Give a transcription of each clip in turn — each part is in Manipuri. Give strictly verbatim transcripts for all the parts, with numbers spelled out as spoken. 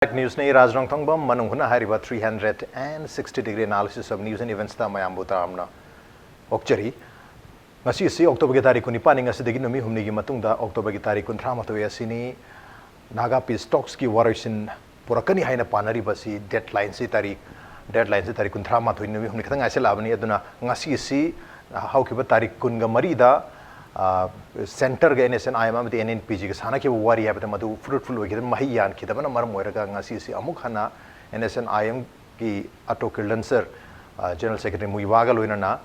Newsꯅꯤ, ꯔꯥꯖ ꯔꯣꯡꯊꯣꯡꯕꯝ, ꯃꯅꯨꯡ ꯍꯨꯠꯅ ꯍꯥꯏꯔꯤꯕ three hundred and sixty degree analysis of news and eventsꯇ ꯃꯌꯥꯝꯕꯨ ꯇꯔꯥꯝꯅ ꯑꯣꯛꯆꯔꯤ꯫ ꯉꯁꯤ ꯑꯁꯤ Octoberꯒꯤ ꯇꯥꯔꯤꯛ ꯀꯨꯟꯅꯤꯄꯥꯟꯅꯤ꯫ ꯉꯁꯤꯗꯒꯤ ꯅꯨꯃꯤꯠ ꯍꯨꯝꯅꯤꯒꯤ ꯃꯇꯨꯡꯗ Octoberꯒꯤ ꯇꯥꯔꯤꯛ ꯀꯨꯟꯊ꯭ꯔꯥ ꯃꯥꯊꯣꯏ ꯑꯁꯤꯅꯤ꯫ Naga Peace Talksꯀꯤ ꯋꯥꯔꯣꯏꯁꯤꯟ ꯄꯨꯔꯛꯀꯅꯤ ꯍꯥꯏꯅ ꯄꯥꯅꯔꯤꯕꯁꯤ deadlineꯁꯤ ꯇꯥꯔꯤꯛ, deadlineꯁꯤ ꯇꯥꯔꯤꯛ ꯀꯨꯟꯊ꯭ꯔꯥ ꯃꯥꯊꯣꯏ, ꯅꯨꯃꯤꯠ ꯍꯨꯝꯅꯤ ꯈꯛꯇꯪ ꯉꯥꯏꯁꯤꯜꯂꯛꯑꯕꯅꯤ꯫ ꯑꯗꯨꯅ ꯉꯁꯤꯁꯤ ꯍꯧꯈꯤꯕ ꯇꯥꯔꯤꯛ ꯀꯨꯟꯒ ꯃꯔꯤꯗ, ꯑ, centreꯒ NSNIM ꯑꯃꯗꯤ NNPGꯒ ꯁꯥꯟꯅꯈꯤꯕ ꯋꯥꯔꯤ ꯍꯥꯏꯕꯗ ꯃꯗꯨ fruitful ꯑꯣꯏꯈꯤꯗꯕ, ꯃꯍꯩ ꯌꯥꯟꯈꯤꯗꯕꯅ ꯃꯔꯝ ꯑꯣꯏꯔꯒ ꯉꯁꯤꯁꯤ ꯑꯃꯨꯛ ꯍꯟꯅ NSNIMꯒꯤ ꯑꯇꯣ ꯀꯤꯔꯂꯟ ꯁꯔ, ꯑ, General Secretary ꯃꯨꯏꯋꯥꯒ ꯂꯣꯏꯅꯅ,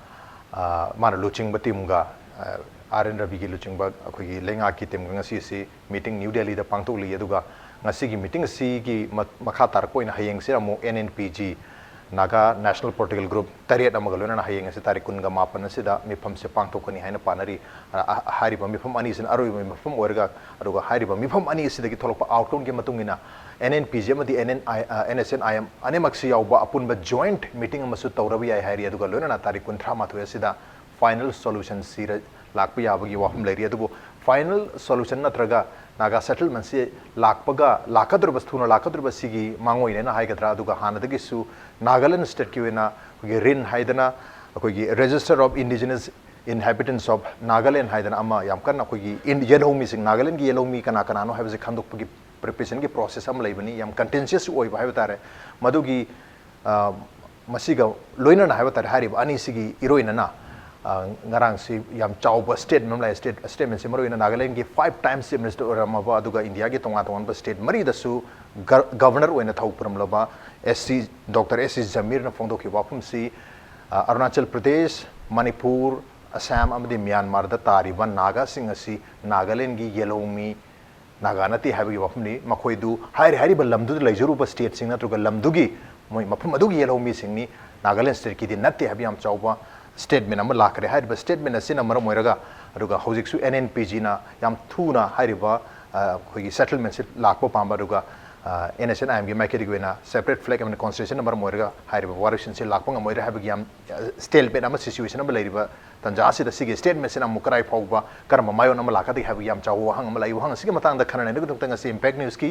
ꯑ, ꯃꯥꯅ ꯂꯨꯆꯤꯡꯕ teamꯒ, ꯑ, R N Raviꯒꯤ ꯂꯨꯆꯤꯡꯕ ꯑꯩꯈꯣꯏꯒꯤ ꯂꯩꯉꯥꯛꯀꯤ teamꯒ ꯉꯁꯤꯁꯤ meeting New Delhiꯗ ꯄꯥꯡꯊꯣꯛꯂꯤ꯫ ꯑꯗꯨꯒ ꯉꯁꯤꯒꯤ meeting ꯑꯁꯤꯒꯤ ꯃ-, ꯃꯈꯥ ꯇꯥꯔꯛꯄ ꯑꯣꯏꯅ ꯍꯌꯦꯡꯁꯦ ꯑꯃꯨꯛ NNPG, Naga National Political Group ꯇꯔꯦꯠ ꯑꯃꯒ ꯂꯣꯏꯅꯅ ꯍꯌꯦꯡ ꯑꯁꯤ ꯇꯥꯔꯤꯛ ꯀꯨꯟꯒ ꯃꯥꯄꯟ ꯑꯁꯤꯗ ꯃꯤꯐꯝꯁꯦ ꯄꯥꯡꯊꯣꯛꯀꯅꯤ ꯍꯥꯏꯅ ꯄꯥꯅꯔꯤ꯫ ꯑ, ꯑ, ꯍꯥꯏꯔꯤꯕ ꯃꯤꯐꯝ ꯑꯅꯤꯁꯤꯅ ꯑꯔꯣꯏꯕ ꯃꯤꯐꯝ ꯑꯣꯏꯔꯒ, ꯑꯗꯨꯒ ꯍꯥꯏꯔꯤꯕ ꯃꯤꯐꯝ ꯑꯅꯤ ꯑꯁꯤꯗꯒꯤ ꯊꯣꯛꯂꯛꯄ outcomeꯒꯤ ꯃꯇꯨꯡ ꯏꯟꯅ NNPG ꯑꯃꯗꯤ NNI, ꯑ, NSNIM ꯑꯅꯤꯃꯛꯁꯤ ꯌꯥꯎꯕ ꯑꯄꯨꯟꯕ joint meeting ꯑꯃꯁꯨ ꯇꯧꯔꯕ ꯌꯥꯏ ꯍꯥꯏꯔꯤ꯫ ꯑꯗꯨꯒ ꯂꯣꯏꯅꯅ ꯇꯥꯔꯤꯛ ꯀꯨꯟꯊ꯭ꯔꯥ ꯃꯥꯊꯣꯏ ꯑꯁꯤꯗ final solutionꯁꯤ ꯂꯥꯛꯄ ꯌꯥꯕꯒꯤ ꯋꯥꯐꯝ ꯂꯩꯔꯤ꯫ ꯑꯗꯨꯕꯨ final solution ꯅꯠꯇ꯭ꯔꯒ Naga settlementꯁꯤ ꯂꯥꯛꯄꯒ, ꯂꯥꯛꯀꯗꯧꯔꯤꯕ, ꯊꯨꯅ ꯂꯥꯛꯀꯗꯧꯔꯤꯕ ꯁꯤꯒꯤ ꯃꯥꯡꯑꯣꯏꯅꯦꯅ ꯍꯥꯏꯒꯗ꯭ꯔꯥ, ꯑꯗꯨꯒ ꯍꯥꯟꯅꯗꯒꯤꯁꯨ Nagaland stateꯀꯤ ꯑꯣꯏꯅ ꯑꯩꯈꯣꯏꯒꯤ ꯔꯤꯟ ꯍꯥꯏꯗꯅ, ꯑꯩꯈꯣꯏꯒꯤ Register of Indigenous Inhabitants of Nagaland ꯍꯥꯏꯗꯅ ꯑꯃ ꯌꯥꯝ ꯀꯟꯅ ꯑꯩꯈꯣꯏꯒꯤ ꯏꯟ-, ꯌꯦꯜꯍꯧꯃꯤꯁꯤꯡ, Nagalandꯒꯤ ꯌꯦꯜꯍꯧꯃꯤ ꯀꯅꯥ ꯀꯅꯥꯅꯣ ꯍꯥꯏꯕꯁꯤ ꯈꯪꯗꯣꯛꯄꯒꯤ preparationꯒꯤ process ꯑꯃ ꯂꯩꯕꯅꯤ, ꯌꯥꯝ contentious ꯑꯣꯏꯕ ꯍꯥꯏꯕ ꯇꯥꯔꯦ꯫ ꯃꯗꯨꯒꯤ, ꯑ, ꯃꯁꯤꯒ ꯂꯣꯏꯅꯅ ꯍꯥꯏꯕ ꯇꯥꯔꯦ, ꯍꯥꯏꯔꯤꯕ ꯑꯅꯤꯁꯤꯒꯤ ꯏꯔꯣꯏꯅꯅ, ꯑ, ꯉꯔꯥꯡꯁꯤ ꯌꯥꯝ ꯆꯥꯎꯕ statement ꯑꯃ ꯂꯥꯛꯑꯦ꯫ State-, statementꯁꯤ ꯃꯔꯨꯑꯣꯏꯅ Nagalandꯒꯤ five times Chief Minister ꯑꯣꯏꯔꯝꯃꯕ, ꯑꯗꯨꯒ ꯏꯟꯗꯤꯌꯥꯒꯤ ꯇꯣꯉꯥꯟ ꯇꯣꯉꯥꯟꯕ state ꯃꯔꯤꯗꯁꯨ ꯒ-, governor ꯑꯣꯏꯅ ꯊꯧ ꯄꯨꯔꯝꯂꯕ S C, Doctor S C Jameerꯅ ꯐꯣꯡꯗꯣꯛꯈꯤꯕ ꯋꯥꯐꯝꯁꯤ, ꯑ, ꯑꯔꯨꯅꯥꯆꯜ ꯄ꯭ꯔꯗꯦꯁ, ꯃꯅꯤꯄꯨꯔ, ꯑꯁꯥꯝ ꯑꯃꯗꯤ ꯃ꯭ꯌꯥꯟꯃꯥꯔꯗ ꯇꯥꯔꯤꯕ ꯅꯥꯒꯥꯁꯤꯡ ꯑꯁꯤ ꯅꯥꯒꯥꯂꯦꯟꯒꯤ ꯌꯦꯜꯍꯧꯃꯤ ꯅꯥꯒꯥ ꯅꯠꯇꯦ ꯍꯥꯏꯕꯒꯤ ꯋꯥꯐꯝꯅꯤ꯫ ꯃꯈꯣꯏꯗꯨ ꯍꯥꯏꯔꯤ, ꯍꯥꯏꯔꯤꯕ ꯂꯝꯗꯨꯗ ꯂꯩꯖꯔꯨꯕ stateꯁꯤꯡ ꯅꯠꯇ꯭ꯔꯒ ꯂꯝꯗꯨꯒꯤ, ꯃꯣꯏ ꯃꯐꯝ ꯑꯗꯨꯒꯤ ꯌꯦꯜꯍꯧꯃꯤꯁꯤꯡꯅꯤ, ꯅꯥꯒꯥꯂꯦꯟ stateꯀꯤꯗꯤ ꯅꯠꯇꯦ ꯍꯥꯏꯕ ꯌꯥꯝ ꯆꯥꯎꯕ statement ꯑꯃ ꯂꯥꯛꯈ꯭ꯔꯦ꯫ ꯍꯥꯏꯔꯤꯕ statement ꯑꯁꯤꯅ ꯃꯔꯝ ꯑꯣꯏꯔꯒ, ꯑꯗꯨꯒ ꯍꯧꯖꯤꯛꯁꯨ NNPGꯅ ꯌꯥꯝ ꯊꯨꯅ ꯍꯥꯏꯔꯤꯕ, ꯑ, ꯑꯩꯈꯣꯏꯒꯤ settlementꯁꯤ ꯂꯥꯛꯄ ꯄꯥꯝꯕ, ꯑꯗꯨꯒ, ꯑꯦꯟ ꯑꯦꯁ ꯑꯦꯟ ꯑꯥꯏ ꯑꯦꯝꯒꯤ ꯃꯥꯏꯀꯩꯗꯒꯤ ꯑꯣꯏꯅ separate flag ꯑꯃꯅ constitution ꯑꯃ ꯑꯣꯏꯔꯒ ꯍꯥꯏꯔꯤꯕ ꯋꯥꯔꯣꯏꯁꯤꯟꯁꯤ ꯂꯥꯛꯄ ꯉꯝꯃꯣꯏꯔꯦ ꯍꯥꯏꯕꯒꯤ ꯌꯥꯝ stalemate ꯑꯃ situation ꯑꯃ ꯂꯩꯔꯤꯕ ꯇꯥꯟꯖꯥ ꯑꯁꯤꯗ ꯁꯤꯒꯤ statement ꯁꯤꯅ ꯑꯃꯨꯛ ꯀꯔꯥꯏ ꯐꯥꯎꯕ ꯀꯔꯝꯕ ꯃꯥꯏꯑꯣꯟ ꯑꯃ ꯂꯥꯛꯀꯗꯒꯦ ꯍꯥꯏꯕꯒꯤ ꯌꯥꯝ ꯆꯥꯎꯕ ꯋꯥꯍꯪ ꯑꯃ ꯂꯥꯛꯏ꯫ ꯋꯥꯍꯪ ꯑꯁꯤꯒꯤ ꯃꯇꯥꯡꯗ ꯈꯟꯅ ꯅꯩꯅꯕꯒꯤꯗꯃꯛꯇ ꯉꯁꯤ Impact Newsꯀꯤ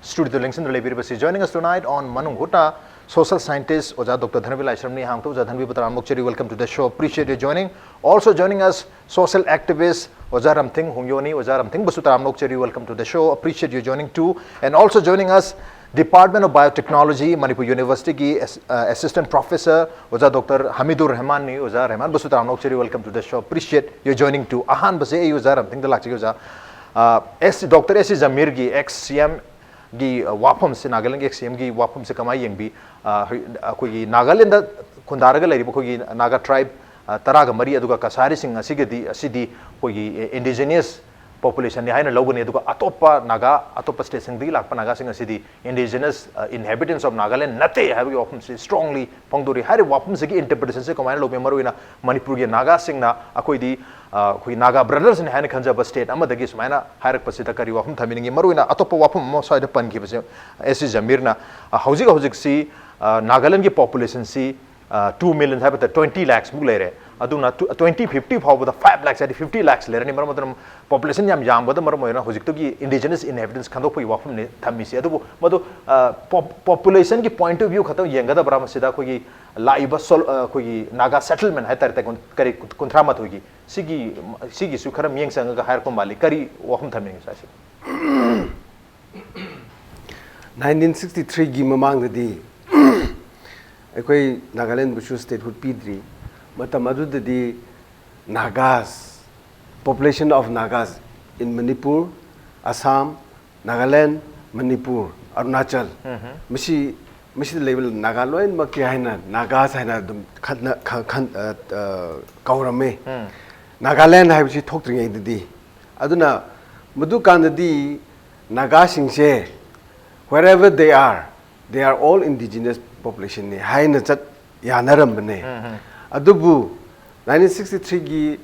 studioꯗ ꯂꯦꯡꯁꯤꯟꯗꯨꯅ ꯂꯩꯕꯤꯔꯤꯕꯁꯤ joining us tonight on ꯃꯅꯨꯡ ꯍꯨꯠꯅ social scientist ꯑꯣꯖꯥ ꯗꯣꯛꯇꯔ ꯙꯅꯕꯤꯔ ꯂꯥꯏꯁ꯭ꯔꯝꯅꯤ꯫ ꯍꯥꯡꯇꯣ ꯑꯣꯖꯥ ꯙꯅꯕꯤꯔꯕꯨ ꯇꯔꯥꯝꯅ ꯑꯣꯛꯆꯔꯤ, welcome to the show, appreciate your joining. Also joining us, social activist ꯑꯣꯖꯥ ꯔꯝꯊꯤꯡ ꯍꯨꯝꯌꯣꯅꯤ꯫ ꯑꯣꯖꯥ ꯔꯝꯊꯤꯡꯕꯨꯁꯨ ꯇꯔꯥꯝꯅ ꯑꯣꯛꯆꯔꯤ, welcome to the show, appreciate your joining too. And also joining us, Department of Biotechnology, Manipur Universityꯒꯤ as- uh, assistant professor ꯑꯣꯖꯥ ꯗꯣꯛꯇꯔ ꯍꯃꯤꯗꯨꯔ ꯔꯍꯃꯥꯟꯅꯤ꯫ ꯑꯣꯖꯥ ꯔꯍꯃꯥꯟꯕꯨꯁꯨ ꯇꯔꯥꯝꯅ ꯑꯣꯛꯆꯔꯤ, welcome to the show, appreciate your joining too. ꯑꯍꯥꯟꯕꯁꯦ ꯑꯩ ꯑꯣꯖꯥ ꯔꯝꯊꯤꯡꯗ ꯂꯥꯛꯆꯒꯦ ꯑꯣꯖꯥ꯫ ꯑꯦꯁ ꯗꯣꯛꯇꯔ ꯑꯦꯁ ꯁꯤ ꯖꯃꯤꯔꯒꯤ, ex ꯁꯤ ꯑꯦꯝꯒꯤ ꯋꯥꯐꯝꯁꯦ, ꯅꯥꯒꯥꯂꯦꯟꯒꯤ ex ꯁꯤ ꯑꯦꯝꯒꯤ ꯋꯥꯐꯝꯁꯦ ꯀꯃꯥꯏꯅ ꯌꯦꯡꯕꯤ? ꯑ, ꯍꯧ- ꯑꯩꯈꯣꯏꯒꯤ ꯅꯥꯒꯥꯂꯦꯟꯗ ꯈꯨꯟꯗꯥꯔꯒ ꯂꯩꯔꯤꯕ ꯑꯩꯈꯣꯏꯒꯤ ꯅꯥꯒꯥ tribe ꯇꯔꯥꯒ ꯃꯔꯤ, ꯑꯗꯨꯒ ꯀꯁꯥꯔꯤꯁꯤꯡ ꯑꯁꯤꯒꯗꯤ, ꯑꯁꯤꯗꯤ ꯑꯩꯈꯣꯏꯒꯤ indigenous populationꯅꯤ ꯍꯥꯏꯅ ꯂꯧꯒꯅꯤ꯫ ꯑꯗꯨꯒ ꯑꯇꯣꯞꯄ ꯅꯥꯒꯥ, ꯑꯇꯣꯞꯄ stateꯁꯤꯡꯗꯒꯤ ꯂꯥꯛꯄ ꯅꯥꯒꯥꯁꯤꯡ ꯑꯁꯤꯗꯤ indigenous inhabitants of Nagaland ꯅꯠꯇꯦ ꯍꯥꯏꯕꯒꯤ ꯋꯥꯐꯝꯁꯤ strongly ꯐꯣꯡꯗꯣꯔꯤ꯫ ꯍꯥꯏꯔꯤꯕ ꯋꯥꯐꯝꯁꯤꯒꯤ interpretationꯁꯦ ꯀꯃꯥꯏꯅ ꯂꯧꯕꯤ? ꯃꯔꯨꯑꯣꯏꯅ ꯃꯅꯤꯄꯨꯔꯒꯤ ꯅꯥꯒꯥꯁꯤꯡꯅ ꯑꯩꯈꯣꯏꯗꯤ, ꯑ, ꯑꯩꯈꯣꯏ ꯅꯥꯒꯥ brotherꯅꯤ ꯍꯥꯏꯅ ꯈꯟꯖꯕ state ꯑꯃꯗꯒꯤ ꯁꯨꯃꯥꯏꯅ ꯍꯥꯏꯔꯛꯄꯁꯤꯗ ꯀꯔꯤ ꯋꯥꯐꯝ ꯊꯝꯕꯤꯅꯤꯡꯉꯤ? ꯃꯔꯨꯑꯣꯏꯅ ꯑꯇꯣꯞꯄ ꯋꯥꯐꯝ ꯑꯃ ꯁ꯭ꯋꯥꯏꯗ ꯄꯟꯈꯤꯕꯁꯦ, ꯑꯦꯁ ꯁꯤ ꯖꯃꯤꯔꯅ, ꯑ, ꯍꯧꯖꯤꯛ ꯍꯧꯖꯤꯛꯁꯤ, ꯑ, ꯅꯥꯒꯥꯂꯦꯟꯒꯤ populationꯁꯤ, ꯑ, two million ꯍꯥꯏꯕ ꯇꯥꯔꯦ, twenty lakhs ꯃꯨꯛ ꯂꯩꯔꯦ꯫ ꯑꯗꯨꯅ ꯇꯨ- twenty fifty ꯐꯥꯎꯕꯗ five lakhs ꯍꯥꯏꯗꯤ fifty lakhs ꯂꯩꯔꯅꯤ꯫ ꯃꯔꯝ ꯑꯗꯨꯅ population ꯌꯥꯝ ꯌꯥꯝꯕꯗ ꯃꯔꯝ ꯑꯣꯏꯅ ꯍꯧꯖꯤꯛꯇꯒꯤ indigenous inhabitants ꯈꯟꯗꯣꯛꯄꯒꯤ ꯋꯥꯐꯝꯅꯤ ꯊꯝꯃꯤꯁꯤ꯫ ꯑꯗꯨꯕꯨ ꯃꯗꯨ, ꯑ, pop- populationꯒꯤ point of view ꯈꯛꯇꯪ ꯌꯦꯡꯒꯗꯕ꯭ꯔꯥ? ꯃꯁꯤꯗ ꯑꯩꯈꯣꯏꯒꯤ ꯂꯥꯛꯏꯕ sol- ꯑ, ꯑꯩꯈꯣꯏꯒꯤ ꯅꯥꯒꯥ settlement ꯍꯥꯏ ꯇꯥꯔꯦ, ꯇꯥꯡ ꯀꯔꯤ, ꯀꯨꯟꯊ꯭ꯔꯥ ꯃꯥꯊꯣꯏꯒꯤ, ꯁꯤꯒꯤ, ꯁꯤꯒꯤꯁꯨ ꯈꯔ ꯃꯤꯠꯌꯦꯡ ꯆꯪꯉꯒ ꯍꯥꯏꯔꯛꯄ ꯃꯥꯜꯂꯤ꯫ ꯀꯔꯤ ꯋꯥꯐꯝ ꯊꯝꯅꯤꯡꯉꯤ ꯁꯥꯔꯁꯤ? ꯅꯥꯏꯟꯇꯤꯟ ꯁꯤꯛꯁꯇꯤ ꯊ꯭ꯔꯤꯒꯤ ꯃꯃꯥꯡꯗꯗꯤ ꯑꯩꯈꯣꯏ ꯅꯥꯒꯥꯂꯦꯟꯕꯨꯁꯨ statehood ꯄꯤꯗ꯭ꯔꯤ꯫ ꯃꯇꯝ ꯑꯗꯨꯗꯗꯤ Nagas, population of Nagas in Manipur, Assam, Nagaland, Manipur, Arunachal, ꯃꯁꯤ, ꯃꯁꯤꯗ ꯂꯩꯕ ꯅꯥꯒꯥ ꯂꯣꯏꯅꯃꯛꯀꯤ ꯍꯥꯏꯅ Nagas ꯍꯥꯏꯅ ꯑꯗꯨꯝ ꯈꯟꯅ- ꯈ- ꯈꯟ- ꯑ, ꯑ, ꯀꯧꯔꯝꯃꯤ꯫ ꯅꯥꯒꯥꯂꯦꯟ ꯍꯥꯏꯕꯁꯤ ꯊꯣꯛꯇ꯭ꯔꯤꯉꯩꯗꯗꯤ꯫ ꯑꯗꯨꯅ ꯃꯗꯨꯀꯥꯟꯗꯗꯤ ꯅꯥꯒꯥꯁꯤꯡꯁꯦ wherever they are, they are all indigenous populationꯅꯤ ꯍꯥꯏꯅ ꯆꯠ ꯌꯥꯅꯔꯝꯕꯅꯦ꯫ ꯑꯗꯨꯕꯨ ꯅꯥꯏꯟꯇꯤꯟ ꯁꯤꯛꯁꯇꯤ ꯊ꯭ꯔꯤꯒꯤ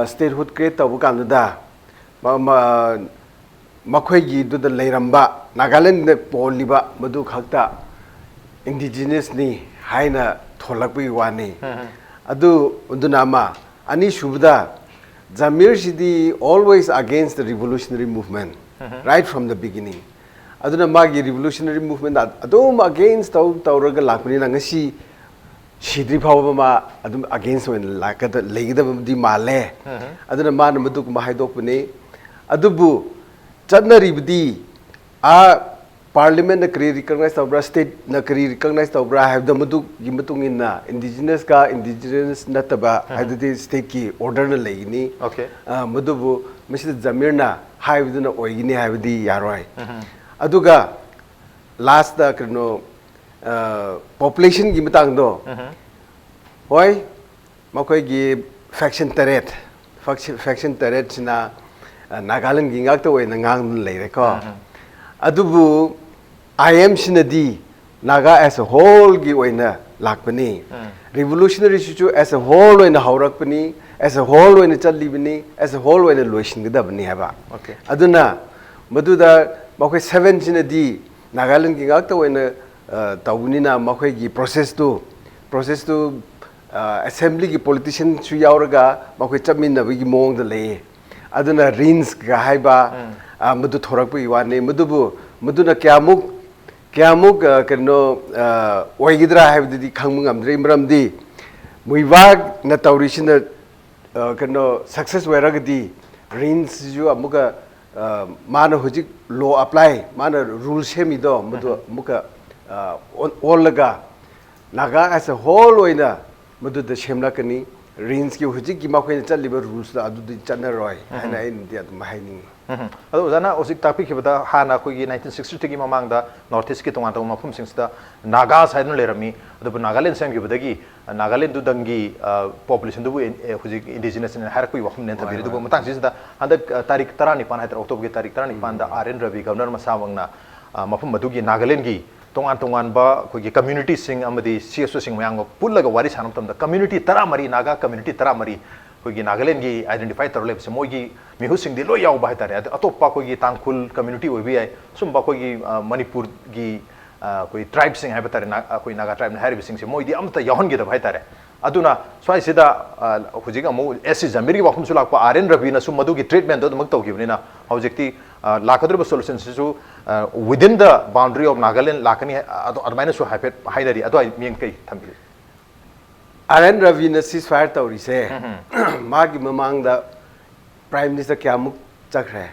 statehood create ꯇꯧꯕ ꯀꯥꯟꯗꯨꯗ ꯃ- ꯃ- ꯃꯈꯣꯏꯒꯤꯗꯨꯗ ꯂꯩꯔꯝꯕ ꯅꯥꯒꯥꯂꯦꯟꯗ ꯄꯣꯜꯂꯤꯕ ꯃꯗꯨ ꯈꯛꯇ ꯏꯟꯗꯤꯖꯤꯅꯁꯅꯤ ꯍꯥꯏꯅ ꯊꯣꯜꯂꯛꯄꯒꯤ ꯋꯥꯅꯤ꯫ ꯑꯗꯨ, ꯑꯗꯨꯅ ꯑꯃ꯫ ꯑꯅꯤꯁꯨꯕꯗ, ꯖꯃꯤꯔꯁꯤꯗꯤ always against the revolutionary movement, right from the beginning. ꯑꯗꯨꯅ ꯃꯥꯒꯤ revolutionary movement ꯑꯗꯨꯝ against ꯇꯧ ꯇꯧꯔꯒ ꯂꯥꯛꯄꯅꯤꯅ, ꯉꯁꯤ ꯁꯤꯗ꯭ꯔꯤ ꯐꯥꯎꯕ ꯃꯥ ꯑꯗꯨꯝ against ꯑꯣꯏꯅ ꯂꯥꯛꯀꯗ ꯂꯩꯒꯗꯕꯗꯤ ꯃꯥꯜꯂꯦ꯫ ꯑꯗꯨꯅ ꯃꯥꯅ ꯃꯗꯨꯒꯨꯝꯕ ꯍꯥꯏꯗꯣꯛꯄꯅꯤ꯫ ꯑꯗꯨꯕꯨ ꯆꯠꯅꯔꯤꯕꯗꯤ, ꯑꯥ, ꯄꯥꯔꯂꯤꯌꯥꯃꯦꯟꯠꯅ ꯀꯔꯤ ꯔꯤꯀꯣꯛꯅꯥꯏꯖ ꯇꯧꯕ꯭ꯔꯥ, ꯁ꯭ꯇꯦꯠꯅ ꯀꯔꯤ ꯔꯤꯀꯣꯛꯅꯥꯏꯖ ꯇꯧꯕ꯭ꯔꯥ ꯍꯥꯏꯕꯗ, ꯃꯗꯨꯒꯤ ꯃꯇꯨꯡ ꯏꯟꯅ ꯏꯟꯗꯤꯖꯤꯅꯁꯀ ꯏꯟꯗꯤꯖꯤꯅꯁ ꯅꯠꯇꯕ, ꯍꯥꯏꯕꯗꯤ ꯁ꯭ꯇꯦꯠꯀꯤ ꯑꯣꯔꯗꯔꯅ ꯂꯩꯒꯅꯤ꯫ Okay. ꯑ, ꯃꯗꯨꯕꯨ ꯃꯁꯤꯗ ꯖꯃꯤꯔꯅ ꯍꯥꯏꯕꯗꯨꯅ ꯑꯣꯏꯒꯅꯤ ꯍꯥꯏꯕꯗꯤ ꯌꯥꯔꯣꯏ꯫ ꯑꯗꯨꯒ ꯂꯥꯁꯇ ꯀꯩꯅꯣ, ꯑ, ꯄꯣꯄꯨꯂꯦꯁꯟꯒꯤ ꯃꯇꯥꯡꯗꯣ, ꯍꯣꯏ, ꯃꯈꯣꯏꯒꯤ ꯐꯦꯛꯁꯟ ꯇꯔꯦꯠ, ꯐꯦꯛꯁꯟ ꯇꯔꯦꯠꯁꯤꯅ, ꯑ, ꯅꯥꯒꯥꯂꯦꯟꯒꯤ ꯉꯥꯛꯇ ꯑꯣꯏꯅ ꯉꯥꯡꯗꯨꯅ ꯂꯩꯔꯦꯀꯣ꯫ ꯑꯗꯨꯕꯨ ꯑꯥꯏ ꯑꯦꯝꯁꯤꯅꯗꯤ ꯅꯥꯒꯥ as a wholeꯒꯤ ꯑꯣꯏꯅ ꯂꯥꯛꯄꯅꯤ꯫ ꯔꯤꯚꯣꯂꯨꯁꯅꯔꯤꯁꯤꯁꯨ as a whole ꯑꯣꯏꯅ ꯍꯧꯔꯛꯄꯅꯤ, as a whole ꯑꯣꯏꯅ ꯆꯠꯂꯤꯕꯅꯤ, as a whole ꯑꯣꯏꯅ ꯂꯣꯏꯁꯤꯟꯒꯗꯕꯅꯤ ꯍꯥꯏꯕ꯫ Okay. ꯑꯗꯨꯅ ꯃꯗꯨꯗ ꯃꯈꯣꯏ ꯁꯚꯦꯟꯁꯤꯅꯗꯤ ꯅꯥꯒꯥꯂꯦꯟꯒꯤ ꯉꯥꯛꯇ ꯑꯣꯏꯅ, ꯑ, ꯇꯧꯕꯅꯤꯅ, ꯃꯈꯣꯏꯒꯤ ꯄ꯭ꯔꯣꯁꯦꯁꯇꯨ, ꯄ꯭ꯔꯣꯁꯦꯁꯇꯨ, ꯑ, ꯑꯦꯁꯦꯝꯕ꯭ꯂꯤꯒꯤ ꯄꯣꯂꯤꯇꯤꯁꯤꯌꯟꯁꯨ ꯌꯥꯎꯔꯒ ꯃꯈꯣꯏ ꯆꯠꯃꯤꯟꯅꯕꯒꯤ ꯃꯑꯣꯡꯗ ꯂꯩꯌꯦ꯫ ꯑꯗꯨꯅ ꯔꯤꯟꯁꯀ ꯍꯥꯏꯕ, ꯑ, ꯃꯗꯨ ꯊꯣꯔꯛꯄꯒꯤ ꯋꯥꯅꯤ꯫ ꯃꯗꯨꯕꯨ, ꯃꯗꯨꯅ ꯀꯌꯥꯃꯨꯛ, ꯀꯌꯥꯃꯨꯛ, ꯑ, ꯀꯩꯅꯣ, ꯑ, ꯑꯣꯏꯒꯗ꯭ꯔꯥ ꯍꯥꯏꯕꯗꯨꯗꯤ ꯈꯪꯕ ꯉꯝꯗ꯭ꯔꯤ꯫ ꯃꯔꯝꯗꯤ ꯃꯨꯏꯚꯥꯒꯅ ꯇꯧꯔꯤꯁꯤꯅ, ꯑ, ꯀꯩꯅꯣ, ꯁꯛꯁꯦꯁ ꯑꯣꯏꯔꯒꯗꯤ, ꯔꯤꯟꯁꯁꯤꯁꯨ ꯑꯃꯨꯛꯀ, ꯑ, ꯃꯥꯅ ꯍꯧꯖꯤꯛ ꯂꯣ ꯑꯦꯄ꯭ꯂꯥꯏ, ꯃꯥꯅ ꯔꯨꯜ ꯁꯦꯝꯃꯤꯗꯣ, ꯃꯗꯨ ꯑꯃꯨꯛꯀ, ꯑ, ꯑꯣꯟ-, ꯑꯣꯜꯂꯒ ꯅꯥꯒꯥ as a whole ꯑꯣꯏꯅ ꯃꯗꯨꯗ ꯁꯦꯝꯂꯛꯀꯅꯤ꯫ ꯔꯤꯟꯁꯀꯤ ꯍꯧꯖꯤꯛꯀꯤ ꯃꯈꯣꯏꯅ ꯆꯠꯂꯤꯕ ꯔꯨꯜꯁꯇ ꯑꯗꯨꯗꯤ ꯆꯠꯅꯔꯣꯏ ꯍꯥꯏꯅ ꯑꯩꯅꯗꯤ ꯑꯗꯨꯝ ꯍꯥꯏꯅꯤꯡꯉꯤ꯫ ꯎꯝ꯫ ꯑꯗꯣ ꯑꯣꯖꯥꯅ ꯍꯧꯖꯤꯛ ꯇꯥꯛꯄꯤꯈꯤꯕꯗ, ꯍꯥꯟꯅ ꯑꯩꯈꯣꯏꯒꯤ ꯅꯥꯏꯟꯇꯤꯟ ꯁꯤꯛꯁꯇꯤ ꯊ꯭ꯔꯤꯒꯤ ꯃꯃꯥꯡꯗ ꯅꯣꯔꯠ ꯏꯁꯀꯤ ꯇꯣꯉꯥꯟ ꯇꯣꯉꯥꯟꯕ ꯃꯐꯝꯁꯤꯡꯁꯤꯗ ꯅꯥꯒꯥꯁ ꯍꯥꯏꯗꯨꯅ ꯂꯩꯔꯝꯃꯤ, ꯑꯗꯨꯕꯨ ꯅꯥꯒꯥꯂꯦꯟ ꯁꯦꯝꯈꯤꯕꯗꯒꯤ ꯅꯥꯒꯥꯂꯦꯟꯗꯨꯗꯪꯒꯤ, ꯑ, ꯄꯣꯄꯨꯂꯦꯁꯟꯗꯨꯕꯨ ꯑꯦ, ꯑꯦ, ꯍꯧꯖꯤꯛ ꯏꯟꯗꯤꯖꯤꯅꯁꯅꯦꯅ ꯍꯥꯏꯔꯛꯄꯒꯤ ꯋꯥꯐꯝꯅꯦꯅ ꯊꯝꯕꯤꯔꯦ꯫ ꯑꯗꯨꯕꯨ ꯃꯇꯥꯡꯁꯤꯗ ꯍꯟꯗꯛ, ꯑ, ꯇꯥꯔꯤꯛ ꯇꯔꯥꯅꯤꯄꯥꯟ ꯍꯥꯏꯇꯥꯔꯦ, ꯑꯣꯛꯇꯣꯕꯔꯒꯤ ꯇꯥꯔꯤꯛ ꯇꯔꯥꯅꯤꯄꯥꯟꯗ ꯑꯥꯔ ꯑꯦꯟ ꯔꯕꯤ ꯒꯕꯔꯅꯔ ꯃꯁꯥꯃꯛꯅ, ꯑ, ꯃꯐꯝ ꯑꯗꯨꯒꯤ ꯅꯥꯒꯥꯂꯦꯟꯒꯤ ꯇꯣꯉꯥꯟ ꯇꯣꯉꯥꯟꯕ ꯑꯩꯈꯣꯏꯒꯤ ꯀꯝꯃ꯭ꯌꯨꯅꯤꯇꯤꯁꯤꯡ ꯑꯃꯗꯤ ꯁꯤ ꯑꯦꯁ ꯑꯣꯁꯤꯡ ꯃꯌꯥꯝꯒ ꯄꯨꯜꯂꯒ ꯋꯥꯔꯤ ꯁꯥꯟꯅꯕ ꯃꯇꯝꯗ, ꯀꯝꯃ꯭ꯌꯨꯅꯤꯇꯤ ꯇꯔꯥꯃꯔꯤ, ꯅꯥꯒꯥ ꯀꯝꯃ꯭ꯌꯨꯅꯤꯇꯤ ꯇꯔꯥꯃꯔꯤ ꯑꯩꯈꯣꯏꯒꯤ ꯅꯥꯒꯥꯂꯦꯟꯒꯤ ꯑꯥꯏꯗꯦꯟꯇꯤꯐꯥꯏ ꯇꯧꯔ ꯂꯩꯕꯁꯦ ꯃꯣꯏꯒꯤ ꯃꯤꯍꯨꯠꯁꯤꯡꯗꯤ ꯂꯣꯏ ꯌꯥꯎꯕ ꯍꯥꯏꯇꯥꯔꯦ꯫ ꯑꯗ ꯑꯇꯣꯞꯄ ꯑꯩꯈꯣꯏꯒꯤ ꯇꯥꯡꯈꯨꯜ ꯀꯝꯃ꯭ꯌꯨꯅꯤꯇꯤ ꯑꯣꯏꯕ ꯌꯥꯏ, ꯁꯨꯝꯕ ꯑꯩꯈꯣꯏꯒꯤ ꯑ, ꯃꯅꯤꯄꯨꯔꯒꯤ ꯑ, ꯑꯩꯈꯣꯏ ꯇ꯭ꯔꯥꯏꯕꯁꯤꯡ ꯍꯥꯏꯕ ꯇꯥꯔꯦ, ꯅꯥ- ꯑꯩꯈꯣꯏ ꯅꯥꯒꯥ ꯇ꯭ꯔꯥꯏꯕꯅ ꯍꯥꯏꯔꯤꯕꯁꯤꯡꯁꯦ ꯃꯣꯏꯗꯤ ꯑꯝꯇ ꯌꯥꯎꯍꯟꯈꯤꯗꯕ ꯍꯥꯏꯇꯥꯔꯦ꯫ ꯑꯗꯨꯅ ꯁ꯭ꯋꯥꯏꯁꯤꯗ ꯑ, ꯍꯧꯖꯤꯛ ꯑꯃꯨꯛ ꯑꯦꯁ ꯁꯤ ꯖꯃꯤꯔꯒꯤ ꯋꯥꯐꯝꯁꯨ ꯂꯥꯛꯄ, ꯑꯥꯔ ꯑꯦꯟ ꯔꯕꯤꯅꯁꯨ ꯃꯗꯨꯒꯤ ꯇ꯭ꯔꯤꯠꯃꯦꯟꯗꯣ ꯑꯗꯨꯃꯛ ꯇꯧꯈꯤꯕꯅꯤꯅ ꯍꯧꯖꯤꯛꯇꯤ ꯑ, ꯂꯥꯛꯀꯗꯧꯔꯤꯕ ꯁꯣꯂꯨꯁꯟꯁꯤꯁꯨ within the boundary of Nagaland ꯂꯥꯛꯀꯅꯤ ꯍꯥꯏ-, ꯑꯗꯨ- ꯑꯗꯨꯃꯥꯏꯅꯁꯨ ꯍꯥꯏꯐꯦꯠ ꯍꯥꯏꯅꯔꯤ꯫ ꯑꯗꯨ ꯑꯩ ꯃꯤꯡ ꯀꯩ ꯊꯝꯕꯤꯒꯦ? ꯑꯥꯔ ꯑꯦꯟ ꯔꯕꯤꯅ ꯁꯤꯁ ꯐꯥꯌꯔ ꯇꯧꯔꯤꯁꯦ, ꯃꯥꯒꯤ ꯃꯃꯥꯡꯗ ꯄ꯭ꯔꯥꯏꯝ ꯃꯤꯅꯤꯁꯇꯔ ꯀꯌꯥꯃꯨꯛ ꯆꯠꯈ꯭ꯔꯦ?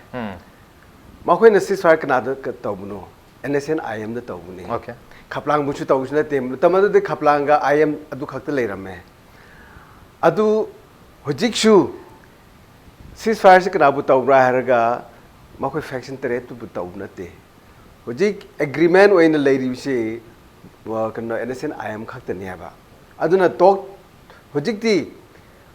ꯃꯈꯣꯏꯅ ꯁꯤꯁ ꯐꯥꯌꯔ ꯀꯅꯥꯗ ꯀ- ꯇꯧꯕꯅꯣ? ꯑꯦꯟ ꯑꯦꯁ ꯑꯦꯟ ꯑꯥꯏ ꯑꯦꯝꯗ ꯇꯧꯕꯅꯤ꯫ Okay. ꯈꯞꯂꯥꯡꯕꯨꯁꯨ ꯇꯧꯕꯁꯨ ꯅꯠꯇꯦ, ꯃꯇꯝ ꯑꯗꯨꯗꯤ ꯈꯞꯂꯥꯡꯒ ꯑꯥꯏ ꯑꯦꯝ ꯑꯗꯨ ꯈꯛꯇ ꯂꯩꯔꯝꯃꯦ꯫ ꯑꯗꯨ ꯍꯧꯖꯤꯛꯁꯨ ꯁꯤꯁ ꯐꯥꯌꯔꯁꯤ ꯀꯅꯥꯕꯨ ꯇꯧꯕ꯭ꯔꯥ ꯍꯥꯏꯔꯒ ꯃꯈꯣꯏ ꯐꯦꯛꯁꯟ ꯇꯔꯦꯠꯇꯨꯕꯨ ꯇꯧꯕ ꯅꯠꯇꯦ꯫ ꯍꯧꯖꯤꯛ ꯑꯦꯒ꯭ꯔꯤꯃꯦꯟ ꯑꯣꯏꯅ ꯂꯩꯔꯤꯕꯁꯤ ꯋꯥ- ꯀꯩꯅꯣ N S N I M ꯈꯛꯇꯅꯦꯕ꯫ ꯑꯗꯨꯅ ꯇꯣꯛ ꯍꯧꯖꯤꯛꯇꯤ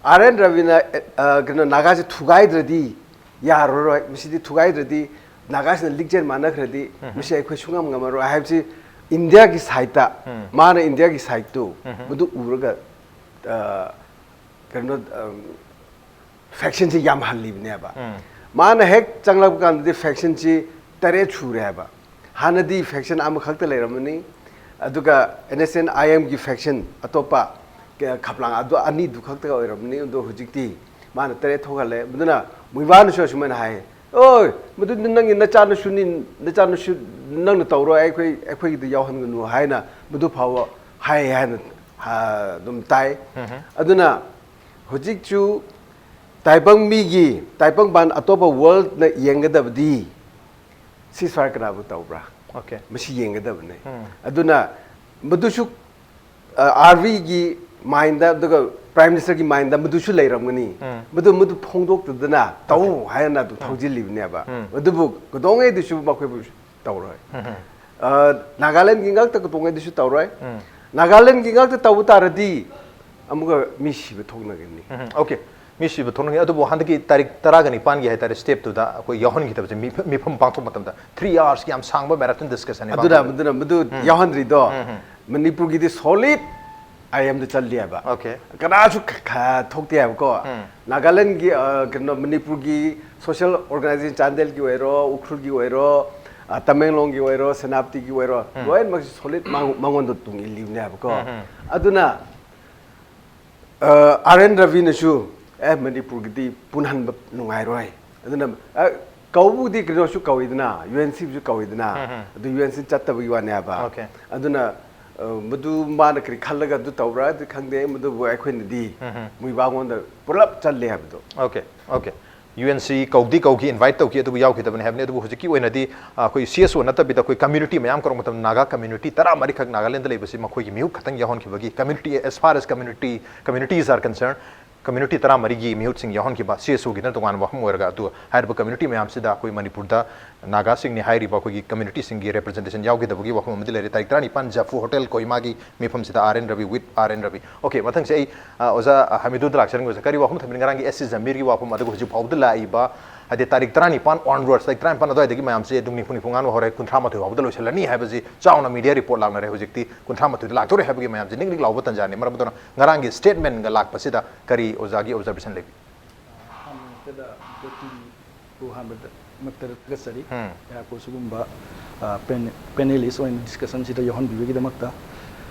ꯑꯥꯔ ꯑꯦꯟ ꯔꯕꯤꯅ ꯑ, ꯀꯩꯅꯣ ꯅꯥꯒꯥꯁꯦ ꯊꯨꯒꯥꯏꯗ꯭ꯔꯗꯤ ꯌꯥꯔꯔꯣꯏ, ꯃꯁꯤꯗꯤ ꯊꯨꯒꯥꯏꯗ꯭ꯔꯗꯤ ꯅꯥꯒꯥꯁꯤꯅ ꯂꯤꯛꯆꯦꯜ ꯃꯥꯟꯅꯈ꯭ꯔꯗꯤ ꯃꯁꯤ ꯑꯩꯈꯣꯏ ꯁꯨꯡꯉꯝ ꯉꯝꯃꯔꯣꯏ ꯍꯥꯏꯕꯁꯤ ꯏꯟꯗꯤꯌꯥꯒꯤ ꯁꯥꯏꯠꯇ, ꯃꯥꯅ ꯏꯟꯗꯤꯌꯥꯒꯤ ꯁꯥꯏꯠꯇꯨ ꯃꯗꯨ ꯎꯔꯒ ꯑ, ꯀꯩꯅꯣ ꯑ, ꯐꯦꯛꯁꯟꯁꯤ ꯌꯥꯝꯍꯜꯂꯤꯕꯅꯦꯕ꯫ ꯃꯥꯅ ꯍꯦꯛ ꯆꯪꯂꯛꯄ ꯀꯥꯟꯗꯗꯤ ꯐꯦꯛꯁꯟꯁꯤ ꯇꯔꯦꯠ ꯁꯨꯔꯦ ꯍꯥꯏꯕ꯫ ꯍꯥꯟꯅꯗꯤ ꯐꯦꯛꯁꯟ ꯑꯃꯈꯛꯇ ꯂꯩꯔꯝꯃꯅꯤ, ꯑꯗꯨꯒ ꯑꯦꯟ ꯑꯦꯁ ꯑꯦꯟ ꯑꯥꯏ ꯑꯦꯝꯒꯤ ꯐꯦꯛꯁꯟ ꯑꯇꯣꯞꯄ ꯀ- ꯈꯞꯂꯥꯡ ꯑꯗꯨ ꯑꯅꯤꯗꯨ ꯈꯛꯇ ꯑꯣꯏꯔꯝꯃꯅꯤ꯫ ꯑꯗꯣ ꯍꯧꯖꯤꯛꯇꯤ ꯃꯥꯅ ꯇꯔꯦꯠ ꯊꯣꯛꯍꯜꯂꯦ꯫ ꯃꯗꯨꯅ ꯃꯨꯏꯕꯥꯅꯁꯨ ꯑꯁꯨꯃꯥꯏꯅ ꯍꯥꯏ, "ꯑꯣꯏ, ꯃꯗꯨꯗꯤ ꯅꯪꯒꯤ ꯅꯆꯥꯅꯁꯨꯅꯤ, ꯅꯆꯥꯅꯁꯨ ꯅꯪꯅ ꯇꯧꯔꯣ, ꯑꯩꯈꯣꯏ ꯑꯩꯈꯣꯏꯒꯤꯗ ꯌꯥꯎꯍꯟꯒꯅꯨ" ꯍꯥꯏꯅ ꯃꯗꯨ ꯐꯥꯎꯕ ꯍꯥꯏ ꯍꯥꯏꯅ ꯑ, ꯑꯗꯨꯝ ꯇꯥꯏ꯫ ꯑꯗꯨꯅ ꯍꯧꯖꯤꯛꯁꯨ ꯇꯥꯏꯕꯪ ꯃꯤꯒꯤ, ꯇꯥꯏꯕꯪ ꯄꯥꯟ ꯑꯇꯣꯞꯄ ꯋꯥꯔꯜꯗꯅ ꯌꯦꯡꯒꯗꯕꯗꯤ ꯁꯤꯁ ꯐꯥꯌꯔ ꯀꯅꯥꯕꯨ ꯇꯧꯕ꯭ꯔꯥ? Okay. ꯃꯁꯤ ꯌꯦꯡꯒꯗꯕꯅꯦ꯫ ꯑꯗꯨꯅ ꯃꯗꯨꯁꯨ ꯑꯥꯔ ꯕꯤꯒꯤ ꯃꯥꯏꯟꯗ, ꯑꯗꯨꯒ ꯄ꯭ꯔꯥꯏꯝ ꯃꯤꯅꯤꯁꯇꯔꯒꯤ ꯃꯥꯏꯟꯗ ꯃꯗꯨꯁꯨ ꯂꯩꯔꯝꯒꯅꯤ꯫ ꯃꯗꯨ ꯃꯗꯨ ꯐꯣꯡꯗꯣꯛꯇꯗꯅ ꯇꯧ ꯍꯥꯏꯅ ꯑꯗꯨꯝ ꯊꯧꯖꯤꯜꯂꯤꯕꯅꯦꯕ꯫ ꯑꯗꯨꯕꯨ ꯀꯩꯗꯧꯉꯩꯗꯁꯨ ꯃꯈꯣꯏꯕꯨ ꯇꯧꯔꯣꯏ꯫ ꯑ, ꯅꯥꯒꯥꯂꯦꯟꯒꯤ ꯉꯥꯛꯇ ꯀꯩꯗꯧꯉꯩꯗꯁꯨ ꯇꯧꯔꯣꯏ꯫ ꯅꯥꯒꯥꯂꯦꯟꯒꯤ ꯉꯥꯛꯇ ꯇꯧꯕ ꯇꯥꯔꯗꯤ ꯑꯃꯨꯛꯀ ꯃꯤ ꯁꯤꯕ ꯊꯣꯛꯅꯒꯅꯤ꯫ ꯎꯝ, okay. ꯃꯤ ꯁꯤꯕ ꯊꯣꯛꯅꯉꯩ꯫ ꯑꯗꯨꯕꯨ ꯍꯟꯗꯛꯀꯤ ꯇꯥꯔꯤꯛ ꯇꯔꯥꯒ ꯅꯤꯄꯥꯟꯒꯤ ꯍꯥꯏꯇꯥꯔꯦ, ꯁ꯭ꯇꯦꯞꯇꯨꯗ ꯑꯩꯈꯣꯏ ꯌꯥꯎꯍꯟꯈꯤꯗꯕꯁꯦ ꯃꯤꯐ- ꯃꯤꯐꯝ ꯄꯥꯡꯊꯣꯛꯄ ꯃꯇꯝꯗ ꯊ꯭ꯔꯤ ꯑꯥꯋꯔꯁꯀꯤ ꯌꯥꯝ ꯁꯥꯡꯕ ꯃꯦꯔꯥꯊꯟ ꯗꯤꯁꯀꯁꯟ ꯑꯗꯨꯅ ꯃꯗꯨꯅ ꯃꯗꯨ ꯌꯥꯎꯍꯟꯗ꯭ꯔꯤꯗꯣ ꯃꯅꯤꯄꯨꯔꯒꯤꯗꯤ ꯁꯣꯂꯤꯠ ꯑꯥꯏ ꯑꯦꯝꯗ ꯆꯠꯂꯤ ꯍꯥꯏꯕ꯫ Okay. ꯀꯅꯥꯁꯨ ꯈ- ꯈ- ꯊꯣꯛꯇꯦ ꯍꯥꯏꯕꯀꯣ꯫ ꯅꯥꯒꯥꯂꯦꯟꯒꯤ ꯑ, ꯀꯩꯅꯣ, ꯃꯅꯤꯄꯨꯔꯒꯤ ꯁꯣꯁꯤꯌꯦꯜ ꯑꯣꯔꯒꯅꯥꯏꯖꯦꯁꯟ, ꯆꯥꯟꯗꯦꯜꯒꯤ ꯑꯣꯏꯔꯣ, ꯎꯈ꯭ꯔꯨꯜꯒꯤ ꯑꯣꯏꯔꯣ, ꯑ, ꯇꯃꯦꯡꯂꯣꯡꯒꯤ ꯑꯣꯏꯔꯣ, ꯁꯦꯅꯥꯄꯇꯤꯒꯤ ꯑꯣꯏꯔꯣ, ꯂꯣꯏꯅꯃꯛꯁꯤ ꯁꯣꯂꯤꯠ ꯃꯉꯣꯟꯗ ꯇꯨꯡ ꯏꯜꯂꯤꯕꯅꯦ ꯍꯥꯏꯕꯀꯣ꯫ ꯑꯗꯨꯅ ꯑ, ꯑꯥꯔ ꯑꯦꯟ ꯔꯕꯤꯅꯁꯨ ꯑꯦ, ꯃꯅꯤꯄꯨꯔꯒꯤꯗꯤ ꯄꯨꯟꯍꯟꯕ ꯅꯨꯡꯉꯥꯏꯔꯣꯏ꯫ ꯑꯗꯨꯅ ꯑ, ꯀꯧꯕꯕꯨꯗꯤ ꯀꯩꯅꯣꯁꯨ ꯀꯧꯏꯗꯅ, ꯌꯨ ꯑꯦꯟ ꯁꯤꯕꯨꯁꯨ ꯀꯧꯏꯗꯅ, ꯑꯗꯨ ꯌꯨ ꯑꯦꯟ ꯁꯤ ꯆꯠꯇꯕꯒꯤ ꯋꯥꯅꯦꯕ꯫ Okay. ꯑꯗꯨꯅ ꯑ, ꯃꯗꯨ ꯃꯥꯅ ꯀꯔꯤ ꯈꯜꯂꯒ ꯑꯗꯨ ꯇꯧꯕ꯭ꯔꯥ ꯑꯗꯨ ꯈꯪꯗꯦ, ꯃꯗꯨꯕꯨ ꯑꯩꯈꯣꯏꯅꯗꯤ ꯃꯣꯏꯕꯥꯉꯣꯟꯗ ꯄꯨꯂꯞ ꯆꯠꯂꯦ ꯍꯥꯏꯕꯗꯣ꯫ Okay, okay. U N C ꯀꯧꯗꯤ ꯀꯧꯈꯤ, invite ꯇꯧꯈꯤ, ꯑꯗꯨꯕꯨ ꯌꯥꯎꯈꯤꯗꯕꯅꯤ ꯍꯥꯏꯕꯅꯤ꯫ ꯑꯗꯨꯕꯨ ꯍꯧꯖꯤꯛꯀꯤ ꯑꯣꯏꯅꯗꯤ, ꯑ, ꯑꯩꯈꯣꯏ ꯁꯤ ꯑꯦꯁ ꯑꯣ ꯅꯠꯇꯕꯤꯗ ꯑꯩꯈꯣꯏ community ꯃꯌꯥꯝ ꯀꯧꯔꯛꯄ ꯃꯇꯝꯗ ꯅꯥꯒꯥ community ꯇꯔꯥꯃꯔꯤꯈꯛ ꯅꯥꯒꯥꯂꯦꯟꯗ ꯂꯩꯕꯁꯤ ꯃꯈꯣꯏꯒꯤ ꯃꯤꯍꯨꯠ ꯈꯛꯇꯪ ꯌꯥꯎꯍꯟꯈꯤꯕꯒꯤ community, as far as community, communities are concerned, community ꯇꯔꯥꯃꯔꯤꯒꯤ ꯃꯤꯍꯨꯠꯁꯤꯡ ꯌꯥꯎꯍꯟꯈꯤꯕ C S ꯑꯣꯒꯤꯅ ꯇꯣꯉꯥꯟꯕ ꯋꯥꯐꯝ ꯑꯣꯏꯔꯒ, ꯑꯗꯨ ꯍꯥꯏꯔꯤꯕ community ꯃꯌꯥꯝꯁꯤꯗ ꯑꯩꯈꯣꯏ ꯃꯅꯤꯄꯨꯔꯗ ꯅꯥꯒꯥꯁꯤꯡꯅꯤ ꯍꯥꯏꯔꯤꯕ ꯑꯩꯈꯣꯏꯒꯤ communityꯁꯤꯡꯒꯤ representation ꯌꯥꯎꯈꯤꯗꯕꯒꯤ ꯋꯥꯐꯝ ꯑꯃꯗꯤ ꯂꯩꯔꯦ꯫ ꯇꯥꯔꯤꯛ ꯇꯔꯥꯅꯤꯄꯥꯟ ꯖꯐꯨ ꯍꯣꯇꯦꯜ ꯀꯣꯍꯤꯃꯥꯒꯤ ꯃꯤꯐꯝꯁꯤꯗ R N Ravi, with R N Ravi. Okay, ꯃꯊꯪꯁꯦ ꯑꯩ, ꯑ, ꯑꯣꯖꯥ ꯍꯃꯤꯗꯨꯗ ꯂꯥꯛꯆꯔꯝꯒꯦ꯫ ꯑꯣꯖꯥ, ꯀꯔꯤ ꯋꯥꯐꯝ ꯊꯝꯕꯤꯅꯤ? ꯉꯔꯥꯡꯒꯤ ꯑꯦꯁ ꯁꯤ ꯖꯃꯤꯔꯒꯤ ꯋꯥꯐꯝ, ꯑꯗꯨꯒ ꯍꯧꯖꯤꯛ ꯐꯥꯎꯕꯗ ꯂꯥꯛꯏꯕ, ꯍꯥꯏꯗꯤ ꯇꯥꯔꯤꯛ ꯇꯔꯥꯅꯤꯄꯥꯟ onwards, ꯇꯥꯔꯤꯛ ꯇꯔꯥꯅꯤꯄꯥꯟ ꯑꯗꯨꯋꯥꯏꯗꯒꯤ ꯃꯌꯥꯝꯁꯦ ꯑꯗꯨꯝ ꯅꯤꯐꯨ ꯅꯤꯐꯨ ꯉꯥꯡꯕ ꯍꯧꯔꯦ, ꯀꯨꯟꯊ꯭ꯔꯥ ꯃꯥꯊꯣꯏ ꯐꯥꯎꯕꯗ ꯂꯣꯏꯁꯤꯜꯂꯅꯤ ꯍꯥꯏꯕꯁꯤ ꯆꯥꯎꯅ media report ꯂꯥꯛꯅꯔꯦ꯫ ꯍꯧꯖꯤꯛꯇꯤ ꯀꯨꯟꯊ꯭ꯔꯥ ꯃꯥꯊꯣꯏꯗ ꯂꯥꯛꯇꯣꯔꯦ ꯍꯥꯏꯕꯒꯤ ꯃꯌꯥꯝꯁꯦ ꯅꯤꯛ ꯅꯤꯛ ꯂꯥꯎꯕ ꯇꯟꯖꯥꯅꯤ꯫ ꯃꯔꯝ ꯑꯗꯨꯅ ꯉꯔꯥꯡꯒꯤ statementꯒ ꯂꯥꯛꯄꯁꯤꯗ ꯀꯔꯤ ꯑꯣꯖꯥꯒꯤ observation ꯂꯩꯕꯤ? ꯑꯍꯥꯟꯕꯃꯛꯇꯗ ꯕꯦꯇꯤꯕꯨ ꯑꯍꯥꯟꯕꯗꯃꯛꯇꯗ ꯊꯥꯒꯠꯆꯔꯤ꯫ ꯑꯩꯍꯥꯛꯄꯨ ꯁꯤꯒꯨꯝꯕ, ꯑ, ꯄꯦꯅꯦ-, panelist ꯑꯣꯏꯅ discussionꯁꯤꯗ ꯌꯥꯎꯍꯟꯕꯤꯕꯒꯤꯗꯃꯛꯇ꯫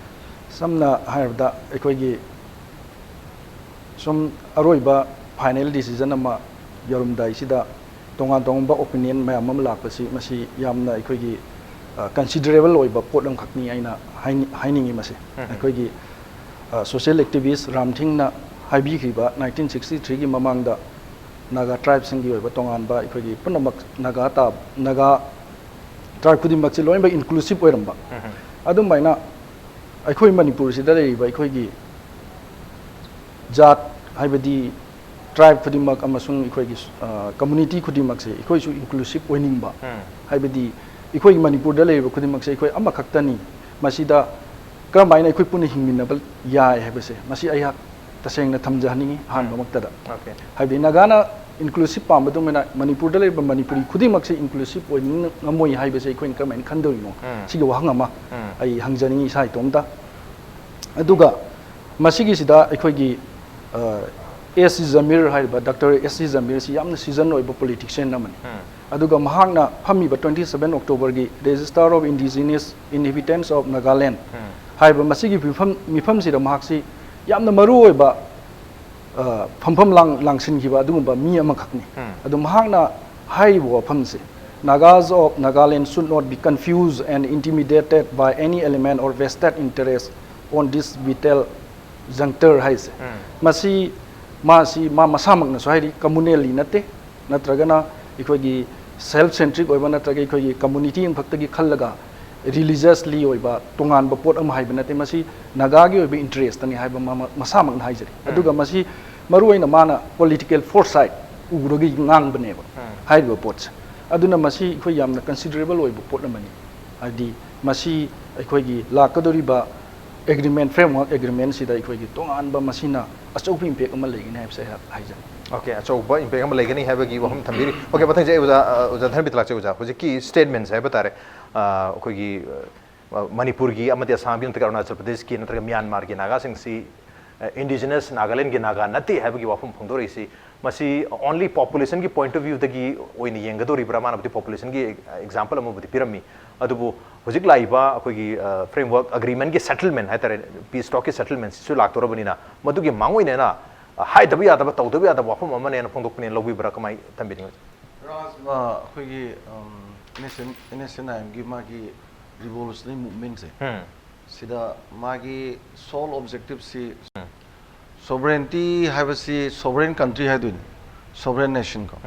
ꯁꯝꯅ ꯍꯥꯏꯔꯕꯗ, ꯑꯩꯈꯣꯏꯒꯤ ꯁꯨꯝ ꯑꯔꯣꯏꯕ final decision ꯑꯃ ꯌꯧꯔꯝꯗꯥꯏꯁꯤꯗ ꯇꯣꯉꯥꯟ ꯇꯣꯉꯥꯟꯕ opinion ꯃꯌꯥꯝ ꯑꯃ ꯂꯥꯛꯄꯁꯤ, ꯃꯁꯤ ꯌꯥꯝꯅ ꯑꯩꯈꯣꯏꯒꯤ, ꯑ, considerable ꯑꯣꯏꯕ ꯄꯣꯠ ꯑꯃꯈꯛꯅꯤ ꯑꯩꯅ ꯍꯥꯏꯅꯤ-, ꯍꯥꯏꯅꯤꯡꯉꯤ ꯃꯁꯤ꯫ ꯑꯩꯈꯣꯏꯒꯤ, ꯑ, social activist ꯔꯥꯝꯊꯤꯡꯅ ꯍꯥꯏꯕꯤꯈꯤꯕ nineteen sixty threeꯒꯤ ꯃꯃꯥꯡꯗ ꯅꯥꯒꯥ tribeꯁꯤꯡꯒꯤ ꯑꯣꯏꯕ ꯇꯣꯉꯥꯟꯕ ꯑꯩꯈꯣꯏꯒꯤ ꯄꯨꯝꯅꯃꯛ ꯅꯥꯒꯥ ꯇꯥ-, ꯅꯥꯒꯥ tribe ꯈꯨꯗꯤꯡꯃꯛꯁꯤ ꯂꯣꯏꯅꯃꯛ inclusive ꯑꯣꯏꯔꯝꯕ꯫ ꯑꯗꯨꯃꯥꯏꯅ ꯑꯩꯈꯣꯏ ꯃꯅꯤꯄꯨꯔꯁꯤꯗ ꯂꯩꯔꯤꯕ ꯑꯩꯈꯣꯏꯒꯤ ꯖꯥꯠ, ꯍꯥꯏꯕꯗꯤ tribe ꯈꯨꯗꯤꯡꯃꯛ ꯑꯃꯁꯨꯡ ꯑꯩꯈꯣꯏꯒꯤ, ꯑ, community ꯈꯨꯗꯤꯡꯃꯛꯁꯦ ꯑꯩꯈꯣꯏꯁꯨ inclusive ꯑꯣꯏꯅꯤꯡꯕ, ꯍꯥꯏꯕꯗꯤ ꯑꯩꯈꯣꯏꯒꯤ ꯃꯅꯤꯄꯨꯔꯗ ꯂꯩꯔꯤꯕ ꯈꯨꯗꯤꯡꯃꯛꯁꯦ ꯑꯩꯈꯣꯏ ꯑꯃꯈꯛꯇꯅꯤ, ꯃꯁꯤꯗ ꯀꯔꯝꯍꯥꯏꯅ ꯑꯩꯈꯣꯏ ꯄꯨꯟꯅ ꯍꯤꯡꯃꯤꯟꯅꯕ ꯌꯥꯏ ꯍꯥꯏꯕꯁꯦ, ꯃꯁꯤ ꯑꯩꯍꯥꯛ ꯇꯁꯦꯡꯅ ꯊꯝꯖꯍꯟꯅꯤꯡꯉꯤ ꯑꯍꯥꯟꯕꯃꯛꯇꯗ꯫ Okay. ꯍꯥꯏꯕꯗꯤ ꯅꯥꯒꯥꯅ inclusive ꯄꯥꯝꯕꯗꯧꯅ ꯃꯅꯤꯄꯨꯔꯗ ꯂꯩꯔꯤꯕ ꯃꯅꯤꯄꯨꯔꯤ ꯈꯨꯗꯤꯡꯃꯛꯁꯦ inclusive ꯑꯣꯏꯅꯤꯡꯉꯝꯃꯣꯏ ꯍꯥꯏꯕꯁꯦ ꯑꯩꯈꯣꯏꯅ ꯀꯔꯝꯍꯥꯏꯅ ꯈꯟꯗꯣꯏꯅꯣ? ꯁꯤꯒꯤ ꯋꯥꯍꯪ ꯑꯃ ꯑꯩ ꯍꯪꯖꯅꯤꯡꯉꯤ ꯏꯁꯥ ꯏꯇꯣꯝꯇ꯫ ꯑꯗꯨꯒ ꯃꯁꯤꯒꯤꯁꯤꯗ ꯑꯩꯈꯣꯏꯒꯤ ꯑꯦꯁ ꯁꯤ ꯖꯃꯤꯔ ꯍꯥꯏꯔꯤꯕ, ꯗꯥꯛꯇꯔ ꯑꯦꯁ ꯁꯤ ꯖꯃꯤꯔꯁꯤ ꯌꯥꯝꯅ ꯁꯤꯖꯟ ꯑꯣꯏꯕ ꯄꯣꯂꯤꯇꯤꯁꯤꯌꯟ ꯑꯃꯅꯤ꯫ ꯑꯗꯨꯒ ꯃꯍꯥꯛꯅ ꯐꯝꯃꯤꯕ twenty seven Octoberꯒꯤ Register of Indigenous Inhabitants of Nagaland ꯍꯥꯏꯕ ꯃꯁꯤꯒꯤ ꯃꯤꯐꯝ ꯃꯤꯐꯝꯁꯤꯗ ꯃꯍꯥꯛꯁꯤ ꯌꯥꯝꯅ ꯃꯔꯨ ꯑꯣꯏꯕ ꯐꯝꯐꯝ ꯂꯥꯡꯁꯤꯟꯈꯤꯕ ꯑꯗꯨꯒꯨꯝꯕ ꯃꯤ ꯑꯃꯈꯛꯅꯤ꯫ ꯑꯗꯨ ꯃꯍꯥꯛꯅ ꯍꯥꯏꯔꯤꯕ ꯋꯥꯐꯝꯁꯦ, Nagas of Nagaland should not be confused and intimidated by any element or vested interest on this vital juncture ꯍꯥꯏꯁꯦ꯫ ꯃꯁꯤ ꯃꯥꯁꯤ ꯃꯥ ꯃꯁꯥꯃꯛꯅꯁꯨ ꯍꯥꯏꯔꯤ, ꯀꯝꯃꯨꯅꯦꯜꯂꯤ ꯅꯠꯇꯦ, ꯅꯠꯇ꯭ꯔꯒꯅ ꯑꯩꯈꯣꯏꯒꯤ ꯁꯦꯜꯐ ꯁꯦꯟꯇ꯭ꯔꯤꯛ ꯑꯣꯏꯕ ꯅꯠꯇ꯭ꯔꯒ ꯑꯩꯈꯣꯏꯒꯤ ꯀꯝꯃꯨꯅꯤꯇꯤ ꯑꯃꯈꯛꯇꯒꯤ ꯈꯜꯂꯒ ꯔꯤꯂꯤꯖꯁꯂꯤ ꯑꯣꯏꯕ ꯇꯣꯉꯥꯟꯕ ꯄꯣꯠ ꯑꯃ ꯍꯥꯏꯕ ꯅꯠꯇꯦ, ꯃꯁꯤ ꯅꯥꯒꯥꯒꯤ ꯑꯣꯏꯕ ꯏꯟꯇꯔꯦꯁꯇꯅꯤ ꯍꯥꯏꯕ ꯃꯁꯥꯃꯛꯅ ꯍꯥꯏꯖꯔꯤ꯫ ꯑꯗꯨꯒ ꯃꯁꯤ ꯃꯔꯨꯑꯣꯏꯅ ꯃꯥꯅ ꯄꯣꯂꯤꯇꯤꯀꯦꯜ ꯐꯣꯔꯁꯥꯏꯠ ꯎꯔꯒ ꯉꯥꯡꯕꯅꯦꯕ ꯍꯥꯏꯔꯤꯕ ꯄꯣꯠꯁꯦ꯫ ꯑꯗꯨꯅ ꯃꯁꯤ ꯑꯩꯈꯣꯏ ꯌꯥꯝꯅ ꯀꯟꯁꯤꯗꯔꯦꯕꯜ ꯑꯣꯏꯕ ꯄꯣꯠ ꯑꯃꯅꯤ꯫ ꯍꯥꯏꯗꯤ ꯃꯁꯤ ꯑꯩꯈꯣꯏꯒꯤ ꯂꯥꯛꯀꯗꯧꯔꯤꯕ ꯑꯦꯒ꯭ꯔꯤꯃꯦꯟ, ꯐ꯭ꯔꯦꯝꯋꯥꯔꯛ ꯑꯦꯒ꯭ꯔꯤꯃꯦꯟꯁꯤꯗ ꯑꯩꯈꯣꯏꯒꯤ ꯇꯣꯉꯥꯟꯕ ꯃꯁꯤꯅ ꯑꯆꯧꯕ ꯏꯝꯄꯦꯛ ꯑꯃ ꯂꯩꯒꯅꯤ ꯍꯥꯏꯕꯁꯦ ꯑꯩꯍꯥꯛ ꯍꯥꯏꯖꯅꯤꯡꯏ꯫ ꯑꯣꯀꯦ, ꯑꯆꯧꯕ ꯏꯝꯄꯦꯛ ꯑꯃ ꯂꯩꯒꯅꯤ ꯍꯥꯏꯕꯒꯤ ꯋꯥꯐꯝ ꯊꯝꯕꯤꯔꯤ꯫ ꯑꯣꯀꯦ, ꯃꯊꯪꯁꯦ ꯑꯩ ꯑꯣꯖꯥ, ꯑ, ꯑꯣꯖꯥ ꯙꯔꯃꯤꯇꯂꯥ ꯆꯦ, ꯑꯣꯖꯥ, ꯍꯧꯖꯤꯛꯀꯤ ꯁ꯭ꯇꯦꯠꯃꯦꯟꯁꯦ ꯍꯥꯏꯕ ꯇꯥꯔꯦ, ꯑ, ꯑꯩꯈꯣꯏꯒꯤ, ꯑ, ꯃꯅꯤꯄꯨꯔꯒꯤ ꯑꯃꯗꯤ ꯑꯁꯥꯝꯒꯤ ꯅꯠꯇ꯭ꯔꯒ ꯑꯔꯨꯅꯥꯆꯜ ꯄ꯭ꯔꯗꯦꯁꯀꯤ ꯅꯠꯇ꯭ꯔꯒ ꯃ꯭ꯌꯥꯟꯃꯥꯔꯒꯤ ꯅꯥꯒꯥꯁꯤꯡꯁꯤ, ꯑ, ꯏꯟꯗꯤꯖꯤꯅꯁ ꯅꯥꯒꯥꯂꯦꯟꯒꯤ ꯅꯥꯒꯥ ꯅꯠꯇꯦ ꯍꯥꯏꯕꯒꯤ ꯋꯥꯐꯝ ꯐꯣꯡꯗꯣꯔꯛꯏꯁꯤ, ꯃꯁꯤ only ꯄꯣꯄꯨꯂꯦꯁꯟꯒꯤ ꯄꯣꯏꯟꯠ ꯑꯣꯐ ꯚ꯭ꯌꯨꯗꯒꯤ ꯑꯣꯏꯅ ꯌꯦꯡꯒꯗꯧꯔꯤꯕ꯭ꯔꯥ? ꯃꯥꯅꯕꯨꯗꯤ ꯄꯣꯄꯨꯂꯦꯁꯟꯒꯤ ꯑꯦꯛꯖꯥꯝꯄꯜ ꯑꯃꯕꯨꯗꯤ ꯄꯤꯔꯝꯃꯤ, ꯑꯗꯨꯕꯨ ꯍꯧꯖꯤꯛ ꯂꯥꯛꯏꯕ ꯑꯩꯈꯣꯏꯒꯤ, ꯑ, ꯐ꯭ꯔꯦꯝꯋꯥꯔꯛ ꯑꯦꯒ꯭ꯔꯤꯃꯦꯟꯒꯤ ꯁꯦꯇꯜꯃꯦꯟ ꯍꯥꯏꯇꯥꯔꯦ, ꯄꯤꯁ ꯇꯣꯛꯀꯤ ꯁꯦꯇꯜꯃꯦꯟꯁꯤꯁꯨ ꯂꯥꯛꯇꯧꯔꯕꯅꯤꯅ, ꯃꯗꯨꯒꯤ ꯃꯥꯡꯑꯣꯏꯅꯅ, ꯑ, ꯍꯥꯏꯗꯕ ꯌꯥꯗꯕ, ꯇꯧꯗꯕ ꯌꯥꯗꯕ ꯋꯥꯐꯝ ꯑꯃꯅꯦꯅ ꯐꯣꯡꯗꯣꯛꯄꯅꯦꯅ ꯂꯧꯕꯤꯕ꯭ꯔꯥ? ꯀꯃꯥꯏꯅ ꯊꯝꯕꯤꯅꯤꯡꯉꯤ? ꯔꯥꯖ, ꯑ, ꯑꯩꯈꯣꯏꯒꯤ, ꯎꯝ, N S N, N S N I ꯑꯦꯝꯒꯤ ꯃꯥꯒꯤ ꯔꯤꯚꯣꯂꯨꯁꯅꯔꯤ ꯃꯨꯚꯃꯦꯟꯁꯦ, ꯁꯤꯗ ꯃꯥꯒꯤ ꯁꯣꯜ ꯑꯣꯕꯖꯦꯛꯇꯤꯞꯁꯤ, ꯁꯣꯚꯔꯦꯟꯇꯤ ꯍꯥꯏꯕꯁꯤ ꯁꯣꯚꯔꯦꯟ ꯀꯟꯇ꯭ꯔꯤ ꯍꯥꯏꯗꯣꯏꯅꯤ, ꯁꯣꯚꯔꯦꯟ ꯅꯦꯁꯟ ꯀꯣ꯫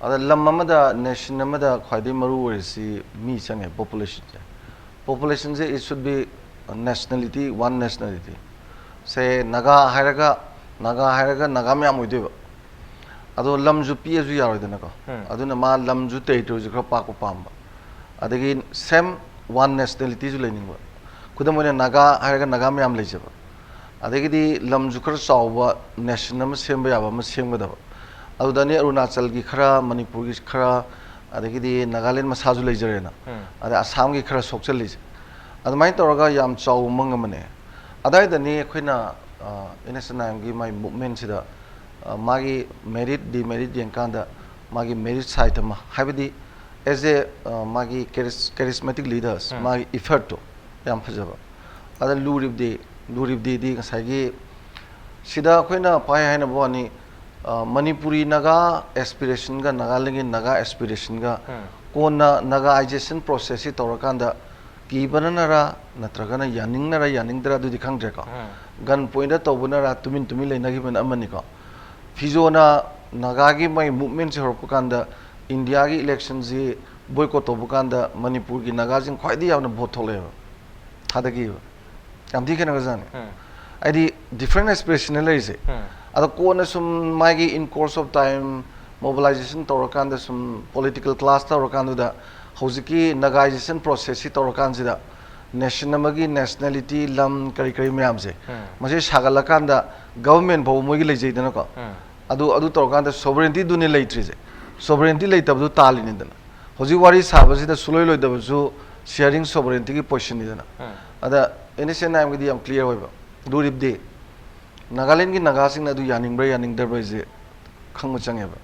ꯑꯗ ꯂꯝ ꯑꯃꯗ, ꯅꯦꯁꯟ ꯑꯃꯗ ꯈ꯭ꯋꯥꯏꯗꯒꯤ ꯃꯔꯨ ꯑꯣꯏꯔꯤꯁꯤ ꯃꯤ ꯆꯪꯉꯦ, ꯄꯣꯄꯨꯂꯦꯁꯟꯁꯦ꯫ ꯄꯣꯄꯨꯂꯦꯁꯟꯁꯦ, it should be nationality, one nationality꯫ ꯁꯦ ꯅꯥꯒꯥ ꯍꯥꯏꯔꯒ, ꯅꯥꯒꯥ ꯍꯥꯏꯔꯒ ꯅꯥꯒꯥ ꯃꯌꯥꯝ ꯑꯣꯏꯗꯣꯏꯕ꯫ ꯑꯗꯣ ꯂꯝꯁꯨ ꯄꯤꯛꯑꯁꯨ ꯌꯥꯔꯣꯏꯗꯅꯀꯣ꯫ ꯑꯗꯨꯅ ꯃꯥ ꯂꯝꯁꯨ, ꯇꯦꯔꯤꯇꯣꯔꯤꯁꯨ ꯈꯔ ꯄꯥꯛꯄ ꯄꯥꯝꯕ꯫ ꯑꯗꯒꯤ ꯁꯦꯝ ꯋꯥꯟ ꯅꯦꯁꯅꯦꯂꯤꯇꯤꯁꯨ ꯂꯩꯅꯤꯡꯕ꯫ ꯈꯨꯗꯝ ꯑꯣꯏꯅ ꯅꯥꯒꯥ ꯍꯥꯏꯔꯒ ꯅꯥꯒꯥ ꯃꯌꯥꯝ ꯂꯩꯖꯕ꯫ ꯑꯗꯒꯤꯗꯤ ꯂꯝꯁꯨ ꯈꯔ ꯆꯥꯎꯕ ꯅꯦꯁꯟ ꯑꯃ ꯁꯦꯝꯕ ꯌꯥꯕ ꯑꯃ ꯁꯦꯝꯒꯗꯕ꯫ ꯑꯗꯨꯗ ꯑꯅꯤ ꯑꯔꯨꯅꯥꯆꯜꯒꯤ ꯈꯔ, ꯃꯅꯤꯄꯨꯔꯒꯤ ꯈꯔ, ꯑꯗꯒꯤꯗꯤ ꯅꯥꯒꯥꯂꯦꯟ ꯃꯁꯥꯁꯨ ꯂꯩꯖꯔꯦꯅ꯫ ꯑꯗ ꯑꯁꯥꯝꯒꯤ ꯈꯔ ꯁꯣꯛꯆꯜꯂꯤꯁꯦ꯫ ꯑꯗꯨꯃꯥꯏꯅ ꯇꯧꯔꯒ ꯌꯥꯝ ꯆꯥꯎꯕ ꯃꯪ ꯑꯃꯅꯦ꯫ ꯑꯗꯥꯏꯗꯅꯤ ꯑꯩꯈꯣꯏꯅ ꯑꯦꯟ ꯑꯦꯁ ꯑꯦꯟ ꯑꯥꯏ ꯑꯦꯝꯒꯤ ꯃꯥꯏ ꯃꯨꯞꯃꯦꯟꯁꯤꯗ ꯃꯥꯒꯤ ꯃꯦꯔꯤꯠ ꯗꯤꯃꯦꯔꯤꯠ ꯌꯦꯡꯀꯥꯟꯗ ꯃꯥꯒꯤ ꯃꯦꯔꯤꯠ ꯁꯥꯏꯠ ꯑꯃ, ꯍꯥꯏꯕꯗꯤ ꯑꯦꯁ ꯑꯦ ꯃꯥꯒꯤ ꯀꯦꯔꯤꯁꯃꯦꯇꯤꯛ ꯂꯤꯗꯔꯁ, ꯎꯝ꯫ ꯃꯥꯒꯤ ꯏꯐꯔꯠꯇꯣ ꯌꯥꯝ ꯐꯖꯕ꯫ ꯑꯗ ꯂꯨꯔꯤꯕꯗꯤ, ꯂꯨꯔꯤꯕꯗꯤꯗꯤ ꯉꯁꯥꯏꯒꯤ ꯁꯤꯗ ꯑꯩꯈꯣꯏꯅ ꯄꯥꯏ ꯍꯥꯏꯅꯕ ꯋꯥꯅꯤ, ꯃꯅꯤꯄꯨꯔꯤ ꯅꯥꯒꯥ ꯑꯦꯁꯄꯤꯔꯦꯁꯟꯒ ꯅꯥꯒꯥꯂꯦꯟꯒꯤ ꯅꯥꯒꯥ ꯑꯦꯁꯄꯤꯔꯦꯁꯟꯒ ꯎꯝ꯫ ꯀꯣꯟꯅ ꯅꯥꯒꯥꯏꯖꯦꯁꯟ ꯄ꯭ꯔꯣꯁꯦꯁꯁꯤ ꯇꯧꯔꯀꯥꯟꯗ ꯀꯤꯕꯅꯅꯔ ꯅꯠꯇ꯭ꯔꯒꯅ ꯌꯥꯅꯤꯡꯅꯔ ꯌꯥꯅꯤꯡꯗ꯭ꯔꯥ ꯑꯗꯨꯗꯤ ꯈꯪꯗ꯭ꯔꯦꯀꯣ꯫ ꯎꯝ꯫ ꯒꯟ ꯄꯣꯏꯟꯗ ꯇꯧꯕꯅꯔ ꯇꯨꯃꯤꯟ ꯇꯨꯃꯤꯟ ꯂꯩꯅꯈꯤꯕꯅ ꯑꯃꯅꯤꯀꯣ꯫ ꯐꯤꯖꯣꯅ ꯅꯥꯒꯥꯒꯤ ꯃꯣꯏ ꯃꯨꯞꯃꯦꯟꯁꯦ ꯍꯧꯔꯛꯄ ꯀꯥꯟꯗ ꯏꯟꯗꯤꯌꯥꯒꯤ ꯏꯂꯦꯛꯁꯟꯁꯤ ꯕꯣꯏꯀꯣꯠ ꯇꯧꯕ ꯀꯥꯟꯗ ꯃꯅꯤꯄꯨꯔꯒꯤ ꯅꯥꯒꯥꯁꯤꯡ ꯈ꯭ꯋꯥꯏꯗꯒꯤ ꯌꯥꯝꯅ ꯚꯣꯠ ꯊꯣꯛꯂꯛꯑꯦꯕ, ꯊꯥꯗꯈꯤꯕ꯫ ꯌꯥꯝ ꯊꯤ ꯈꯦꯠꯅꯈ꯭ꯔꯖꯥꯠꯅꯤ꯫ ꯎꯝ꯫ ꯍꯥꯏꯗꯤ ꯗꯤꯐ꯭ꯔꯦꯟ ꯑꯦꯁꯄꯤꯔꯦꯁꯟꯅ ꯂꯩꯔꯤꯁꯦ꯫ ꯎꯝ꯫ ꯑꯗꯣ ꯀꯣꯟꯅ ꯁꯨꯝ ꯃꯥꯒꯤ in course of time mobilization ꯇꯧꯔꯀꯥꯟꯗ ꯁꯨꯝ ꯄꯣꯂꯤꯇꯤꯀꯦꯜ ꯀ꯭ꯂꯥꯁ ꯇꯧꯔꯀꯥꯟꯗꯨꯗ ꯍꯧꯖꯤꯛꯀꯤ ꯅꯥꯒꯥꯏꯖꯦꯁꯟ ꯄ꯭ꯔꯣꯁꯦꯁꯁꯤ ꯇꯧꯔꯀꯥꯟꯁꯤꯗ ꯅꯦꯁꯟ ꯑꯃꯒꯤ ꯅꯦꯁꯅꯦꯂꯤꯇꯤ, ꯂꯝ, ꯀꯔꯤ ꯀꯔꯤ ꯃꯌꯥꯝꯁꯦ, ꯎꯝ꯫ ꯃꯁꯤ ꯁꯥꯒꯠꯂꯀꯥꯟꯗ ꯒꯚꯔꯟꯃꯦꯟ ꯐꯥꯎꯕ ꯃꯣꯏꯒꯤ ꯂꯩꯖꯩꯗꯅꯀꯣ꯫ ꯎꯝ꯫ ꯑꯗꯨ, ꯑꯗꯨ ꯇꯧꯔꯀꯥꯟꯗ ꯁꯣꯚꯔꯦꯟꯇꯤꯗꯨꯅꯤ ꯂꯩꯇ꯭ꯔꯤꯁꯦ꯫ ꯁꯣꯚꯔꯦꯟꯇꯤ ꯂꯩꯇꯕꯗꯨ ꯇꯥꯜꯂꯤꯅꯤꯗꯅ꯫ ꯍꯧꯖꯤꯛ ꯋꯥꯔꯤ ꯁꯥꯕꯁꯤꯗ ꯁꯨꯡꯂꯣꯏ ꯂꯣꯏꯗꯕꯁꯨ ꯁꯤꯌꯥꯔꯤꯡ ꯁꯣꯚꯔꯦꯟꯇꯤꯒꯤ ꯄꯣꯖꯤꯁꯟꯅꯤꯗꯅ꯫ ꯎꯝ꯫ ꯑꯗ ꯑꯦꯟ ꯑꯦꯁ ꯑꯦꯟ ꯑꯥꯏ ꯑꯦꯝꯒꯤꯗꯤ ꯌꯥꯝ ꯀ꯭ꯂꯤꯌꯥꯔ ꯑꯣꯏꯕ꯫ ꯂꯨꯔꯤꯕꯗꯤ ꯅꯥꯒꯥꯂꯦꯟꯒꯤ ꯅꯥꯒꯥꯁꯤꯡꯅ ꯑꯗꯨ ꯌꯥꯅꯤꯡꯕ꯭ꯔꯥ ꯌꯥꯅꯤꯡꯗꯕ꯭ꯔꯥ ꯍꯥꯏꯁꯦ ꯈꯪꯕ ꯆꯪꯉꯦꯕ꯫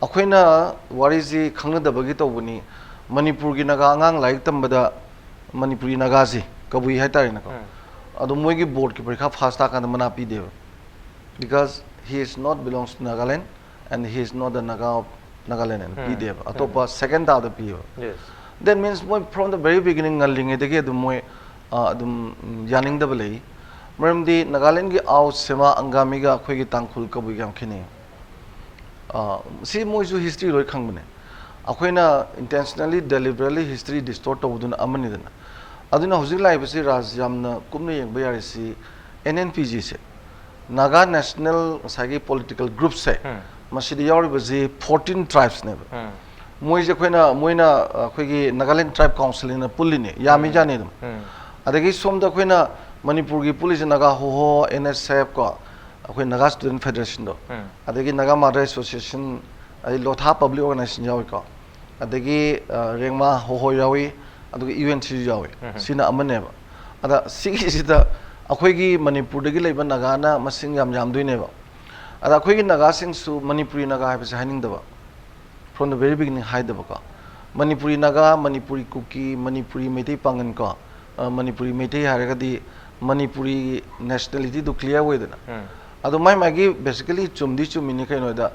ꯑꯩꯈꯣꯏꯅ ꯋꯥꯔꯤꯁꯤ ꯈꯪꯅꯗꯕꯒꯤ ꯇꯧꯕꯅꯤ꯫ ꯃꯅꯤꯄꯨꯔꯒꯤ ꯅꯥꯒꯥ ꯑꯉꯥꯡ ꯂꯥꯏꯔꯤꯛ ꯇꯝꯕꯗ ꯃꯅꯤꯄꯨꯔꯤ ꯅꯥꯒꯥꯁꯤ, ꯀꯕꯨꯏ ꯍꯥꯏꯇꯥꯔꯦꯅꯦꯀꯣ, ꯎꯝ꯫ ꯑꯗꯣ ꯃꯣꯏꯒꯤ ꯕꯣꯔꯗꯀꯤ ꯄꯔꯤꯈꯥ ꯐꯥꯁ ꯇꯥꯀꯥꯟꯗ ꯃꯅꯥ ꯄꯤꯗꯦꯕ꯫ Because he is not belongs to Nagaland and he is not the Naga of Nagaland ꯍꯥꯏꯅ ꯎꯝ꯫ ꯄꯤꯗꯦꯕ꯫ ꯎꯝ꯫ ꯑꯇꯣꯞꯄ ꯁꯦꯀꯦꯟ ꯇꯥꯕꯗ ꯄꯤꯌꯦꯕ꯫ Yes. That means ꯃꯣꯏ from the very beginning, ꯉꯜꯂꯤꯉꯩꯗꯒꯤ ꯑꯗꯨꯝ ꯃꯣꯏ, ꯑ, ꯑꯗꯨꯝ, ꯎꯝ, ꯌꯥꯅꯤꯡꯗꯕ ꯂꯩ꯫ ꯃꯔꯝꯗꯤ ꯅꯥꯒꯥꯂꯦꯟꯒꯤ ꯑꯥꯎ, ꯁꯦꯃꯥ, ꯑꯪꯒꯥꯃꯤꯒ ꯑꯩꯈꯣꯏꯒꯤ ꯇꯥꯡꯈꯨꯜ ꯀꯕꯨꯏꯒ ꯌꯥꯝ ꯈꯦꯠꯅꯩ꯫ ꯑ, ꯁꯤ ꯃꯣꯏꯁꯨ ꯍꯤꯁꯇ꯭ꯔꯤ ꯂꯣꯏ ꯈꯪꯕꯅꯦ꯫ ꯑꯩꯈꯣꯏꯅ intentionally, deliberately history distort ꯇꯧꯕꯗꯨꯅ ꯑꯃꯅꯤꯗꯅ꯫ ꯑꯗꯨꯅ ꯍꯧꯖꯤꯛ ꯂꯥꯛꯏꯕꯁꯤ ꯔꯥꯖ ꯌꯥꯝꯅ ꯀꯨꯞꯅ ꯌꯦꯡꯕ ꯌꯥꯔꯤꯁꯤ ꯑꯦꯟ ꯑꯦꯟ ꯄꯤ ꯖꯤꯁꯦ, ꯅꯥꯒꯥ ꯅꯦꯁꯅꯦꯜ ꯉꯁꯥꯏꯒꯤ ꯄꯣꯂꯤꯇꯤꯀꯦꯜ ꯒ꯭ꯔꯨꯞꯁꯦ, ꯎꯝ꯫ ꯃꯁꯤꯗ ꯌꯥꯎꯔꯤꯕꯁꯤ fourteen tribesꯅꯦꯕ꯫ ꯎꯝ꯫ ꯃꯣꯏꯁꯦ ꯑꯩꯈꯣꯏꯅ, ꯃꯣꯏꯅ, ꯑ, ꯑꯩꯈꯣꯏꯒꯤ ꯅꯥꯒꯥꯂꯦꯟ ꯇ꯭ꯔꯥꯏꯕ ꯀꯥꯎꯟꯁꯤꯜꯅ ꯄꯨꯜꯂꯤꯅꯦ, ꯌꯥꯝꯃꯤ ꯎꯝ꯫ ꯖꯥꯠꯅꯤ ꯑꯗꯨꯝ꯫ ꯎꯝ꯫ ꯑꯗꯒꯤ ꯁꯣꯝꯗ ꯑꯩꯈꯣꯏꯅ ꯃꯅꯤꯄꯨꯔꯒꯤ ꯄꯨꯜꯂꯤꯁꯦ ꯅꯥꯒꯥ ꯍꯣꯍꯣ, ꯑꯦꯟ ꯑꯦꯁ ꯑꯦꯐ ꯀꯣ, ꯑꯩꯈꯣꯏ ꯅꯥꯒꯥ ꯁ꯭ꯇꯨꯗꯦꯟꯠ ꯐꯦꯗꯔꯦꯁꯟꯗꯣ, ꯎꯝ꯫ ꯑꯗꯒꯤ ꯅꯥꯒꯥ ꯃꯥꯗꯔ ꯑꯦꯁꯣꯁꯤꯌꯦꯁꯟ, ꯑꯗꯩ ꯂꯣꯊꯥ ꯄꯕ꯭ꯂꯤꯛ ꯑꯣꯔꯒꯅꯥꯏꯖꯦꯁꯟ ꯌꯥꯎꯏꯀꯣ, ꯑꯗꯒꯤ, ꯑ, ꯔꯦꯡꯃꯥ ꯍꯣꯍꯣ ꯌꯥꯎꯏ, ꯑꯗꯨꯒ ꯌꯨ ꯑꯦꯟ ꯁꯤꯁꯨ ꯌꯥꯎꯏ꯫ ꯎꯝ꯫ ꯁꯤꯅ ꯑꯃꯅꯦꯕ꯫ ꯑꯗ ꯁꯤꯒꯤꯁꯤꯗ ꯑꯩꯈꯣꯏꯒꯤ ꯃꯅꯤꯄꯨꯔꯗꯒꯤ ꯂꯩꯕ ꯅꯥꯒꯥꯅ ꯃꯁꯤꯡ ꯌꯥꯝ ꯌꯥꯝꯗꯣꯏꯅꯦꯕ꯫ ꯑꯗ ꯑꯩꯈꯣꯏꯒꯤ ꯅꯥꯒꯥꯁꯤꯡꯁꯨ ꯃꯅꯤꯄꯨꯔꯤ ꯅꯥꯒꯥ ꯍꯥꯏꯕꯁꯦ ꯍꯥꯏꯅꯤꯡꯗꯕ, from the very beginning ꯍꯥꯏꯗꯕꯀꯣ꯫ Manipuri Naga, Manipuri ꯀꯨꯀꯤ, ꯃꯅꯤꯄꯨꯔꯤ ꯃꯩꯇꯩ ꯄꯥꯉꯟ ꯀꯣ, ꯑ, ꯃꯅꯤꯄꯨꯔꯤ ꯃꯩꯇꯩ ꯍꯥꯏꯔꯒꯗꯤ ꯃꯅꯤꯄꯨꯔꯤ nationality ꯗꯨ clear ꯑꯣꯏꯗꯅ꯫ ꯎꯝ꯫ ꯑꯗꯣ ꯃꯥꯏ ꯃꯥꯒꯤ basically ꯆꯨꯝꯗꯤ ꯆꯨꯝꯃꯤꯅꯤ ꯀꯩꯅꯣꯗ,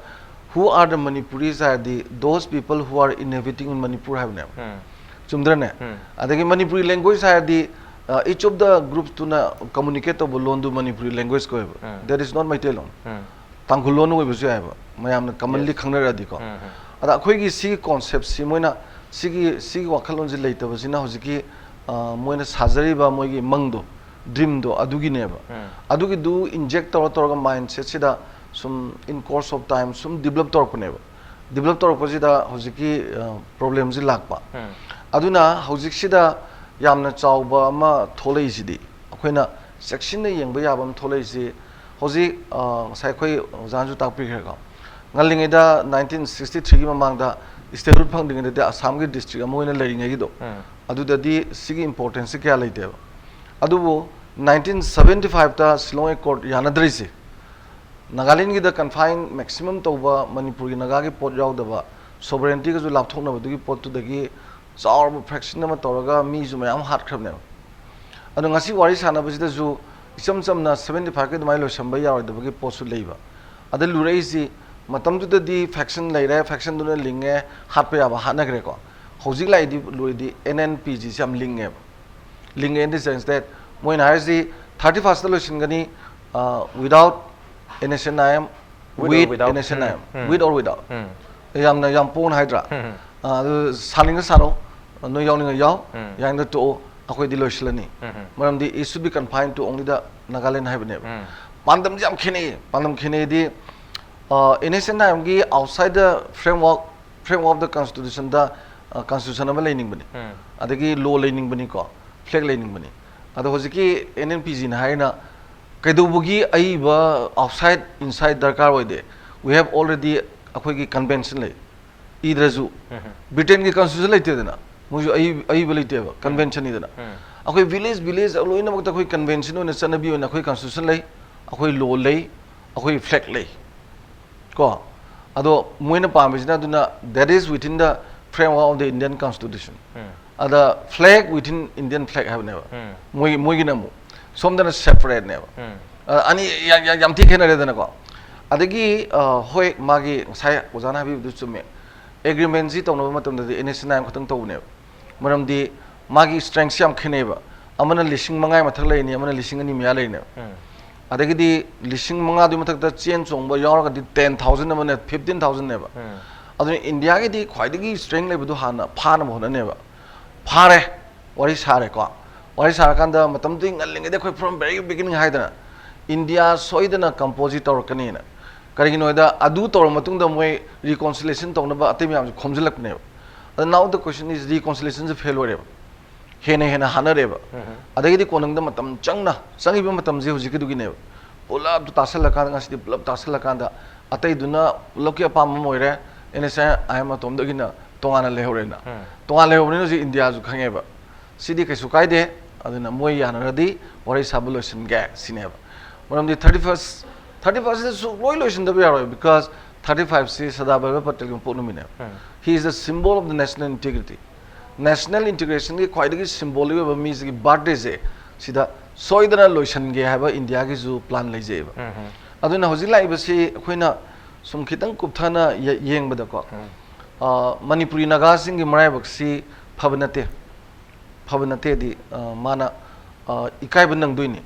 "Who are the Manipuris?" ꯍꯥꯏꯔꯗꯤ, "Those people who are inhabiting in Manipur" ꯍꯥꯏꯕꯅꯦꯕ꯫ ꯎꯝ꯫ ꯆꯨꯝꯗ꯭ꯔꯅꯦ? ꯎꯝ꯫ ꯑꯗꯒꯤ ꯃꯅꯤꯄꯨꯔꯤ language ꯍꯥꯏꯔꯗꯤ, ꯑ, each of the groups ꯇꯨꯅ communicate ꯇꯧꯕ ꯂꯣꯟꯗꯨ Manipuri language ꯀꯧꯋꯦꯕ꯫ Um. That is not Meiteilon. ꯎꯝ꯫ ꯇꯥꯡꯈꯨꯜ ꯂꯣꯟ ꯑꯣꯏꯕꯁꯨ ꯌꯥꯏꯕ, ꯃꯌꯥꯝꯅ commonly Yes. ꯈꯪꯅꯔꯛꯑꯗꯤꯀꯣ꯫ ꯎꯝ, ꯎꯝ꯫ ꯑꯗ ꯑꯩꯈꯣꯏꯒꯤ ꯁꯤꯒꯤ concept ꯁꯤ ꯃꯣꯏꯅ ꯁꯤꯒꯤ, ꯁꯤꯒꯤ ꯋꯥꯈꯜꯂꯣꯟꯁꯤ ꯂꯩꯇꯕꯁꯤꯅ ꯍꯧꯖꯤꯛꯀꯤ, ꯑ, ꯃꯣꯏꯅ ꯁꯥꯖꯔꯤꯕ ꯃꯣꯏꯒꯤ ꯃꯪꯗꯣ, dream ꯗꯣ ꯑꯗꯨꯒꯤꯅꯦꯕ꯫ ꯎꯝ꯫ ꯑꯗꯨꯒꯤꯗꯨ inject ꯇꯧꯔ ꯇꯧꯔꯒ mindset ꯁꯤꯗ ꯁꯨꯝ in course of time ꯁꯨꯝ develop ꯇꯧꯔꯛꯄꯅꯦꯕ꯫ Develop ꯇꯧꯔꯛꯄꯁꯤꯗ ꯍꯧꯖꯤꯛꯀꯤ, ꯑ, problem ꯁꯤ ꯂꯥꯛꯄ꯫ ꯎꯝ꯫ ꯑꯗꯨꯅ ꯍꯧꯖꯤꯛꯁꯤꯗ ꯌꯥꯝꯅ ꯆꯥꯎꯕ ꯑꯃ ꯊꯣꯛꯂꯛꯏꯁꯤꯗꯤ ꯑꯩꯈꯣꯏꯅ ꯆꯦꯛꯁꯤꯟꯅ ꯌꯦꯡꯕ ꯌꯥꯕ ꯑꯃ ꯊꯣꯛꯂꯛꯏꯁꯤ ꯍꯧꯖꯤꯛ, ꯑ, ꯉꯁꯥꯏ ꯑꯩꯈꯣꯏ ꯑꯣꯖꯥꯅꯁꯨ ꯇꯥꯛꯄꯤꯈ꯭ꯔꯦꯀꯣ꯫ ꯉꯜꯂꯤꯉꯩꯗ nineteen sixty three ꯒꯤ ꯃꯃꯥꯡꯗ statehood ꯐꯪꯗ꯭ꯔꯤꯉꯩꯗꯗꯤ ꯑꯁꯥꯝꯒꯤ district ꯑꯃ ꯑꯣꯏꯅ ꯂꯩꯔꯤꯉꯩꯒꯤꯗꯣ, ꯎꯝ꯫ ꯑꯗꯨꯗꯗꯤ ꯁꯤꯒꯤ importance ꯁꯤ ꯀꯌꯥ ꯂꯩꯇꯦꯕ꯫ ꯑꯗꯨꯕꯨ nineteen seventy five ꯇ Shillong Accord ꯌꯥꯅꯗ꯭ꯔꯤꯁꯦ, ꯅꯥꯒꯥꯂꯦꯟꯒꯤꯗ confine maximum ꯇꯧꯕ, ꯃꯅꯤꯄꯨꯔꯒꯤ ꯅꯥꯒꯥꯒꯤ ꯄꯣꯠ ꯌꯥꯎꯗꯕ, sovereignty ꯒꯁꯨ ꯂꯥꯞꯊꯣꯛꯅꯕꯗꯨꯒꯤ ꯄꯣꯠꯇꯨꯗꯒꯤ ꯆꯥꯎꯔꯕ fraction ꯑꯃ ꯇꯧꯔꯒ ꯃꯤꯁꯨ ꯃꯌꯥꯝ ꯍꯥꯠꯈ꯭ꯔꯕꯅꯦꯕ꯫ ꯑꯗꯣ ꯉꯁꯤ ꯋꯥꯔꯤ ꯁꯥꯟꯅꯕꯁꯤꯗꯁꯨ ꯏꯆꯝ ꯆꯝꯅ seventy five ꯀꯤ ꯑꯗꯨꯃꯥꯏꯅ ꯂꯣꯏꯁꯟꯕ ꯌꯥꯔꯣꯏꯗꯕꯒꯤ ꯄꯣꯠꯁꯨ ꯂꯩꯕ꯫ ꯑꯗ ꯂꯨꯔꯛꯏꯁꯤ, ꯃꯇꯝꯗꯨꯗꯗꯤ faction ꯂꯩꯔꯦ, faction ꯗꯨꯅ ꯂꯤꯡꯉꯦ, ꯍꯥꯠꯄ ꯌꯥꯕ ꯍꯥꯠꯅꯈ꯭ꯔꯦꯀꯣ꯫ ꯍꯧꯖꯤꯛ ꯂꯥꯛꯏꯗꯤ ꯂꯨꯔꯤꯗꯤ N N P G ꯁꯤ ꯌꯥꯝ ꯂꯤꯡꯉꯦꯕ꯫ ꯂꯤꯡꯉꯦ in the sense that ꯃꯣꯏꯅ ꯍꯥꯏꯔꯤꯁꯤ thirty first ꯇ ꯂꯣꯏꯁꯤꯟꯒꯅꯤ, ꯑ, without N S N I M, With or with without? N S N I M, um, um. With or without꯫ ꯎꯝ꯫ ꯌꯥꯝꯅ, ꯌꯥꯝ ꯄꯣꯡꯅ ꯍꯥꯏꯗ꯭ꯔꯥ? ꯎꯝ, ꯎꯝ꯫ ꯑ, ꯑꯗꯨ ꯁꯥꯅꯤꯡꯉ ꯁꯥꯅꯧ, ꯅꯣꯏ ꯌꯥꯎꯅꯤꯡꯉ ꯌꯥꯎ, ꯎꯝ꯫ ꯌꯥꯅꯤꯡꯗ ꯇꯣꯛꯑꯣ, ꯑꯩꯈꯣꯏꯗꯤ ꯂꯣꯏꯁꯤꯜꯂꯅꯤ꯫ ꯎꯝ, ꯎꯝ꯫ ꯃꯔꯝꯗꯤ it should be confined to only the Nagaland ꯍꯥꯏꯕꯅꯦꯕ꯫ ꯎꯝ꯫ ꯄꯥꯟꯗꯝꯁꯦ ꯌꯥꯝ ꯈꯦꯠꯅꯩꯌꯦ꯫ ꯄꯥꯟꯗꯝ ꯈꯦꯠꯅꯩꯗꯤ, ꯑ, N S N I M ꯒꯤ outside the framework, framework of the constitution ꯗ, ꯑ, constitution ꯑꯃ ꯂꯩꯅꯤꯡꯕꯅꯤ꯫ ꯎꯝ꯫ ꯑꯗꯒꯤ law ꯂꯩꯅꯤꯡꯕꯅꯤꯀꯣ, flag ꯂꯩꯅꯤꯡꯕꯅꯤ꯫ ꯑꯗꯣ ꯍꯧꯖꯤꯛꯀꯤ N N P G ꯅ ꯍꯥꯏꯅ ꯀꯩꯗꯧꯕꯒꯤ ꯑꯏꯕ outside, inside ꯗꯔꯀꯥꯔ ꯑꯣꯏꯗꯦ? We have already ꯑꯩꯈꯣꯏꯒꯤ convention ꯂꯩ꯫ ꯏꯗ꯭ꯔꯁꯨ ꯎꯝ꯫ Britain ꯒꯤ constitution ꯂꯩꯇꯦꯗꯅ, ꯃꯣꯏꯁꯨ ꯑꯏ-, ꯑꯏꯕ ꯂꯩꯇꯦꯕ, convention ꯅꯤꯗꯅ꯫ ꯎꯝ꯫ ꯑꯩꯈꯣꯏ ꯚꯤꯂꯦꯖ ꯚꯤꯂꯦꯖ ꯂꯣꯏꯅꯃꯛꯇ ꯑꯩꯈꯣꯏ ꯀꯟꯚꯦꯟꯁꯟ ꯑꯣꯏꯅ ꯆꯠꯅꯕꯤ ꯑꯣꯏꯅ ꯑꯩꯈꯣꯏ ꯀꯟꯁꯇꯤꯇ꯭ꯌꯨꯁꯟ ꯂꯩ, ꯑꯩꯈꯣꯏ ꯂꯣ ꯂꯩ, ꯑꯩꯈꯣꯏ ꯐ꯭ꯂꯦꯒ ꯂꯩ꯫ ꯀꯣ, ꯑꯗꯣ ꯃꯣꯏꯅ ꯄꯥꯝꯃꯤꯁꯤꯅ ꯑꯗꯨꯅ that is within the framework of the Indian Constitution. ꯑꯗ flag within Indian flag ꯍꯥꯏꯕꯅꯦꯕ꯫ ꯃꯣꯏꯒꯤ ꯃꯣꯏꯒꯤꯅ ꯑꯃꯨꯛ ꯁꯣꯝꯗꯅ ꯁꯦꯄꯔꯦꯠꯅꯦꯕ꯫ ꯑꯅꯤ ꯌꯥ- ꯌꯥ- ꯌꯥꯝ ꯊꯤ ꯈꯦꯠꯅꯔꯦꯗꯅꯀꯣ꯫ ꯑꯗꯒꯤ ꯑ, ꯍꯣꯏ, ꯃꯥꯒꯤ ꯉꯁꯥꯏ ꯑꯣꯖꯥꯅ ꯍꯥꯏꯕꯤꯕꯗꯨ ꯆꯨꯝꯃꯦ꯫ ꯑꯦꯒ꯭ꯔꯤꯃꯦꯟꯁꯤ ꯇꯧꯅꯕ ꯃꯇꯝꯗꯗꯤ ꯑꯦꯟ ꯑꯦꯁ ꯅꯥꯏꯟ ꯈꯛꯇꯪ ꯇꯧꯕꯅꯦꯕ꯫ ꯃꯔꯝꯗꯤ ꯃꯥꯒꯤ ꯁ꯭ꯇꯔꯦꯡꯁꯤ ꯌꯥꯝ ꯈꯦꯠꯅꯩꯕ꯫ ꯑꯃꯅ ꯂꯤꯁꯤꯡ ꯃꯉꯥ ꯃꯊꯛ ꯂꯩꯅꯤ, ꯑꯃꯅ ꯂꯤꯁꯤꯡ ꯑꯅꯤ ꯃꯌꯥ ꯂꯩꯅꯦꯕ꯫ ꯑꯗꯒꯤꯗꯤ ꯂꯤꯁꯤꯡ ꯃꯉꯥꯗꯨꯒꯤ ꯃꯊꯛꯇ ꯆꯦꯟ ꯆꯣꯡꯕ ꯌꯥꯎꯔꯒꯗꯤ ꯇꯦꯟ ꯊꯥꯎꯖꯟ ꯑꯃꯅ ꯐꯤꯐꯇꯤꯟ ꯊꯥꯎꯖꯟꯅꯦꯕ꯫ ꯑꯗꯨꯅ ꯏꯟꯗꯤꯌꯥꯒꯤꯗꯤ ꯈ꯭ꯋꯥꯏꯗꯒꯤ ꯁ꯭ꯇꯔꯦꯡ ꯂꯩꯕꯗꯨ ꯍꯥꯟꯅ ꯐꯥꯅꯕ ꯍꯣꯠꯅꯅꯦꯕ꯫ ꯐꯥꯔꯦ, ꯋꯥꯔꯤ ꯁꯥꯔꯦꯀꯣ꯫ ꯋꯥꯔꯤ ꯁꯥꯔꯀꯥꯟꯗ ꯃꯇꯝꯗꯨꯗꯤ ꯉꯜꯂꯤꯉꯩꯗ ꯑꯩꯈꯣꯏ from very beginning ꯍꯥꯏꯗꯅ ꯏꯟꯗꯤꯌꯥ ꯁꯣꯏꯗꯅ ꯀꯝꯄꯣꯖꯤꯠ ꯇꯧꯔꯛꯀꯅꯤꯅ꯫ ꯀꯔꯤꯒꯤꯅꯣ ꯍꯥꯏꯗ ꯑꯗꯨ ꯇꯧꯔ ꯃꯇꯨꯡꯗ ꯃꯣꯏ ꯔꯤꯀꯣꯟꯁꯤꯂꯦꯁꯟ ꯇꯧꯅꯕ ꯑꯇꯩ ꯃꯌꯥꯝꯁꯦ ꯈꯣꯝꯖꯤꯜꯂꯛꯄꯅꯦꯕ꯫ ꯑꯗ now the question is, ꯔꯤꯀꯣꯟꯁꯤꯂꯦꯁꯟꯁꯦ ꯐꯦꯜ ꯑꯣꯏꯔꯦꯕ꯫ ꯍꯦꯟꯅ ꯍꯦꯟꯅ ꯍꯥꯠꯅꯔꯦꯕ꯫ ꯑꯗꯒꯤꯗꯤ ꯀꯣꯟꯅꯨꯡꯗ ꯃꯇꯝ ꯆꯪꯅ ꯆꯪꯉꯤꯕ ꯃꯇꯝꯁꯦ ꯍꯧꯖꯤꯛꯀꯤꯗꯨꯒꯤꯅꯦꯕ꯫ ꯄꯨꯂꯞꯇꯨ ꯇꯥꯁꯜꯂꯀꯥꯟꯗ ꯉꯁꯤꯗꯤ ꯄꯨꯂꯞ ꯇꯥꯁꯜꯂꯀꯥꯟꯗ ꯑꯇꯩꯗꯨꯅ ꯄꯨꯂꯞꯀꯤ ꯑꯄꯥꯝꯕ ꯑꯃ ꯑꯣꯏꯔꯦ, ꯑꯦꯟ ꯑꯦꯁ ꯑꯥꯏ ꯑꯦꯝ ꯑꯇꯣꯝꯗꯒꯤꯅ ꯇꯣꯉꯥꯟꯅ ꯂꯩꯍꯧꯔꯦꯅ꯫ ꯇꯣꯉꯥꯟꯅ ꯂꯩꯍꯧꯕꯅꯤꯅ ꯍꯧꯖꯤꯛ ꯏꯟꯗꯤꯌꯥꯁꯨ ꯈꯪꯉꯦꯕ꯫ ꯁꯤꯗꯤ ꯀꯩꯁꯨ ꯀꯥꯏꯗꯦ, ꯑꯗꯨꯅ ꯃꯣꯏ ꯌꯥꯅꯔꯗꯤ ꯋꯥꯔꯤ ꯁꯥꯕ ꯂꯣꯏꯁꯤꯟꯒꯦ ꯁꯤꯅꯦꯕ꯫ ꯃꯔꯝꯗꯤ ꯊꯥꯔꯇꯤ ꯐꯥꯔꯁ ꯊꯥꯔꯇꯤ ꯐꯥꯔꯁꯁꯤꯗ ꯁꯨꯡꯂꯣꯏ ꯂꯣꯏꯁꯤꯟꯗꯕ ꯌꯥꯔꯣꯏ, because ꯊꯥꯔꯇꯤ ꯐꯥꯏꯚꯁꯤ ꯁꯔꯗꯥꯔ ꯚꯜꯚꯥꯚꯥꯏ ꯄꯇꯦꯜꯒꯤ ꯃꯄꯣꯛ ꯅꯨꯃꯤꯠꯅꯦꯕ꯫ He is the symbol of the national integrity. National ꯏꯟꯇꯤꯒ꯭ꯔꯦꯁꯟꯒꯤ ꯈ꯭ꯋꯥꯏꯗꯒꯤ ꯁꯤꯝꯕꯣꯂꯤꯛ ꯑꯣꯏꯕ ꯃꯤꯁꯤꯒꯤ ꯕꯥꯔꯗꯦꯁꯦ ꯁꯤꯗ ꯁꯣꯏꯗꯅ ꯂꯣꯏꯁꯤꯟꯒꯦ ꯍꯥꯏꯕ ꯏꯟꯗꯤꯌꯥꯒꯤꯁꯨ ꯄ꯭ꯂꯥꯟ ꯂꯩꯖꯩꯑꯕ꯫ ꯑꯗꯨꯅ ꯍꯧꯖꯤꯛ ꯂꯥꯛꯏꯕꯁꯤ ꯑꯩꯈꯣꯏꯅ ꯁꯨꯝ ꯈꯤꯇꯪ ꯀꯨꯞꯊꯅ ꯌꯦ- ꯌꯦꯡꯕꯗꯀꯣ, ꯑ, ꯃꯅꯤꯄꯨꯔꯤ ꯅꯥꯒꯥꯁꯤꯡꯒꯤ ꯃꯔꯥꯏꯕꯛꯁꯤ ꯐꯕ ꯅꯠꯇꯦ꯫ ꯐꯕ ꯅꯠꯇꯦꯗꯤ, ꯑ, ꯃꯥꯅ, ꯑ, ꯏꯀꯥꯏꯕ ꯅꯪꯗꯣꯏꯅꯤ꯫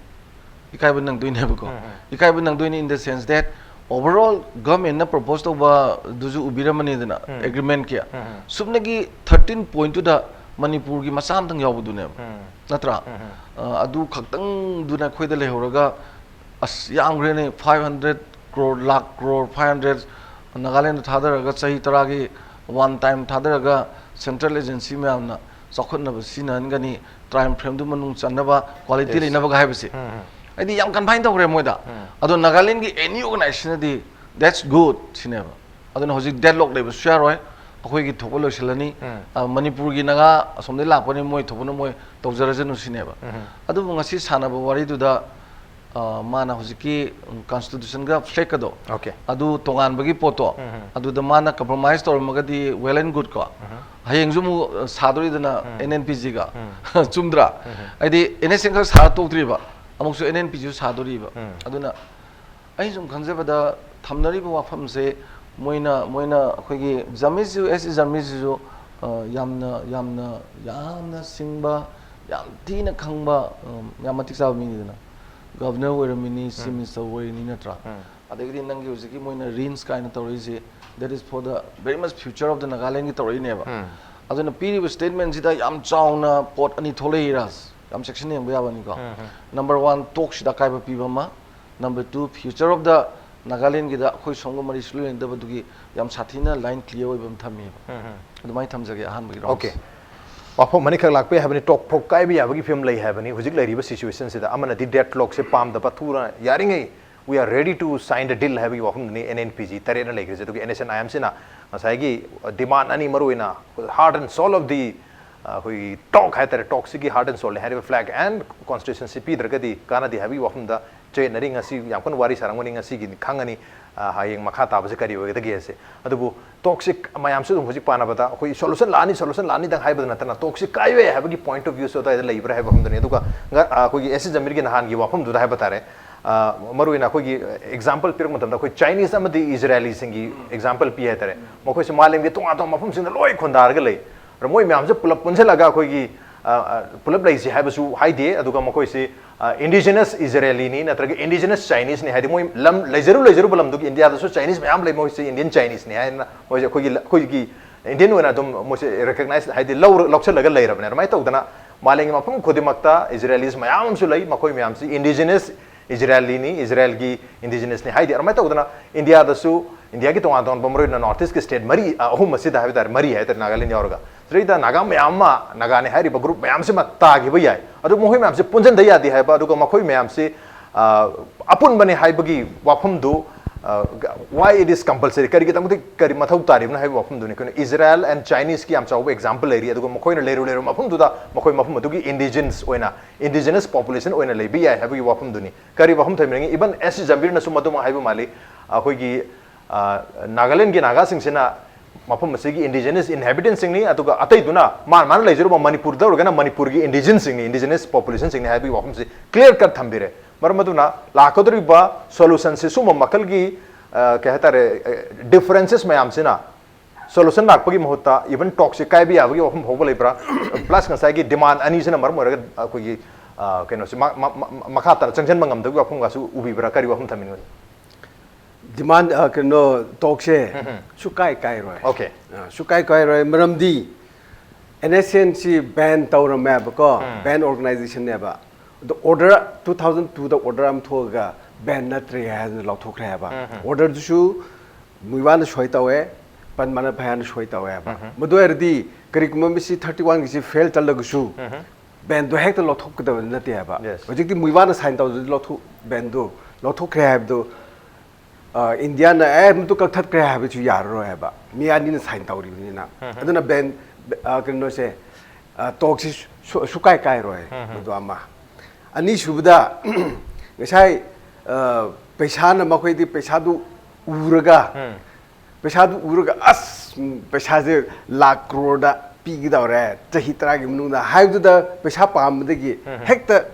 ꯏꯀꯥꯏꯕ ꯅꯪꯗꯣꯏꯅꯦꯕꯀꯣ꯫ ꯏꯀꯥꯏꯕ ꯅꯪꯗꯣꯏꯅꯤ in the sense that overall governmentꯅ propose ꯇꯧꯕꯗꯨꯁꯨ ꯎꯕꯤꯔꯝꯃꯅꯤꯗꯅ, agreementꯀꯤ꯫ ꯁꯨꯞꯅꯒꯤ ꯊꯥꯔꯇꯤꯟ ꯄꯣꯏꯟꯠꯇꯨꯗ ꯃꯅꯤꯄꯨꯔꯒꯤ ꯃꯆꯥ ꯑꯃꯇꯪ ꯌꯥꯎꯕꯗꯨꯅꯦꯕ꯫ ꯅꯠꯇ꯭ꯔꯥ? ꯑ, ꯑꯗꯨ ꯈꯛꯇꯪꯗꯨꯅ ꯑꯩꯈꯣꯏꯗ ꯂꯩꯍꯧꯔꯒ, ꯑꯁ, ꯌꯥꯝꯈ꯭ꯔꯦꯅꯦ, five hundred crore, ꯂꯥꯛ ꯀ꯭ꯔꯣꯔ five hundred ꯅꯥꯒꯥꯂꯦꯟꯗ ꯊꯥꯗꯔꯒ ꯆꯍꯤ ꯇꯔꯥꯒꯤ one time ꯊꯥꯗꯔꯒ central agency ꯃꯌꯥꯝꯅ ꯆꯥꯎꯈꯠꯅꯕ ꯁꯤꯖꯤꯟꯅꯍꯟꯒꯅꯤ, time frameꯗꯨ ꯃꯅꯨꯡ ꯆꯟꯅꯕ, quality Yes. ꯂꯩꯅꯕꯒ ꯍꯥꯏꯕꯁꯦ꯫ ꯑꯩꯗꯤ ꯌꯥꯝ confine ꯇꯧꯈ꯭ꯔꯦ ꯃꯣꯏꯗ꯫ ꯑꯗꯣ ꯅꯥꯒꯥꯂꯦꯟꯒꯤ any organizationꯅꯗꯤ that's good ꯁꯤꯅꯦꯕ꯫ ꯑꯗꯨꯅ ꯍꯧꯖꯤꯛ deadlock ꯂꯩꯕꯁꯨ ꯌꯥꯔꯣꯏ, ꯑꯩꯈꯣꯏꯒꯤ ꯊꯣꯛꯄ ꯂꯣꯏꯁꯤꯜꯂꯅꯤ꯫ ꯑ, ꯃꯅꯤꯄꯨꯔꯒꯤ ꯅꯥꯒꯥ ꯑꯁꯣꯝꯗꯒꯤ ꯂꯥꯛꯄꯅꯤ, ꯃꯣꯏ ꯊꯣꯛꯄꯅ ꯃꯣꯏ ꯇꯧꯖꯔꯖꯅꯨ ꯁꯤꯅꯦꯕ꯫ ꯑꯗꯨꯕꯨ ꯉꯁꯤ ꯁꯥꯟꯅꯕ ꯋꯥꯔꯤꯗꯨꯗ, ꯑ, ꯃꯥꯅ ꯍꯧꯖꯤꯛꯀꯤ, ꯎꯝ, constitutionꯒ flagꯀꯗꯣ, Okay. ꯑꯗꯨ ꯇꯣꯉꯥꯟꯕꯒꯤ ꯄꯣꯠꯇꯣ, ꯑꯗꯨꯗ ꯃꯥꯅ compromise ꯇꯧꯔꯝꯃꯒꯗꯤ well and good ꯀꯣ꯫ ꯍꯌꯦꯡꯁꯨ ꯑꯃꯨꯛ, ꯑ, ꯁꯥꯗꯣꯔꯤꯗꯅ N N P Gꯒ꯫ ꯆꯨꯝꯗ꯭ꯔꯥ? ꯍꯥꯏꯗꯤ N S N ꯈꯛ ꯁꯥꯔ ꯇꯣꯛꯇ꯭ꯔꯤꯕ, ꯑꯃꯨꯛꯁꯨ N N Pꯁꯨ ꯁꯥꯗꯣꯔꯤꯕ꯫ ꯑꯗꯨꯅ ꯑꯩꯅ ꯁꯨꯝ ꯈꯟꯖꯕꯗ ꯊꯝꯅꯔꯤꯕ ꯋꯥꯐꯝꯁꯦ ꯃꯣꯏꯅ, ꯃꯣꯏꯅ ꯑꯩꯈꯣꯏꯒꯤ ꯖꯃꯤꯁꯁꯨ, S C ꯖꯃꯤꯁꯁꯤꯁꯨ, ꯑ, ꯌꯥꯝꯅ, ꯌꯥꯝꯅ, ꯌꯥꯝꯅ ꯁꯤꯡꯕ, ꯌꯥꯝ ꯊꯤꯅ ꯈꯪꯕ, ꯑ, ꯌꯥꯝ ꯃꯇꯤꯛ ꯆꯥꯕ ꯃꯤꯅꯤꯗꯅ꯫ Governor ꯑꯣꯏꯔꯝꯃꯤꯅꯤ, Chief Minister ꯑꯣꯏꯔꯤꯅꯤ ꯅꯠꯇ꯭ꯔꯥ? ꯑꯗꯒꯤꯗꯤ ꯅꯪꯒꯤ ꯍꯧꯖꯤꯛꯀꯤ ꯃꯣꯏꯅ RIMS ꯀꯥꯏꯅ ꯇꯧꯔꯛꯏꯁꯦ, that is for the very much future of the Nagalandꯒꯤ ꯇꯧꯔꯛꯏꯅꯦꯕ꯫ ꯑꯗꯨꯅ ꯄꯤꯔꯤꯕ statementꯁꯤꯗ ꯌꯥꯝ ꯆꯥꯎꯅ ꯄꯣꯠ ꯑꯅꯤ ꯊꯣꯛꯂꯛꯏ ꯔꯥꯖ, ꯌꯥꯝ ꯆꯦꯛꯁꯤꯟꯅ ꯌꯦꯡꯕ ꯌꯥꯕꯅꯤꯀꯣ꯫ Number one, talksꯁꯤꯗ ꯑꯀꯥꯏꯕ ꯄꯤꯕ ꯑꯃ, number two, future of the Nagalandꯒꯤꯗ ꯑꯩꯈꯣꯏ ꯁꯣꯝꯒ ꯃꯔꯤ ꯁꯨꯡꯂꯩ ꯂꯩꯅꯗꯕꯗꯨꯒꯤ ꯌꯥꯝ ꯁꯥꯊꯤꯅ line clear ꯑꯣꯏꯕ ꯑꯃ ꯊꯝꯃꯤꯕ꯫ ꯑꯗꯨꯃꯥꯏꯅ ꯊꯝꯖꯒꯦ ꯑꯍꯥꯟꯕꯒꯤ round꯫ Okay. ꯋꯥꯐꯝ ꯑꯅꯤꯈꯛ ꯂꯥꯛꯄ ꯌꯥꯏ ꯍꯥꯏꯕꯅꯤ꯫ ꯇꯣꯛ ꯐꯣꯛ ꯀꯥꯏꯕ ꯌꯥꯕꯒꯤ ꯐꯤꯕꯝ ꯂꯩ ꯍꯥꯏꯕꯅꯤ ꯍꯧꯖꯤꯛ ꯂꯩꯔꯤꯕ situationꯁꯤꯗ꯫ ꯑꯃꯅꯗꯤ deadlockꯁꯦ ꯄꯥꯝꯗꯕ, ꯊꯨꯅ ꯌꯥꯔꯤꯉꯩ we are ready to sign the deal ꯍꯥꯏꯕꯒꯤ ꯋꯥꯐꯝꯗꯨꯅꯤ N N P G ꯇꯔꯦꯠꯅ ꯂꯩꯈ꯭ꯔꯤꯁꯦ꯫ ꯑꯗꯨꯒ N S N I Mꯁꯤꯅ ꯉꯁꯥꯏꯒꯤ demand ꯑꯅꯤ, ꯃꯔꯨꯑꯣꯏꯅ heart and soul of the, ꯑ, ꯑꯩꯈꯣꯏꯒꯤ talk ꯍꯥꯏꯇꯥꯔꯦ, talkꯁꯤꯒꯤ heart and soulꯅꯤ ꯍꯥꯏꯔꯤꯕ flag and constitutionꯁꯤ ꯄꯤꯗ꯭ꯔꯒꯗꯤ ꯀꯥꯟꯅꯗꯦ ꯍꯥꯏꯕꯒꯤ ꯋꯥꯐꯝꯗ ꯆꯌꯦꯠꯅꯔꯤ꯫ ꯉꯁꯤ ꯌꯥꯝ ꯀꯟꯅ ꯋꯥꯔꯤ ꯁꯥꯔꯝꯒꯅꯤ, ꯉꯁꯤꯒꯤ ꯈꯪꯉꯅꯤ, ꯑ, ꯍꯌꯦꯡ ꯃꯈꯥ ꯇꯥꯕꯁꯦ ꯀꯔꯤ ꯑꯣꯏꯒꯗꯒꯦꯁꯦ꯫ ꯑꯗꯨꯕꯨ talkꯁꯤ ꯃꯌꯥꯝꯁꯨ ꯑꯗꯨꯝ ꯍꯧꯖꯤꯛ ꯄꯥꯅꯕꯗ ꯑꯩꯈꯣꯏ solution ꯂꯥꯛꯑꯅꯤ, solution ꯂꯥꯛꯑꯅꯤꯗꯪ ꯍꯥꯏꯕꯗ ꯅꯠꯇꯅ talkꯁꯤ ꯀꯥꯏꯕ ꯌꯥꯏ ꯍꯥꯏꯕꯒꯤ point of viewꯁꯨ ꯑꯗꯨꯋꯥꯏꯗ ꯂꯩꯕ꯭ꯔꯥ ꯍꯥꯏꯕ ꯋꯥꯐꯝꯗꯨꯅꯤ꯫ ꯑꯗꯨꯒ ꯉ-, ꯑ, ꯑꯩꯈꯣꯏꯒꯤ S C ꯖꯃꯤꯔꯒꯤ ꯅꯍꯥꯟꯒꯤ ꯋꯥꯐꯝꯗꯨꯗ ꯍꯥꯏꯕ ꯇꯥꯔꯦ, ꯑ, ꯃꯔꯨꯑꯣꯏꯅ ꯑꯩꯈꯣꯏꯒꯤ example ꯄꯤꯔꯛꯄ ꯃꯇꯝꯗ ꯑꯩꯈꯣꯏ Chinese ꯑꯃꯗꯤ Israeliꯁꯤꯡꯒꯤ example ꯄꯤ ꯍꯥꯏꯇꯥꯔꯦ꯫ ꯃꯈꯣꯏꯁꯨ ꯃꯥꯂꯦꯝꯒꯤ ꯇꯣꯉꯥꯟ ꯇꯣꯉꯥꯟꯕ ꯃꯐꯝꯁꯤꯡꯗ ꯂꯣꯏ ꯈꯨꯟꯗꯥꯔꯒ ꯂꯩ꯫ ꯑꯗꯣ ꯃꯣꯏ ꯃꯌꯥꯝꯁꯦ ꯄꯨꯂꯞ ꯄꯨꯟꯁꯤꯜꯂꯒ ꯑꯩꯈꯣꯏꯒꯤ, ꯑ, ꯑ, ꯄꯨꯂꯞ ꯂꯩꯁꯤ ꯍꯥꯏꯕꯁꯨ ꯍꯥꯏꯗꯦ꯫ ꯑꯗꯨꯒ ꯃꯈꯣꯏꯁꯤ, ꯑ, indigenous Israeliꯅꯤ ꯅꯠꯇ꯭ꯔꯒ indigenous Chineseꯅꯤ ꯍꯥꯏꯗꯤ ꯃꯣꯏ ꯂꯝ ꯂꯩꯖꯔꯨ ꯂꯩꯖꯔꯨꯕ ꯂꯝꯗꯨꯒꯤ, ꯏꯟꯗꯤꯌꯥꯗꯁꯨ Chinese ꯃꯌꯥꯝ ꯂꯩ, ꯃꯣꯏꯁꯤ Indian Chineseꯅꯤ ꯍꯥꯏꯅ ꯃꯣꯏꯁꯦ ꯑꯩꯈꯣꯏꯒꯤ, ꯑꯩꯈꯣꯏꯒꯤ Indian ꯑꯣꯏꯅ ꯑꯗꯨꯝ ꯃꯣꯏꯁꯦ recognize ꯍꯥꯏꯗꯤ ꯂꯧꯔ-, ꯂꯧꯁꯤꯜꯂꯒ ꯂꯩꯔꯕꯅꯦ꯫ ꯑꯗꯨꯃꯥꯏꯅ ꯇꯧꯗꯅ ꯃꯥꯂꯦꯝꯒꯤ ꯃꯐꯝ ꯈꯨꯗꯤꯡꯃꯛꯇ Israelis ꯃꯌꯥꯝ ꯑꯃꯁꯨ ꯂꯩ꯫ ꯃꯈꯣꯏ ꯃꯌꯥꯝꯁꯤ indigenous Israeliꯅꯤ, Israelꯒꯤ indigenous ꯅꯤ ꯍꯥꯏꯗꯤ꯫ ꯑꯗꯨꯃꯥꯏꯅ ꯇꯧꯗꯅ ꯏꯟꯗꯤꯌꯥꯗꯁꯨ, ꯏꯟꯗꯤꯌꯥꯒꯤ ꯇꯣꯉꯥꯟ ꯇꯣꯉꯥꯟꯕ ꯃꯔꯨ ꯑꯣꯏꯅ North Eastꯀꯤ state ꯃꯔꯤ, ꯑ, ꯑꯍꯨꯝ ꯑꯁꯤꯗ ꯍꯥꯏꯕ ꯇꯥꯔꯦ, ꯃꯔꯤ ꯍꯥꯏ ꯇꯥꯔꯦ, ꯅꯥꯒꯥꯂꯦꯟ ꯌꯥꯎꯔꯒ꯫ ꯁꯤꯗꯩꯗ ꯅꯥꯒꯥ ꯃꯌꯥꯝ ꯑꯃ, ꯅꯥꯒꯥꯅꯤ ꯍꯥꯏꯔꯤꯕ group ꯃꯌꯥꯝꯁꯤꯃ ꯇꯥꯈꯤꯕ ꯌꯥꯏ꯫ ꯑꯗꯨ ꯃꯈꯣꯏ ꯃꯌꯥꯝꯁꯤ ꯄꯨꯟꯁꯤꯟꯗ ꯌꯥꯗꯦ ꯍꯥꯏꯕ, ꯑꯗꯨꯒ ꯃꯈꯣꯏ ꯃꯌꯥꯝꯁꯤ, ꯑ, ꯑꯄꯨꯟꯕꯅꯤ ꯍꯥꯏꯕꯒꯤ ꯋꯥꯐꯝꯗꯨ, Why it is compulsory, ꯀꯔꯤꯒꯤꯗꯃꯛꯇ ꯀꯔꯤ ꯃꯊꯧ ꯇꯥꯔꯤꯕꯅꯣ ꯍꯥꯏꯕ ꯋꯥꯐꯝꯗꯨꯅꯤ꯫ ꯑꯩꯈꯣꯏꯅ ꯏꯖꯔꯥꯌꯦꯜ ꯑꯦꯟ ꯆꯥꯏꯅꯤꯁꯀꯤ ꯌꯥꯝ ꯆꯥꯎꯕ ꯑꯦꯛꯖꯥꯝꯄꯜ ꯂꯩꯔꯤ, ꯑꯗꯨꯒ ꯃꯈꯣꯏꯅ ꯂꯩꯔꯨ ꯂꯩꯔꯨ ꯃꯐꯝꯗꯨꯗ ꯃꯈꯣꯏ ꯃꯐꯝ ꯑꯗꯨꯒꯤ ꯏꯟꯗꯤꯖꯤꯅꯁ ꯑꯣꯏꯅ, ꯏꯟꯗꯤꯖꯤꯅꯁ ꯄꯣꯄꯨꯂꯦꯁꯟ ꯑꯣꯏꯅ ꯂꯩꯕ ꯌꯥꯏ ꯍꯥꯏꯕꯒꯤ ꯋꯥꯐꯝꯗꯨꯅꯤ꯫ ꯀꯔꯤ ꯋꯥꯐꯝ ꯊꯝꯕꯤꯅꯤꯡꯉꯤ? ꯏꯕꯟ ꯑꯦꯁ ꯁꯤ ꯖꯝꯕꯤꯔꯅꯁꯨ ꯃꯗꯨꯃꯛ ꯍꯥꯏꯕ ꯃꯥꯜꯂꯤ꯫ ꯑꯩꯈꯣꯏꯒꯤ ꯅꯥꯒꯥꯂꯦꯟꯒꯤ ꯅꯥꯒꯥꯁꯤꯡꯁꯤꯅ ꯃꯐꯝ ꯑꯁꯤꯒꯤ ꯏꯟꯗꯤꯖꯤꯅꯁ ꯏꯟꯍꯦꯕꯤꯇꯦꯟꯁꯤꯡꯅꯤ, ꯑꯗꯨꯒ ꯑꯇꯩꯗꯨꯅ ꯃꯥꯅ ꯃꯥꯅ ꯂꯩꯖꯔꯨꯕ ꯃꯅꯤꯄꯨꯔꯗ ꯑꯣꯏꯔꯒꯅ ꯃꯅꯤꯄꯨꯔꯒꯤ ꯏꯟꯗꯤꯖꯤꯅꯁꯁꯤꯡꯅꯤ, ꯏꯟꯗꯤꯖꯤꯅꯁ ꯄꯣꯄꯨꯂꯦꯁꯟꯁꯤꯡꯅꯤ ꯍꯥꯏꯕꯒꯤ ꯋꯥꯐꯝꯁꯤ ꯀ꯭ꯂꯤꯌꯔ ꯀꯠ ꯊꯝꯕꯤꯔꯦ꯫ ꯃꯔꯝ ꯑꯗꯨꯅ ꯂꯥꯛꯀꯗꯧꯔꯤꯕ ꯁꯣꯂꯨꯁꯟꯁꯤ ꯁꯨꯝꯕ ꯃꯈꯜꯒꯤ, ꯑ, ꯀꯩ ꯍꯥꯏꯇꯥꯔꯦ, ꯗꯤꯐꯔꯦꯟꯁꯦꯁ ꯃꯌꯥꯝꯁꯤꯅ ꯁꯣꯂꯨꯁꯟ ꯂꯥꯛꯄꯒꯤ ꯃꯍꯨꯠꯇ ꯏꯚꯟ ꯇꯣꯛꯁꯤ ꯀꯥꯏꯕ ꯌꯥꯕꯒꯤ ꯋꯥꯐꯝ ꯐꯥꯎꯕ ꯂꯩꯕ꯭ꯔꯥ? ꯄ꯭ꯂꯁ ꯉꯁꯥꯏꯒꯤ ꯗꯤꯃꯥꯟ ꯑꯅꯤꯁꯤꯅ ꯃꯔꯝ ꯑꯣꯏꯔꯒ ꯑꯩꯈꯣꯏꯒꯤ, ꯑ, ꯀꯩꯅꯣꯁꯤ ꯃ-, ꯃ-, ꯃ-, ꯃꯈꯥ ꯇꯥꯅ ꯆꯪꯁꯤꯟꯕ ꯉꯝꯗꯕꯒꯤ ꯋꯥꯐꯝꯒꯁꯨ ꯎꯕꯤꯕ꯭ꯔꯥ? ꯀꯔꯤ ꯋꯥꯐꯝ ꯊꯝꯕꯤꯅꯤꯡꯕꯒꯦ? ꯗꯤꯃꯥꯟ, ꯑ, ꯀꯩꯅꯣ, ꯇꯣꯛꯁꯦ ꯎꯝ꯫ ꯁꯨꯀꯥꯏ ꯀꯥꯏꯔꯣꯏ꯫ ꯑꯣꯀꯦ꯫ ꯑ, ꯁꯨꯀꯥꯏ ꯀꯥꯏꯔꯣꯏ꯫ ꯃꯔꯝꯗꯤ ꯑꯦꯟ ꯑꯦꯁ ꯑꯦꯟꯁꯤ ꯕꯦꯟ ꯇꯧꯔꯝꯃꯦꯕꯀꯣ, ꯎꯝ꯫ ꯕꯦꯟ ꯑꯣꯔꯒꯅꯥꯏꯖꯦꯁꯟꯅꯦꯕ꯫ ꯑꯗꯣ ꯑꯣꯔꯗꯔ ꯇꯨ ꯊꯥꯎꯖꯟ ꯇꯨꯗ ꯑꯣꯔꯗꯔ ꯑꯃ ꯊꯣꯛꯑꯒ ꯕꯦꯟ ꯅꯠꯇ꯭ꯔꯦ ꯍꯥꯏꯗꯅ ꯂꯧꯊꯣꯛꯈ꯭ꯔꯦ ꯍꯥꯏꯕ꯫ ꯎꯝ꯫ ꯑꯣꯔꯗꯔꯗꯨꯁꯨ ꯃꯨꯏꯋꯥꯅ ꯁꯣꯏ ꯇꯧꯋꯦ, ꯄꯟ ꯃꯅ ꯐꯌꯥꯅ ꯁꯣꯏ ꯇꯧꯋꯦ ꯍꯥꯏꯕ꯫ ꯎꯝ꯫ ꯃꯗꯨ ꯑꯣꯏꯔꯗꯤ ꯀꯔꯤꯒꯨꯝꯕ ꯃꯤꯁꯤ ꯊꯥꯔꯇꯤ ꯋꯥꯟꯒꯤꯁꯤ ꯐꯦꯜ ꯆꯠꯂꯒꯁꯨ ꯎꯝ꯫ ꯕꯦꯟꯗꯣ ꯍꯦꯛꯇ ꯂꯧꯊꯣꯛꯀꯗꯕ ꯅꯠꯇꯦ ꯍꯥꯏꯕ꯫ Yes. ꯍꯧꯖꯤꯛꯇꯤ ꯃꯨꯏꯋꯥꯅ ꯁꯥꯏꯟ ꯇꯧꯗ꯭ꯔꯗꯤ ꯂꯧꯊꯣꯛ-, ꯕꯦꯟꯗꯣ ꯂꯧꯊꯣꯛꯈ꯭ꯔꯦ ꯍꯥꯏꯕꯗꯣ, ꯑ, ꯏꯟꯗꯤꯌꯥꯅ ꯑꯦ ꯃꯗꯨ ꯀꯛꯊꯠꯈ꯭ꯔꯦ ꯍꯥꯏꯕꯁꯨ ꯌꯥꯔꯔꯣꯏ ꯍꯥꯏꯕ, ꯃꯤ ꯑꯅꯤꯅ ꯁꯥꯏꯟ ꯇꯧꯔꯤꯕꯅꯤꯅ꯫ ꯎꯝ꯫ ꯑꯗꯨꯅ ꯕꯦꯟ, ꯑ, ꯀꯩꯅꯣꯁꯦ, ꯑ, ꯇꯣꯛꯁꯤ ꯁꯨ-, ꯁꯨꯀꯥꯏ ꯀꯥꯏꯔꯣꯏ꯫ ꯎꯝ꯫ ꯃꯗꯨ ꯑꯃ꯫ ꯑꯅꯤꯁꯨꯕꯗ, ꯉꯁꯥꯏ, ꯑ, ꯄꯩꯁꯥꯅ ꯃꯈꯣꯏꯗꯤ ꯄꯩꯁꯥꯗꯨ ꯎꯔꯒ ꯎꯝ꯫ ꯄꯩꯁꯥꯗꯨ ꯎꯔꯒ ꯑꯁ, ꯎꯝ, ꯄꯩꯁꯥꯁꯦ ꯂꯥꯛ ꯀ꯭ꯔꯣꯔꯗ ꯄꯤꯒꯗꯧꯔꯦ ꯆꯍꯤ ꯇꯔꯥꯒꯤ ꯃꯅꯨꯡꯗ ꯍꯥꯏꯕꯗꯨꯗ ꯄꯩꯁꯥ ꯄꯥꯝꯕꯗꯒꯤ ꯎꯝ꯫ ꯍꯦꯛꯇ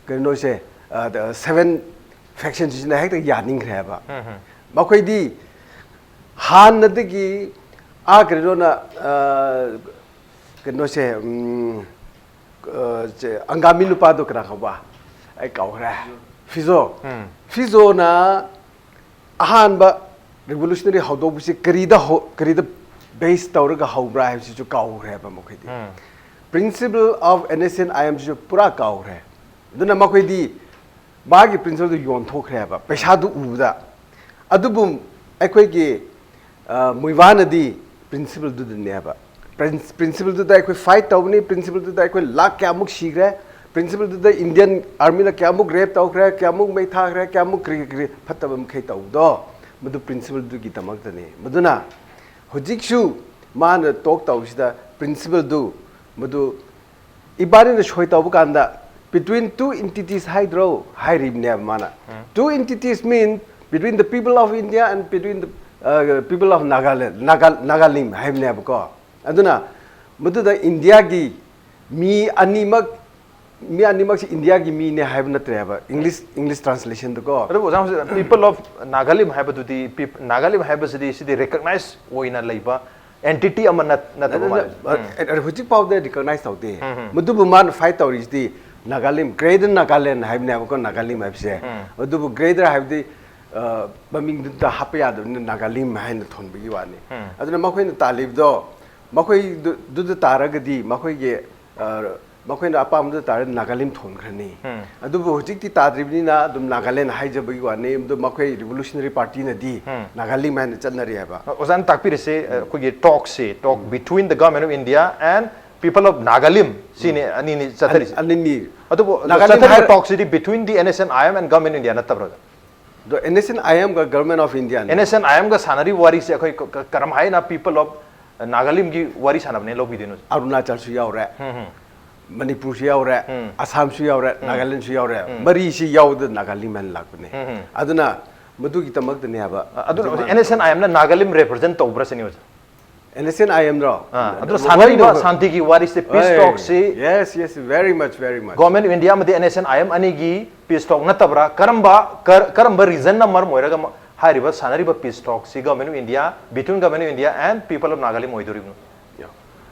ꯀꯩꯅꯣꯁꯦ, ꯑ, ꯗ, ꯁꯚꯦꯟ ꯐꯦꯛꯁꯟꯁꯤꯅ ꯍꯦꯛꯇ ꯌꯥꯅꯤꯡꯈ꯭ꯔꯦꯕ꯫ ꯎꯝ꯫ ꯃꯈꯣꯏꯗꯤ ꯍꯥꯟꯅꯗꯒꯤ ꯑꯥ ꯀꯩꯅꯣꯅ, ꯑ, ꯀꯩꯅꯣꯁꯦ, ꯎꯝ, ꯑ, ꯆꯦ, ꯑꯪꯒꯥꯃꯤ ꯅꯨꯄꯥꯗꯣ ꯀꯅꯥ ꯀꯧꯕ? ꯑꯩ ꯀꯥꯎꯈ꯭ꯔꯦ꯫ ꯐꯤꯖꯣ꯫ ꯎꯝ꯫ ꯐꯤꯖꯣꯅ ꯑꯍꯥꯟꯕ ꯔꯤꯚꯣꯂꯨꯁꯅꯔꯤ ꯍꯧꯗꯣꯛꯄꯁꯤ ꯀꯔꯤꯗ ꯍꯧ-, ꯀꯔꯤꯗ ꯕꯦꯁ ꯇꯧꯔꯒ ꯍꯧꯕ꯭ꯔꯥ ꯍꯥꯏꯕꯁꯤꯁꯨ ꯀꯥꯎꯈ꯭ꯔꯦꯕ ꯃꯈꯣꯏꯗꯤ꯫ ꯎꯝ꯫ Principle of N S C N I M ꯁꯤꯁꯨ ꯄꯨꯔꯥ ꯀꯥꯎꯈ꯭ꯔꯦ꯫ ꯑꯗꯨꯅ ꯃꯈꯣꯏꯗꯤ ꯃꯥꯒꯤ ꯄ꯭ꯔꯤꯟꯁꯤꯄꯜꯗꯨ ꯌꯣꯟꯊꯣꯛꯈ꯭ꯔꯦꯕ ꯄꯩꯁꯥꯗꯨ ꯎꯕꯗ꯫ ꯑꯗꯨꯕꯨ ꯑꯩꯈꯣꯏꯒꯤ, ꯑ, ꯃꯨꯏꯋꯥꯅꯗꯤ ꯄ꯭ꯔꯤꯟꯁꯤꯄꯜꯗꯨꯗꯅꯦꯕ꯫ ꯄ꯭ꯔꯤꯟꯁ-, ꯄ꯭ꯔꯤꯟꯁꯤꯄꯜꯗꯨꯗ ꯑꯩꯈꯣꯏ ꯐꯥꯏꯠ ꯇꯧꯕꯅꯤ, ꯄ꯭ꯔꯤꯟꯁꯤꯄꯜꯗꯨꯗ ꯑꯩꯈꯣꯏ ꯂꯥꯛ ꯀꯌꯥꯃꯨꯛ ꯁꯤꯈ꯭ꯔꯦ, ꯄ꯭ꯔꯤꯟꯁꯤꯄꯜꯗꯨꯗ ꯏꯟꯗꯤꯌꯟ ꯑꯥꯔꯃꯤꯅ ꯀꯌꯥꯃꯨꯛ ꯔꯦꯞ ꯇꯧꯈ꯭ꯔꯦ, ꯀꯌꯥꯃꯨꯛ ꯃꯩ ꯊꯥꯈ꯭ꯔꯦ, ꯀꯌꯥꯃꯨꯛ ꯀꯔꯤ ꯀꯔꯤ ꯐꯠꯇꯕ ꯃꯈꯩ ꯇꯧꯕꯗꯣ꯫ ꯃꯗꯨ principle ꯗꯨꯒꯤꯗꯃꯛꯇꯅꯤ꯫ ꯃꯗꯨꯅ ꯍꯧꯖꯤꯛꯁꯨ ꯃꯥꯅ talk ꯇꯧꯕꯁꯤꯗ principle ꯗꯨ ꯃꯗꯨ ꯏꯕꯥꯅꯤꯅ ꯁꯣꯏ ꯇꯧꯕ ꯀꯥꯟꯗ between two entities ꯍꯥꯏꯗ꯭ꯔꯣ ꯍꯥꯏꯔꯤꯕꯅꯦꯕ ꯃꯥꯅ꯫ Two entities mean between the people of India and between the uh, people of Nagaland, Naga, Nagalim ꯍꯥꯏꯕꯅꯦꯕꯀꯣ꯫ ꯑꯗꯨꯅ ꯃꯗꯨꯗ ꯏꯟꯗꯤꯌꯥꯒꯤ ꯃꯤ ꯑꯅꯤꯃꯛ ꯃꯤ ꯑꯅꯤꯃꯛꯁꯤ ꯏꯟꯗꯤꯌꯥꯒꯤ ꯃꯤꯅꯦ ꯍꯥꯏꯕ ꯅꯠꯇ꯭ꯔꯦꯕ, English English translation ꯗꯀꯣ꯫ ꯑꯗꯨꯕꯨ ꯑꯣꯖꯥ, ꯍꯧꯖꯤꯛ people of Nagalim ꯍꯥꯏꯕꯗꯨꯗꯤ, peop- Nagalim ꯍꯥꯏꯕꯁꯤꯗꯤ ꯁꯤꯗꯤ recognize ꯑꯣꯏꯅ ꯂꯩꯕ entity ꯑꯃ ꯅꯠ- ꯅꯠꯇꯕ ꯃꯥꯜꯂꯦ꯫ ꯑ, ꯑ, ꯍꯧꯖꯤꯛ ꯐꯥꯎꯗ recognize ꯇꯧꯗꯦ꯫ ꯃꯗꯨꯕꯨ ꯃꯥꯅ fight ꯇꯧꯔꯤꯁꯤꯗꯤ Nagalim, Greater Nagaland ꯍꯥꯏꯕꯅꯦꯕꯀꯣ, Nagalim ꯍꯥꯏꯕꯁꯦ꯫ ꯑꯗꯨꯕꯨ Greater ꯍꯥꯏꯕꯗꯤ ꯑ, ꯃꯃꯤꯡꯗꯨꯗ ꯍꯥꯞꯄ ꯌꯥꯗꯕꯅꯤꯅ Nagalim ꯍꯥꯏꯅ ꯊꯣꯟꯕꯒꯤ ꯋꯥꯅꯤ꯫ ꯑꯗꯨꯅ ꯃꯈꯣꯏꯅ ꯇꯥꯜꯂꯤꯕꯗꯣ ꯃꯈꯣꯏꯗꯨꯗ ꯇꯥꯔꯒꯗꯤ ꯃꯈꯣꯏꯒꯤ ꯑ, ꯃꯈꯣꯏꯅ ꯑꯄꯥꯝꯕꯗ ꯇꯥꯔꯒꯗꯤ Nagalim ꯊꯣꯟꯈ꯭ꯔꯅꯤ꯫ ꯑꯗꯨꯕꯨ ꯍꯧꯖꯤꯛꯇꯤ ꯇꯥꯗ꯭ꯔꯤꯕꯅꯤꯅ ꯑꯗꯨꯝ Nagaland ꯍꯥꯏꯖꯕꯒꯤ ꯋꯥꯅꯤ꯫ ꯑꯗꯨ ꯃꯈꯣꯏ Revolutionary Party ꯅꯗꯤ Nagalim ꯍꯥꯏꯅ ꯆꯠꯅꯔꯤ ꯍꯥꯏꯕ꯫ ꯑꯣꯖꯥꯅ ꯇꯥꯛꯄꯤꯔꯤꯁꯦ, ꯑ, ꯑꯩꯈꯣꯏꯒꯤ talk ꯁꯤ, talk between the Government of India and People of Nagalim, ꯁꯤꯅꯤ ꯑꯅꯤꯅꯤ ꯆꯠꯊꯔꯤꯁꯦ꯫ ꯑꯅꯤꯅꯤ꯫ ꯑꯗꯨꯕꯨ Nagalim ꯆꯠꯊꯔꯤꯕ ꯍꯥꯏ- talk CD between the N S N I M and Government of India ꯅꯠꯇꯕ꯭ꯔꯣ? ꯑꯗꯣ N S N I M ꯒ Government of India ꯅꯤ꯫ N S N I M ꯒ ꯁꯥꯟꯅꯔꯤꯕ ꯋꯥꯔꯤꯁꯦ ꯑꯩꯈꯣꯏ ꯀ- ꯀ- ꯀꯔꯝ ꯍꯥꯏꯅ people of Nagalim ꯒꯤ ꯋꯥꯔꯤ ꯁꯥꯟꯅꯕꯅꯦ ꯂꯧꯕꯤꯗꯣꯏꯅꯣ? ꯑꯔꯨꯅꯥꯆꯜꯁꯨ ꯌꯥꯎꯔꯦ, ꯃꯅꯤꯄꯨꯔꯁꯨ ꯌꯥꯎꯔꯦ, ꯑꯁꯥꯝꯁꯨ ꯌꯥꯎꯔꯦ, ꯅꯥꯒꯥꯂꯦꯟꯁꯨ ꯌꯥꯎꯔꯦ꯫ ꯃꯔꯤꯁꯤ ꯌꯥꯎꯗ Nagalim ꯍꯥꯏꯅ ꯂꯥꯛꯄꯅꯦ꯫ ꯑꯗꯨꯅ ꯃꯗꯨꯒꯤꯗꯃꯛꯇꯅꯦ ꯍꯥꯏꯕ꯫ ꯑꯗꯨꯅ ꯍꯧꯖꯤꯛ N S N I M ꯅ Nagalim represent ꯇꯧꯕ꯭ꯔꯥ ꯁꯤꯅꯤ ꯍꯧꯖꯤꯛ? N S N I M ꯔꯣ? ꯑꯥ, ꯑꯗꯨꯅ ꯁꯥꯟꯅꯔꯤꯕ ꯁꯥꯟꯇꯤꯒꯤ ꯋꯥꯔꯤꯁꯦ, peace talk ꯁꯤ Yes, yes, very much, very much. Government of India ꯑꯃꯗꯤ N S N I M ꯑꯅꯤꯒꯤ peace talk ꯅꯠꯇꯕ꯭ꯔꯥ? ꯀꯔꯝꯕ ꯀꯔ- ꯀꯔꯝꯕ reason ꯅ ꯃꯔꯝ ꯑꯣꯏꯔꯒ ꯃ- ꯍꯥꯏꯔꯤꯕ ꯁꯥꯟꯅꯔꯤꯕ peace talk ꯁꯤ Government of India, between Government of India and People of Nagalim ꯑꯣꯏꯗꯣꯔꯤꯕꯅꯣ?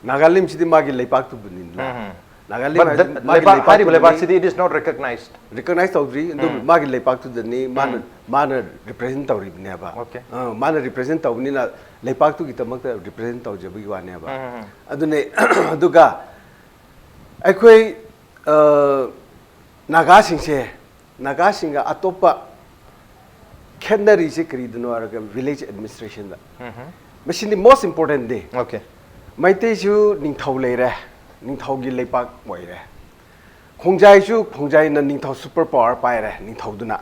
Nagalim ꯁꯤꯗꯤ ꯃꯥꯒꯤ ꯂꯩꯄꯥꯛꯇꯨꯕꯨꯅꯤꯅ꯫ Nagalim But ꯍꯥꯏꯁꯤ the- ꯃꯥꯒꯤ ꯂꯩꯕꯥꯛ- ꯍꯥꯏꯔꯤꯕ ꯂꯩꯄꯥꯛꯇꯨꯕꯨꯅꯤ꯫ ꯂꯩꯕꯥꯛꯁꯤꯗꯤ it is not recognized. Recognize ꯇꯧꯗ꯭ꯔꯤ꯫ ꯑꯗꯨ ꯃꯥꯒꯤ ꯂꯩꯄꯥꯛꯇꯨꯗꯅꯤ ꯃꯥꯅ ꯃꯥꯅ represent ꯇꯧꯔꯤꯕꯅꯦꯕ꯫ Okay. ꯑ, ꯃꯥꯅ represent ꯇꯧꯕꯅꯤꯅ ꯂꯩꯄꯥꯛꯇꯨꯒꯤꯗꯃꯛꯇ represent ꯇꯧꯖꯕꯒꯤ ꯋꯥꯅꯦꯕ꯫ ꯑꯗꯨꯅꯦ꯫ ꯑꯗꯨꯒ ꯑꯩꯈꯣꯏ ꯑ, ꯅꯥꯒꯥꯁꯤꯡꯁꯦ, ꯅꯥꯒꯥꯁꯤꯡꯒ ꯑꯇꯣꯞꯄ ꯈꯦꯠꯅꯔꯤꯁꯦ ꯀꯔꯤꯗꯅꯣ ꯍꯥꯏꯔꯒ village administration ꯗ꯫ ꯃꯁꯤꯗꯤ most important ꯅꯤ꯫ Okay. ꯃꯩꯇꯩꯁꯨ ꯅꯤꯡꯊꯧ ꯂꯩꯔꯦ, ꯅꯤꯡꯊꯧꯒꯤ ꯂꯩꯄꯥꯛ ꯑꯣꯏꯔꯦ꯫ ꯈꯣꯡꯖꯥꯏꯁꯨ, ꯈꯣꯡꯖꯥꯏꯅ ꯅꯤꯡꯊꯧ super power ꯄꯥꯏꯔꯦ, ꯅꯤꯡꯊꯧꯗꯨꯅ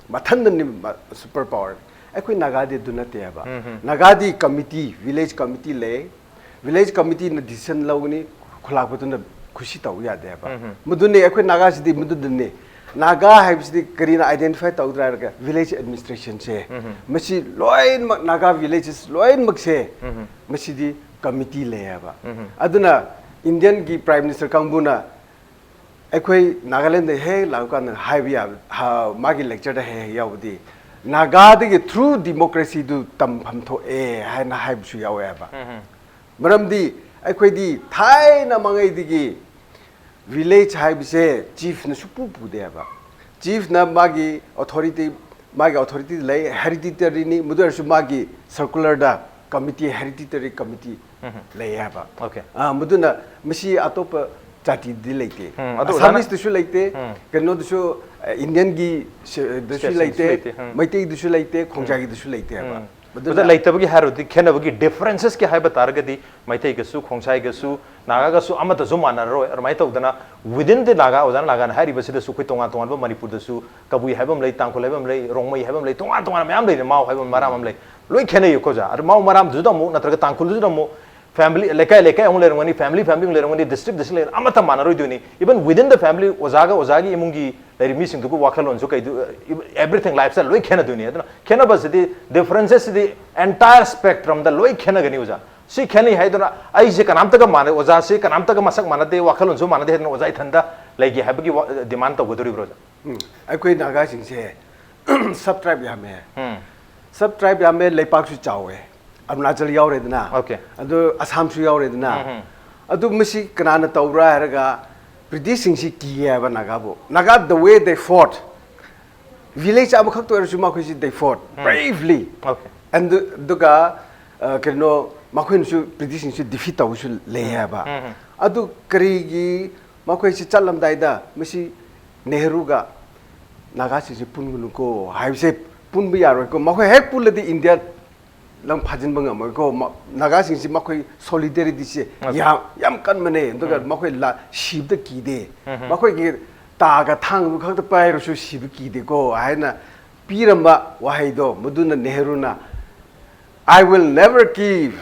ꯃꯊꯟꯗꯅꯤ super power꯫ ꯑꯩꯈꯣꯏ ꯅꯥꯒꯥꯗꯤ ꯑꯗꯨ ꯅꯠꯇꯦꯕ꯫ ꯅꯥꯒꯥꯗꯤ ꯀꯃꯤꯇꯤ, ꯚꯤꯂꯦꯖ ꯀꯃꯤꯇꯤ ꯂꯩ꯫ ꯚꯤꯂꯦꯖ ꯀꯃꯤꯇꯤꯅ ꯗꯤꯁꯤꯖꯟ ꯂꯧꯒꯅꯤ, ꯈꯨꯂꯥꯛꯄꯗꯨꯅ ꯈꯨꯁꯤ ꯇꯧꯕ ꯌꯥꯗꯦꯕ꯫ ꯃꯗꯨꯅꯤ ꯑꯩꯈꯣꯏ ꯅꯥꯒꯥꯁꯤꯗꯤ ꯃꯗꯨꯗꯅꯤ꯫ ꯅꯥꯒꯥ ꯍꯥꯏꯕꯁꯤꯗꯤ ꯀꯔꯤꯅ ꯑꯥꯏꯗꯦꯟꯇꯤꯐꯥꯏ ꯇꯧꯗ꯭ꯔꯥ ꯍꯥꯏꯔꯒ ꯚꯤꯂꯦꯖ ꯑꯦꯗꯃꯤꯅꯤꯁꯇ꯭ꯔꯦꯁꯟꯁꯦ꯫ ꯃꯁꯤ ꯂꯣꯏꯅꯃꯛ ꯅꯥꯒꯥ ꯚꯤꯂꯦꯖꯦꯁ ꯂꯣꯏꯅꯃꯛꯁꯦ ꯃꯁꯤꯗꯤ ꯀꯃꯤꯇꯤ ꯂꯩꯌꯦꯕ꯫ ꯑꯗꯨꯅ ꯏꯟꯗꯤꯌꯟꯒꯤ ꯄ꯭ꯔꯥꯏꯝ ꯃꯤꯅꯤꯁꯇꯔ ꯀꯥꯡꯕꯨꯅ ꯑꯩꯈꯣꯏ ꯅꯥꯒꯥꯂꯦꯟꯗ ꯍꯦꯛ ꯂꯥꯛꯄ ꯀꯥꯟꯗ ꯍꯥꯏꯕ ꯌꯥꯕ, ꯍꯥ, ꯃꯥꯒꯤ ꯂꯦꯛꯆꯔꯗ ꯍꯦꯛ ꯍꯦꯛ ꯌꯥꯎꯕꯗꯤ, ꯅꯥꯒꯥꯗꯒꯤ ꯊ꯭ꯔꯨ ꯗꯤꯃꯣꯀ꯭ꯔꯦꯁꯤꯗꯨ ꯇꯝꯐꯝ ꯊꯣꯛꯑꯦ ꯍꯥꯏꯅ ꯍꯥꯏꯕꯁꯨ ꯌꯥꯎꯋꯦꯕ꯫ ꯃꯔꯝꯗꯤ ꯑꯩꯈꯣꯏꯗꯤ ꯊꯥꯏꯅ ꯃꯉꯩꯗꯒꯤ ꯚꯤꯂꯦꯖ ꯍꯥꯏꯕꯁꯦ ꯆꯤꯐꯅ ꯁꯨꯛꯄꯨ ꯄꯨꯗꯦꯕ꯫ ꯆꯤꯐꯅ ꯃꯥꯒꯤ ꯑꯣꯊꯣꯔꯤꯇꯤ, ꯃꯥꯒꯤ ꯑꯣꯊꯣꯔꯤꯇꯤ ꯂꯩ, ꯍꯦꯔꯤꯗꯤꯇꯔꯤꯅꯤ, ꯃꯗꯨ ꯑꯣꯏꯔꯁꯨ ꯃꯥꯒꯤ ꯁꯔꯀꯨꯂꯔꯗ ꯀꯃꯤꯇꯤ, ꯍꯦꯔꯤꯗꯤꯇꯔꯤ ꯀꯃꯤꯇꯤ ꯂꯩ ꯍꯥꯏꯕ꯫ Okay. ꯑꯥ, ꯃꯗꯨꯅ ꯃꯁꯤ ꯑꯇꯣꯞꯄ ꯖꯥꯇꯤꯗꯤ ꯂꯩꯇꯦ꯫ ꯎꯝ, ꯑꯗꯨ ꯑꯣꯖꯥꯅ ꯑꯁꯥꯃꯤꯁꯇꯁꯨ ꯂꯩꯇꯦ, ꯎꯝ. ꯁ꯭ꯇꯦꯠꯁꯤꯡꯁꯨ ꯂꯩꯇꯦ, ꯂꯩꯇꯦ, ꯎꯝ. ꯃꯩꯇꯩꯗꯁꯨ ꯂꯩꯇꯦ, ꯈꯣꯡꯖꯥꯒꯤꯗꯁꯨ ꯂꯩꯇꯦꯕ꯫ ꯎꯝ. ꯃꯗꯨꯅ ꯑꯗꯨꯗ ꯂꯩꯇꯕꯒꯤ ꯍꯥꯏꯔꯨꯔꯗꯤ ꯈꯦꯠꯅꯕꯒꯤ ꯗꯤꯐ꯭ꯔꯦꯟꯁꯦꯁꯀꯤ ꯍꯥꯏꯕ ꯇꯥꯔꯒꯗꯤ ꯃꯩꯇꯩꯒꯁꯨ ꯈꯣꯡꯁꯥꯏꯒꯁꯨ ꯅꯥꯒꯥꯒꯁꯨ ꯑꯃꯠꯇꯁꯨ ꯃꯥꯟꯅꯔꯔꯣꯏ꯫ ꯑꯗꯨꯃꯥꯏꯅ ꯇꯧꯗꯅ within the ꯅꯥꯒꯥ, ꯑꯣꯖꯥꯅ ꯅꯥꯒꯥꯅ ꯍꯥꯏꯔꯤꯕꯁꯤꯗꯁꯨ ꯑꯩꯈꯣꯏ ꯇꯣꯉꯥꯟ ꯇꯣꯉꯥꯟꯕ ꯃꯅꯤꯄꯨꯔꯗꯁꯨ ꯀꯕꯨꯏ ꯍꯥꯏꯕ ꯑꯃ ꯂꯩ, ꯇꯥꯡꯈꯨꯜ ꯍꯥꯏꯕ ꯑꯃ ꯂꯩ, ꯔꯣꯡꯃꯩ ꯍꯥꯏꯕ ꯑꯃ ꯂꯩ, ꯇꯣꯉꯥꯟ ꯇꯣꯉꯥꯟꯕ ꯃꯌꯥꯝ ꯂꯩꯔꯦ, ꯃꯥꯎ ꯍꯥꯏꯕ ꯑꯃ, ꯃꯔꯥꯝ ꯑꯃ ꯂꯩ꯫ ꯂꯣꯏ ꯈꯦꯠꯅꯩꯀꯣ ꯑꯣꯖꯥ꯫ ꯑꯗꯨ ꯃꯥꯎ ꯃꯔꯥꯝꯗꯨꯗ ꯑꯃꯨꯛ ꯅꯠꯇ꯭ꯔꯒ ꯇꯥꯡꯈꯨꯜꯗꯨꯗ ꯑꯃꯨꯛ ꯐꯦꯃꯤꯂꯤ, ꯂꯩꯀꯥꯏ ꯂꯩꯀꯥꯏ ꯑꯃꯨꯛ ꯂꯩꯔꯝꯒꯅꯤ, ꯐꯦꯃꯤꯂꯤ ꯐꯦꯃꯤꯂꯤ ꯑꯃꯨꯛ ꯂꯩꯔꯝꯒꯅꯤ, ꯗꯤꯁꯇ꯭ꯔꯤꯛ ꯗꯤꯁꯇ꯭ꯔꯤꯛ ꯂꯩꯔꯝꯒꯅꯤ, ꯑꯃꯠꯇ ꯃꯥꯟꯅꯔꯣꯏꯗꯣꯏꯅꯤ꯫ Even within the family ꯑꯣꯖꯥꯒ ꯑꯣꯖꯥꯒꯤ ꯏꯃꯨꯡꯒꯤ ꯂꯩꯔꯤꯕ ꯃꯤꯁꯤꯡꯗꯨꯒꯤ ꯋꯥꯈꯜꯂꯣꯟꯁꯨ ꯀꯩꯗꯨ, everything lifestyle ꯂꯣꯏ ꯈꯦꯠꯅꯗꯣꯏꯅꯤ꯫ ꯑꯗꯨꯅ ꯈꯦꯠꯅꯕꯁꯤꯗꯤ, ꯗꯤꯐ꯭ꯔꯦꯟꯁꯦꯁꯁꯤꯗꯤ entire spectrumꯗ ꯂꯣꯏ ꯈꯦꯠꯅꯒꯅꯤ ꯑꯣꯖꯥ꯫ ꯁꯤ ꯈꯦꯠꯅꯩ ꯍꯥꯏꯗꯨꯅ ꯑꯩꯁꯦ ꯀꯅꯥꯝꯇꯒ ꯃꯥꯟꯅꯩ, ꯑꯣꯖꯥꯁꯤ ꯀꯅꯥꯝꯇꯒ ꯃꯁꯛ ꯃꯥꯟꯅꯗꯦ, ꯋꯥꯈꯜꯂꯣꯟꯁꯨ ꯃꯥꯟꯅꯗꯦ ꯍꯥꯏꯗꯅ ꯑꯣꯖꯥ ꯏꯊꯟꯗ ꯂꯩꯒꯦ ꯍꯥꯏꯕꯒꯤ ꯗꯤꯃꯥꯟ ꯇꯧꯒꯗꯧꯔꯤꯕ꯭ꯔꯣ ꯑꯣꯖꯥ? ꯎꯝ, ꯑꯩꯈꯣꯏ ꯅꯥꯒꯥꯁꯤꯡꯁꯦ ꯁꯕ ꯇ꯭ꯔꯥꯏꯕ ꯌꯥꯝꯃꯦ꯫ ꯎꯝ. ꯁꯕ ꯇ꯭ꯔꯥꯏꯕ ꯌꯥꯝꯃꯦ, ꯂꯩꯄꯥꯛꯁꯨ ꯆꯥꯎꯋꯦ꯫ ꯑꯔꯨꯅꯥꯆꯜ ꯌꯥꯎꯔꯦꯗꯅ, Okay. ꯑꯗꯨ ꯑꯁꯥꯝꯁꯨ ꯌꯥꯎꯔꯦꯗꯅ꯫ ꯎꯝ. ꯑꯗꯨ ꯃꯁꯤ ꯀꯅꯥꯅ ꯇꯧꯕ꯭ꯔꯥ ꯍꯥꯏꯔꯒ ꯕ꯭ꯔꯤꯇꯤꯁꯁꯤꯡꯁꯤ ꯀꯤꯌꯦ ꯍꯥꯏꯕ ꯅꯥꯒꯥꯕꯨ꯫ Naga, the way they fought, village ꯑꯃꯈꯛꯇ ꯑꯣꯏꯔꯁꯨ ꯃꯈꯣꯏꯁꯤ they fought bravely꯫ Okay. And ꯑꯗꯨꯒ, ꯑ, ꯀꯩꯅꯣ, ꯃꯈꯣꯏꯅꯁꯨ ꯕ꯭ꯔꯤꯇꯤꯁꯁꯤꯡꯁꯨ ꯗꯤꯐꯤꯠ ꯇꯧꯕꯁꯨ ꯂꯩ ꯍꯥꯏꯕ꯫ ꯑꯗꯨ ꯀꯔꯤꯒꯤ ꯃꯈꯣꯏꯁꯤ ꯆꯠꯂꯝꯗꯥꯏꯗ ꯃꯁꯤ ꯅꯦꯍꯔꯨꯒ ꯅꯥꯒꯥꯁꯤꯡꯁꯤ ꯄꯨꯟꯒꯅꯨꯀꯣ ꯍꯥꯏꯕꯁꯦ, ꯄꯨꯟꯕ ꯌꯥꯔꯣꯏꯀꯣ, ꯃꯈꯣꯏ ꯍꯦꯛ ꯄꯨꯜꯂꯗꯤ ꯏꯟꯗꯤꯌꯥ ꯂꯝ ꯐꯥꯖꯤꯟꯕ ꯉꯝꯃꯣꯏꯀꯣ꯫ ꯃ-, ꯅꯥꯒꯥꯁꯤꯡꯁꯤ ꯃꯈꯣꯏ ꯁꯣꯂꯤꯗꯦꯔꯤꯇꯤꯁꯦ Okay. ꯌꯥꯝ, ꯌꯥꯝ ꯀꯟꯕꯅꯦ꯫ ꯑꯗꯨꯒ ꯃꯈꯣꯏ ꯂꯥ-, ꯁꯤꯕꯗ ꯀꯤꯗꯦ꯫ ꯃꯈꯣꯏꯒꯤ ꯇꯥꯒ ꯊꯥꯡ ꯈꯛꯇ ꯄꯥꯏꯔꯁꯨ ꯁꯤꯕ ꯀꯤꯗꯦꯀꯣ ꯍꯥꯏꯅ ꯄꯤꯔꯝꯕ ꯋꯥꯍꯩꯗꯣ, ꯃꯗꯨꯅ ꯅꯦꯍꯔꯨꯅ, "I will never give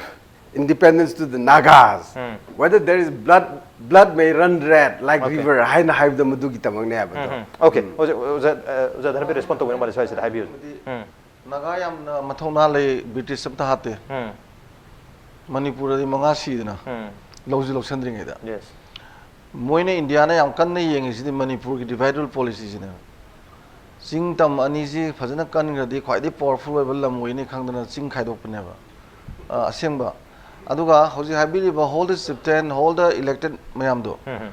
independence to the Nagas, um. Whether there is blood, blood may run red like Okay. river" ꯍꯥꯏꯅ ꯍꯥꯏꯕꯗꯣ ꯃꯗꯨꯒꯤ ꯇꯃꯛꯅꯦ ꯍꯥꯏꯕꯗꯣ꯫ ꯎꯝ, ꯎꯝ. Okay. ꯑꯣꯖꯥ, ꯑꯣꯖꯥ, ꯑ, ꯑꯣꯖꯥꯗ ꯍꯥꯏꯐꯦꯠ respond ꯇꯧꯕꯤꯔꯝꯃꯣ ꯁ꯭ꯋꯥꯏꯁꯤꯗ, ꯍꯥꯏꯕꯤꯌꯨ꯫ ꯎꯝ, ꯅꯥꯒꯥ ꯌꯥꯝꯅ ꯃꯊꯧꯅꯥ ꯂꯩ, ꯕ꯭ꯔꯤꯇꯤꯁ ꯑꯝꯇ ꯍꯥꯠꯇꯦ꯫ ꯎꯝ, ꯃꯅꯤꯄꯨꯔꯗꯗꯤ ꯃꯉꯥ ꯁꯤꯗꯅ ꯎꯝ. ꯂꯧꯁꯤ ꯂꯧꯁꯤꯟꯗ꯭ꯔꯤꯉꯩꯗ꯫ Yes. ꯃꯣꯏꯅ ꯏꯟꯗꯤꯌꯥꯅ ꯌꯥꯝ ꯀꯟꯅ ꯌꯦꯡꯉꯤꯁꯤꯗꯤ ꯃꯅꯤꯄꯨꯔꯒꯤ divisional policyꯁꯤꯅꯦꯕ꯫ ꯆꯤꯡ ꯇꯝ ꯑꯅꯤꯁꯤ ꯐꯖꯅ ꯀꯟꯈ꯭ꯔꯗꯤ ꯈ꯭ꯋꯥꯏꯗꯒꯤ powerful ꯑꯣꯏꯕ ꯂꯝ ꯑꯣꯏꯅꯤ ꯈꯪꯗꯅ ꯆꯤꯡ ꯈꯥꯏꯗꯣꯛꯄꯅꯦꯕ, ꯑ, ꯑꯁꯦꯡꯕ꯫ ꯑꯗꯨꯒ ꯍꯧꯖꯤꯛ ꯍꯥꯏꯕꯤꯔꯤꯕ "Hold the chieftain, hold the elected" ꯃꯌꯥꯝꯗꯣ, ꯎꯝ, ꯎꯝ.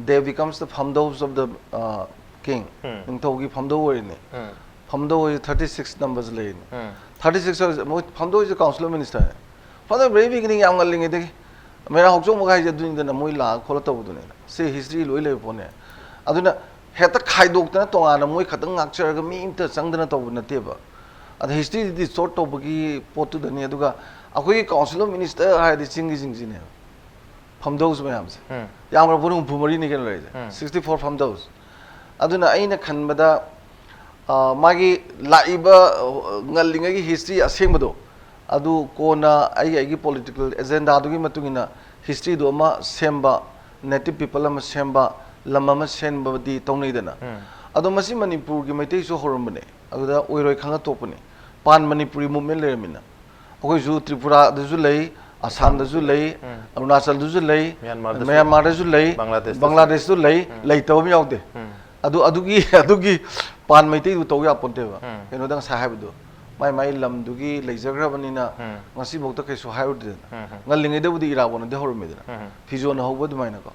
"They becomes the ꯐꯝꯗꯧꯁ of the, uh, king", ꯎꯝ. ꯅꯤꯡꯊꯧꯒꯤ ꯐꯝꯗꯧ ꯑꯣꯏꯔꯤꯅꯤ꯫ ꯎꯝ, ꯐꯝꯗꯧ ꯍꯥꯏꯁꯦ thirty six numberꯁꯦ ꯂꯩꯔꯤꯅꯤ꯫ ꯎꯝ. Thirty six ꯍꯥꯏꯁꯦ, ꯃꯣꯏ ꯐꯝꯗꯧ ꯍꯥꯏꯁꯦ council of ministerꯅꯦ꯫ From the very beginning, ꯌꯥꯝ ꯉꯜꯂꯤꯉꯩꯗꯒꯤ ꯃꯦꯔꯥ ꯍꯧꯆꯣꯡꯕꯒ ꯍꯥꯏꯁꯦ ꯑꯗꯨꯅꯤꯗꯅ, ꯃꯣꯏ ꯂꯥꯛꯑ ꯈꯣꯠꯂ ꯇꯧꯕꯗꯨꯅꯦ꯫ ꯁꯤ history ꯂꯣꯏ ꯂꯩꯕ ꯄꯣꯠꯅꯦ꯫ ꯑꯗꯨꯅ ꯍꯦꯛꯇ ꯈꯥꯏꯗꯣꯛꯇꯅ ꯇꯣꯉꯥꯟꯅ ꯃꯣꯏ ꯈꯛꯇꯪ ꯉꯥꯛꯆꯔꯒ ꯃꯤ ꯑꯝꯇ ꯆꯪꯗꯅ ꯇꯧꯕ ꯅꯠꯇꯦꯕ꯫ ꯑꯗ historyꯗꯤ distort ꯇꯧꯕꯒꯤ ꯄꯣꯠꯇꯨꯗꯅꯤ꯫ ꯑꯗꯨꯒ ꯑꯩꯈꯣꯏꯒꯤ council of minister ꯍꯥꯏꯔꯗꯤ ꯆꯤꯡꯒꯤꯁꯤꯡꯁꯤꯅꯦꯕ, ꯐꯝꯗꯧꯁ ꯃꯌꯥꯝꯁꯦ꯫ ꯎꯝ. ꯌꯥꯝꯈ꯭ꯔꯕ ꯍꯨꯝꯐꯨ ꯃꯔꯤꯅꯤ ꯀꯩꯅꯣ ꯂꯩꯔꯤꯁꯦ, ꯎꯝ. sixty four ꯐꯝꯗꯧꯁ꯫ ꯑꯗꯨꯅ ꯑꯩꯅ ꯈꯟꯕꯗ, ꯑ, ꯃꯥꯒꯤ ꯂꯥꯛꯏꯕ, ꯑ, ꯉꯜꯂꯤꯉꯩꯒꯤ history ꯑꯁꯦꯡꯕꯗꯣ ꯑꯗꯨ ꯀꯣꯟꯅ ꯑꯩꯒꯤ, ꯑꯩꯒꯤ political agendaꯗꯨꯒꯤ ꯃꯇꯨꯡ ꯏꯟꯅ historyꯗꯨ ꯑꯃ ꯁꯦꯝꯕ, native people ꯑꯃ ꯁꯦꯝꯕ, ꯂꯝ ꯑꯃ ꯁꯦꯝꯕꯗꯤ ꯇꯧꯅꯩꯗꯅ꯫ ꯎꯝ. ꯑꯗꯣ ꯃꯁꯤ ꯃꯅꯤꯄꯨꯔꯒꯤ ꯃꯩꯇꯩꯁꯨ ꯍꯧꯔꯝꯕꯅꯦ꯫ ꯑꯗꯨꯗ ꯑꯣꯏꯔꯣꯏ ꯈꯪꯉ ꯇꯣꯛꯄꯅꯦ꯫ Pan Manipuri movement ꯂꯩꯔꯝꯃꯤꯅ꯫ ꯑꯩꯈꯣꯏꯁꯨ ꯇ꯭ꯔꯤꯄꯨꯔꯥꯗꯁꯨ ꯂꯩ, ꯑꯁꯥꯝꯗꯁꯨ ꯂꯩ, ꯎꯝ. ꯑꯔꯨꯅꯥꯆꯜꯗꯁꯨ ꯂꯩ, ꯃ꯭ꯌꯥꯟꯃꯥꯔꯗꯁꯨ ꯃ꯭ꯌꯥꯟꯃꯥꯔꯗꯁꯨ ꯂꯩ, ꯕꯪꯒ꯭ꯂꯥꯗꯦꯁꯇꯁꯨ ꯕꯪꯒ꯭ꯂꯥꯗꯦꯁꯇꯁꯨ ꯂꯩ, ꯎꯝ. ꯂꯩꯇꯕ ꯑꯃ ꯌꯥꯎꯗꯦ꯫ ꯎꯝ. ꯑꯗꯨ, ꯑꯗꯨꯒꯤ, ꯑꯗꯨꯒꯤ ꯄꯥꯟ ꯃꯩꯇꯩꯗꯨ ꯇꯧ ꯌꯥꯄꯣꯟꯇꯦꯕ꯫ ꯎꯝ. ꯀꯩꯅꯣꯗ ꯉꯁꯥꯏ ꯍꯥꯏꯕꯗꯣ, ꯃꯥꯏ ꯃꯥꯏ ꯂꯝꯗꯨꯒꯤ ꯂꯩꯖꯈ꯭ꯔꯕꯅꯤꯅ ꯎꯝ. ꯉꯁꯤꯐꯥꯎꯗ ꯀꯩꯁꯨ ꯍꯥꯏꯔꯨꯗꯦꯗꯅ꯫ ꯎꯝ. ꯉꯜꯂꯤꯉꯩꯗꯕꯨꯗꯤ ꯏꯔꯥꯕꯣꯠꯅꯗꯤ ꯍꯧꯔꯝꯃꯤꯗꯅ, ꯎꯝ. ꯐꯤꯖꯣꯅ ꯍꯧꯕ ꯑꯗꯨꯃꯥꯏꯅꯀꯣ꯫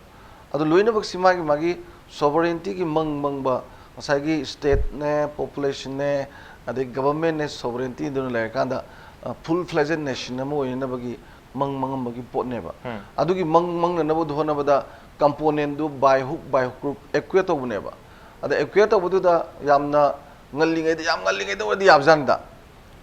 ꯑꯗꯨ ꯂꯣꯏꯅꯃꯛꯁꯤ ꯃꯥꯒꯤ ꯃꯥꯒꯤ sovereigntyꯒꯤ ꯃꯪ ꯃꯪꯕ, ꯉꯁꯥꯏꯒꯤ stateꯅꯦ, populationꯅꯦ, ꯑꯗꯩ governmentꯅꯦ, sovereigntyꯗꯨꯅ ꯂꯩꯔꯀꯥꯟꯗ, ꯑ, full fledged nation ꯑꯃ ꯑꯣꯏꯅꯅꯕꯒꯤ ꯃꯪ ꯃꯪꯉꯝꯕꯒꯤ ꯄꯣꯠꯅꯦꯕ꯫ ꯎꯝ. ꯑꯗꯨꯒꯤ ꯃꯪ ꯃꯪꯅꯅꯕ ꯍꯣꯠꯅꯕꯗ componentꯗꯨ by hook by crook acquire ꯇꯧꯕꯅꯦꯕ꯫ ꯑꯗ acquire ꯇꯧꯕꯗꯨꯗ ꯌꯥꯝꯅ ꯉꯜꯂꯤꯉꯩꯗ, ꯌꯥꯝ ꯉꯜꯂꯤꯉꯩꯗ ꯑꯣꯏꯔꯗꯤ ꯌꯥꯕꯖꯥꯠꯅꯤꯗ꯫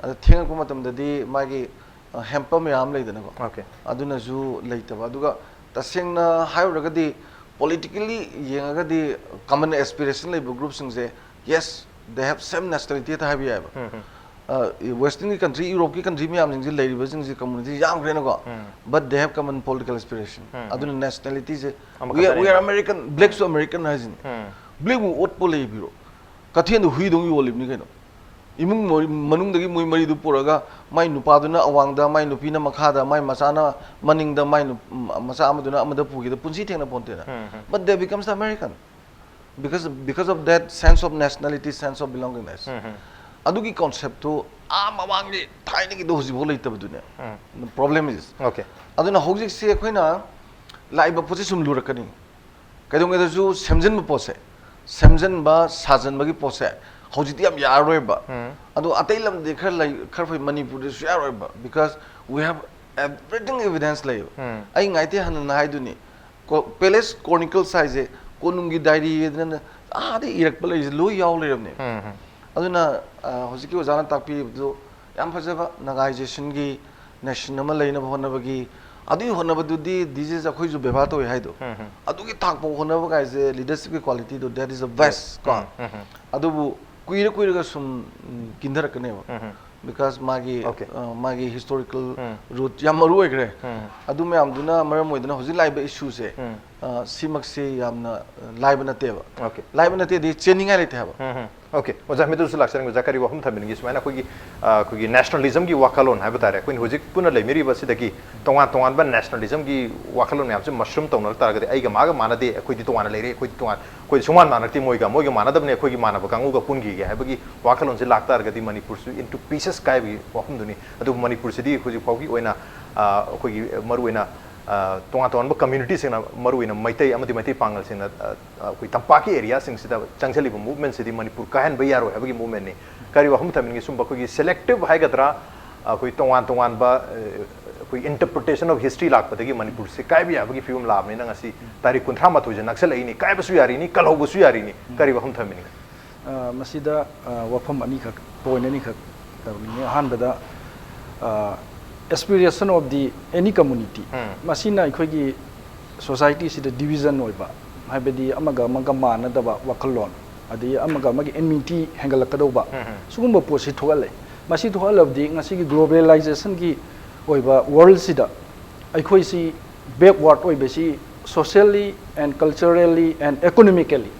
ꯑꯗ ꯊꯦꯡꯉꯛꯄ ꯃꯇꯝꯗꯗꯤ ꯃꯥꯒꯤ, ꯑ, hamper ꯃꯌꯥꯝ ꯑꯃ ꯂꯩꯗꯅꯀꯣ꯫ Okay. ꯑꯗꯨꯅꯁꯨ ꯂꯩꯇꯕ꯫ ꯑꯗꯨꯒ ꯇꯁꯦꯡꯅ ꯍꯥꯏꯔꯨꯔꯒꯗꯤ, politically ꯌꯦꯡꯉꯒꯗꯤ, common aspiration ꯂꯩꯕ groupꯁꯤꯡꯁꯦ, yes, they have same nationality ꯍꯥꯏꯕ ꯌꯥꯏꯕ꯫ Westernꯒꯤ country, Europeꯀꯤ country ꯃꯌꯥꯝꯁꯤꯡꯁꯤ ꯂꯩꯔꯤꯕꯁꯤꯡꯁꯤ community ꯌꯥꯝꯈ꯭ꯔꯦꯅꯀꯣ, but they have common political aspiration. ꯑꯗꯨꯅ nationalityꯁꯦ, we are, we are American, blackꯁꯨ American ꯍꯥꯏꯁꯤꯅꯤ꯫ Blackꯕꯨ ꯑꯣꯠꯄ ꯂꯩꯕꯤꯔꯣ? ꯀꯩꯊꯦꯜꯗ ꯍꯨꯏꯗꯧ ꯌꯣꯜꯂꯤꯕꯅꯤ ꯀꯩꯅꯣ꯫ ꯏꯃꯨꯡ ꯃꯣꯏ-, ꯃꯅꯨꯡꯗꯒꯤ ꯃꯣꯏ ꯃꯔꯤꯗꯨ ꯄꯨꯔꯒ ꯃꯥꯏ ꯅꯨꯄꯥꯗꯨꯅ ꯑꯋꯥꯡꯗ, ꯃꯥꯏ ꯅꯨꯄꯤꯅ ꯃꯈꯥꯗ, ꯃꯥꯏ ꯃꯆꯥꯅ ꯃꯅꯤꯡꯗ, ꯃꯥꯏ ꯅꯨ-, ꯃꯆꯥ ꯑꯃꯗꯨꯅ ꯑꯃꯗ ꯄꯨꯈꯤꯗ ꯄꯨꯟꯁꯤ ꯊꯦꯡꯅ ꯄꯣꯟꯇꯦꯅ꯫ But they becomes the American. Because, because of that sense of nationality, sense of belongingness. ꯑꯗꯨꯒꯤ conceptꯇꯨ ꯑꯥ ꯃꯃꯥꯡꯒꯤ ꯊꯥꯏꯅꯒꯤꯗꯣ ꯍꯧꯖꯤꯛꯐꯥꯎ ꯂꯩꯇꯕꯗꯨꯅꯦ꯫ Problem is. Okay. ꯑꯗꯨꯅ ꯍꯧꯖꯤꯛꯁꯦ ꯑꯩꯈꯣꯏꯅ ꯂꯥꯛꯏꯕ ꯄꯣꯠꯁꯦ ꯁꯨꯝ ꯂꯨꯔꯛꯀꯅꯤ꯫ ꯀꯩꯗꯧꯉꯩꯗꯁꯨ ꯁꯦꯝꯖꯤꯟꯕ ꯄꯣꯠꯁꯦ, ꯁꯦꯝꯖꯤꯟꯕ ꯁꯥꯖꯤꯟꯕꯒꯤ ꯄꯣꯠꯁꯦ ꯍꯧꯖꯤꯛꯇꯤ ꯌꯥꯝ ꯌꯥꯔꯔꯣꯏꯕ꯫ ꯑꯗꯣ ꯑꯇꯩ ꯂꯝꯗꯤ ꯈꯔ ꯂꯩ, ꯈꯔ ꯐꯩ, ꯃꯅꯤꯄꯨꯔꯗꯁꯨ ꯌꯥꯔꯣꯏꯕ, because we have everything evidence ꯂꯩꯌꯦꯕ꯫ ꯑꯩ ꯉꯥꯏꯇꯦ ꯍꯟꯅ ꯍꯥꯏꯗꯨꯅꯤ, ꯀꯣ-, Palace Chronicles ꯍꯥꯏꯁꯦ ꯀꯣꯅꯨꯡꯒꯤ diary ꯑꯗꯨꯅ ꯑꯥꯗ ꯏꯔꯛꯄ ꯂꯩꯔꯤꯁꯦ ꯂꯣꯏ ꯌꯥꯎ ꯂꯩꯔꯕꯅꯦ꯫ ꯑꯗꯨꯅ, ꯑ, ꯍꯧꯖꯤꯛꯀꯤ ꯑꯣꯖꯥꯅ ꯇꯥꯛꯄꯤꯔꯤꯕꯗꯨ ꯌꯥꯝ ꯐꯖꯕ, Nagaizationꯒꯤ nation ꯑꯃ ꯂꯩꯅꯕ ꯍꯣꯠꯅꯕꯒꯤ, ꯑꯗꯨꯒꯤ ꯍꯣꯠꯅꯕꯗꯨꯗꯤ this is ꯑꯩꯈꯣꯏꯁꯨ ꯕꯦꯕꯥꯔ ꯇꯧꯏ ꯍꯥꯏꯗꯣ, ꯑꯗꯨꯒꯤ ꯊꯥꯛ ꯐꯥꯎ ꯍꯣꯠꯅꯕ ꯀꯥꯏꯁꯦ, leadershipꯀꯤ qualityꯗꯣ, that is the best ꯀꯣ꯫ ꯑꯗꯨꯕꯨ ꯀꯨꯏꯔ ꯀꯨꯏꯔꯒ ꯁꯨꯝ, ꯎꯝ, ꯀꯤꯟꯊꯔꯛꯀꯅꯦꯕ, because ꯃꯥꯒꯤ, Okay. ꯑ, ꯃꯥꯒꯤ historical root ꯌꯥꯝ ꯃꯔꯨ ꯑꯣꯏꯈ꯭ꯔꯦ꯫ ꯑꯗꯨ ꯃꯌꯥꯝꯗꯨꯅ ꯃꯔꯝ ꯑꯣꯏꯗꯅ ꯍꯧꯖꯤꯛ ꯂꯥꯛꯏꯕ issueꯁꯦ, ꯑ, ꯁꯤꯃꯛꯁꯤ ꯌꯥꯝꯅ, ꯑ, ꯂꯥꯏꯕ ꯅꯠꯇꯦꯕ꯫ Okay. ꯂꯥꯏꯕ ꯅꯠꯇꯦꯗꯤ ꯆꯦꯟꯅꯤꯡꯉꯥꯏ ꯂꯩꯇꯦ ꯍꯥꯏꯕ꯫ Okay, ꯑꯣꯖꯥ ꯃꯤꯗꯨꯁꯨ ꯂꯥꯛꯆꯔꯤꯕ ꯑꯣꯖꯥ, ꯀꯔꯤ ꯋꯥꯐꯝ ꯊꯝꯕꯤꯅꯤꯡꯉꯤ? ꯁꯨꯃꯥꯏꯅ ꯑꯩꯈꯣꯏꯒꯤ, ꯑ, ꯑꯩꯈꯣꯏꯒꯤ nationalismꯒꯤ ꯋꯥꯈꯜꯂꯣꯟ ꯍꯥꯏꯕ ꯇꯥꯔꯦ, ꯑꯩꯈꯣꯏꯅ ꯍꯧꯖꯤꯛ ꯄꯨꯟꯅ ꯂꯩꯃꯤꯔꯤꯕ ꯑꯁꯤꯗꯒꯤ ꯇꯣꯉꯥꯟ ꯇꯣꯉꯥꯟꯕ nationalismꯒꯤ ꯋꯥꯈꯜꯂꯣꯟ ꯃꯌꯥꯝꯁꯦ mushroom ꯇꯧꯅꯔꯛ ꯇꯥꯔꯒꯗꯤ, ꯑꯩꯒ ꯃꯥꯒ ꯃꯥꯟꯅꯗꯦ, ꯑꯩꯈꯣꯏꯗꯤ ꯇꯣꯉꯥꯟꯅ ꯂꯩꯔꯦ, ꯑꯩꯈꯣꯏꯗꯤ ꯇꯣꯉꯥꯟ, ꯑꯩꯈꯣꯏꯗꯤ ꯁꯨꯡꯃꯥꯟ ꯃꯥꯟꯅꯔꯛꯇꯦ ꯃꯣꯏꯒ, ꯃꯣꯏꯒ ꯃꯥꯟꯅꯗꯕꯅꯦ, ꯑꯩꯈꯣꯏꯒꯤ ꯃꯥꯟꯅꯕ ꯀꯥꯡꯕꯨꯒ ꯄꯨꯟꯈꯤꯒꯦ ꯍꯥꯏꯕꯒꯤ ꯋꯥꯈꯜꯂꯣꯟꯁꯦ ꯂꯥꯛꯇꯥꯔꯒꯗꯤ ꯃꯅꯤꯄꯨꯔꯁꯨ into pieces ꯀꯥꯏꯕꯒꯤ ꯋꯥꯐꯝꯗꯨꯅꯤ꯫ ꯑꯗꯨꯕꯨ ꯃꯅꯤꯄꯨꯔꯁꯤꯗꯤ ꯍꯧꯖꯤꯛ ꯐꯥꯎꯒꯤ ꯑꯣꯏꯅ, ꯑ, ꯑꯩꯈꯣꯏꯒꯤ ꯃꯔꯨꯑꯣꯏꯅ, ꯑ, ꯇꯣꯉꯥꯟ ꯇꯣꯉꯥꯟꯕ communityꯁꯤꯡꯅ, ꯃꯔꯨꯑꯣꯏꯅ ꯃꯩꯇꯩ ꯑꯃꯗꯤ ꯃꯩꯇꯩ ꯄꯥꯉꯜꯁꯤꯡꯅ, ꯑ, ꯑ, ꯑꯩꯈꯣꯏ ꯇꯝꯄꯥꯛꯀꯤ areaꯁꯤꯡꯁꯤꯗ ꯆꯪꯁꯤꯜꯂꯤꯕ movementꯁꯤꯗꯤ ꯃꯅꯤꯄꯨꯔ ꯀꯥꯏꯍꯟꯕ ꯌꯥꯔꯣꯏ ꯍꯥꯏꯕꯒꯤ movementꯅꯤ꯫ ꯀꯔꯤ ꯋꯥꯐꯝ ꯊꯝꯅꯤꯡꯉꯤ? ꯁꯨꯝꯕ ꯑꯩꯈꯣꯏꯒꯤ selective ꯍꯥꯏꯒꯗ꯭ꯔꯥ, ꯑꯩꯈꯣꯏ ꯇꯣꯉꯥꯟ ꯇꯣꯉꯥꯟꯕ, ꯑ, ꯑꯩꯈꯣꯏ interpretation of history ꯂꯥꯛꯄꯗꯒꯤ ꯃꯅꯤꯄꯨꯔꯁꯦ ꯀꯥꯏꯕ ꯌꯥꯕꯒꯤ ꯐꯤꯕꯝ ꯂꯥꯛꯑꯕꯅꯤꯅ ꯉꯁꯤ ꯇꯥꯔꯤꯛ ꯀꯨꯟꯊ꯭ꯔꯥ ꯃꯥꯊꯣꯏꯁꯦ ꯅꯛꯁꯜꯂꯛꯏꯅꯤ, ꯀꯥꯏꯕꯁꯨ ꯌꯥꯔꯤꯅꯤ, ꯀꯜꯍꯧꯕꯁꯨ ꯌꯥꯔꯤꯅꯤ꯫ ꯀꯔꯤ ꯋꯥꯐꯝ ꯊꯝꯅꯤꯡꯉꯤ? ꯑ, ꯃꯁꯤꯗ, ꯑ, ꯋꯥꯐꯝ ꯑꯅꯤꯈꯛ, point ꯑꯅꯤꯈꯛ ꯇꯧꯅꯤꯡꯉꯤ꯫ ꯑꯍꯥꯟꯕꯗ, ꯑ, aspiration of the any community, ꯎꯝ꯫ ꯃꯁꯤꯅ ꯑꯩꯈꯣꯏꯒꯤ societyꯁꯤꯗ division ꯑꯣꯏꯕ, ꯍꯥꯏꯕꯗꯤ ꯑꯃꯒ ꯑꯃꯒ ꯃꯥꯟꯅꯗꯕ ꯋꯥꯈꯜꯂꯣꯟ, ꯑꯗꯒꯤ ꯑꯃꯒ ꯑꯃꯒꯤ enmity ꯍꯦꯟꯒꯠꯂꯛꯀꯗꯧꯕ, ꯁꯤꯒꯨꯝꯕ ꯄꯣꯠꯁꯤ ꯊꯣꯛꯍꯜꯂꯦ꯫ ꯃꯁꯤ ꯊꯣꯛꯍꯜꯂꯕꯗꯤ ꯉꯁꯤꯒꯤ globalizationꯒꯤ ꯑꯣꯏꯕ worldꯁꯤꯗ ꯑꯩꯈꯣꯏꯁꯤ backward ꯑꯣꯏꯕꯁꯤ socially and culturally and economically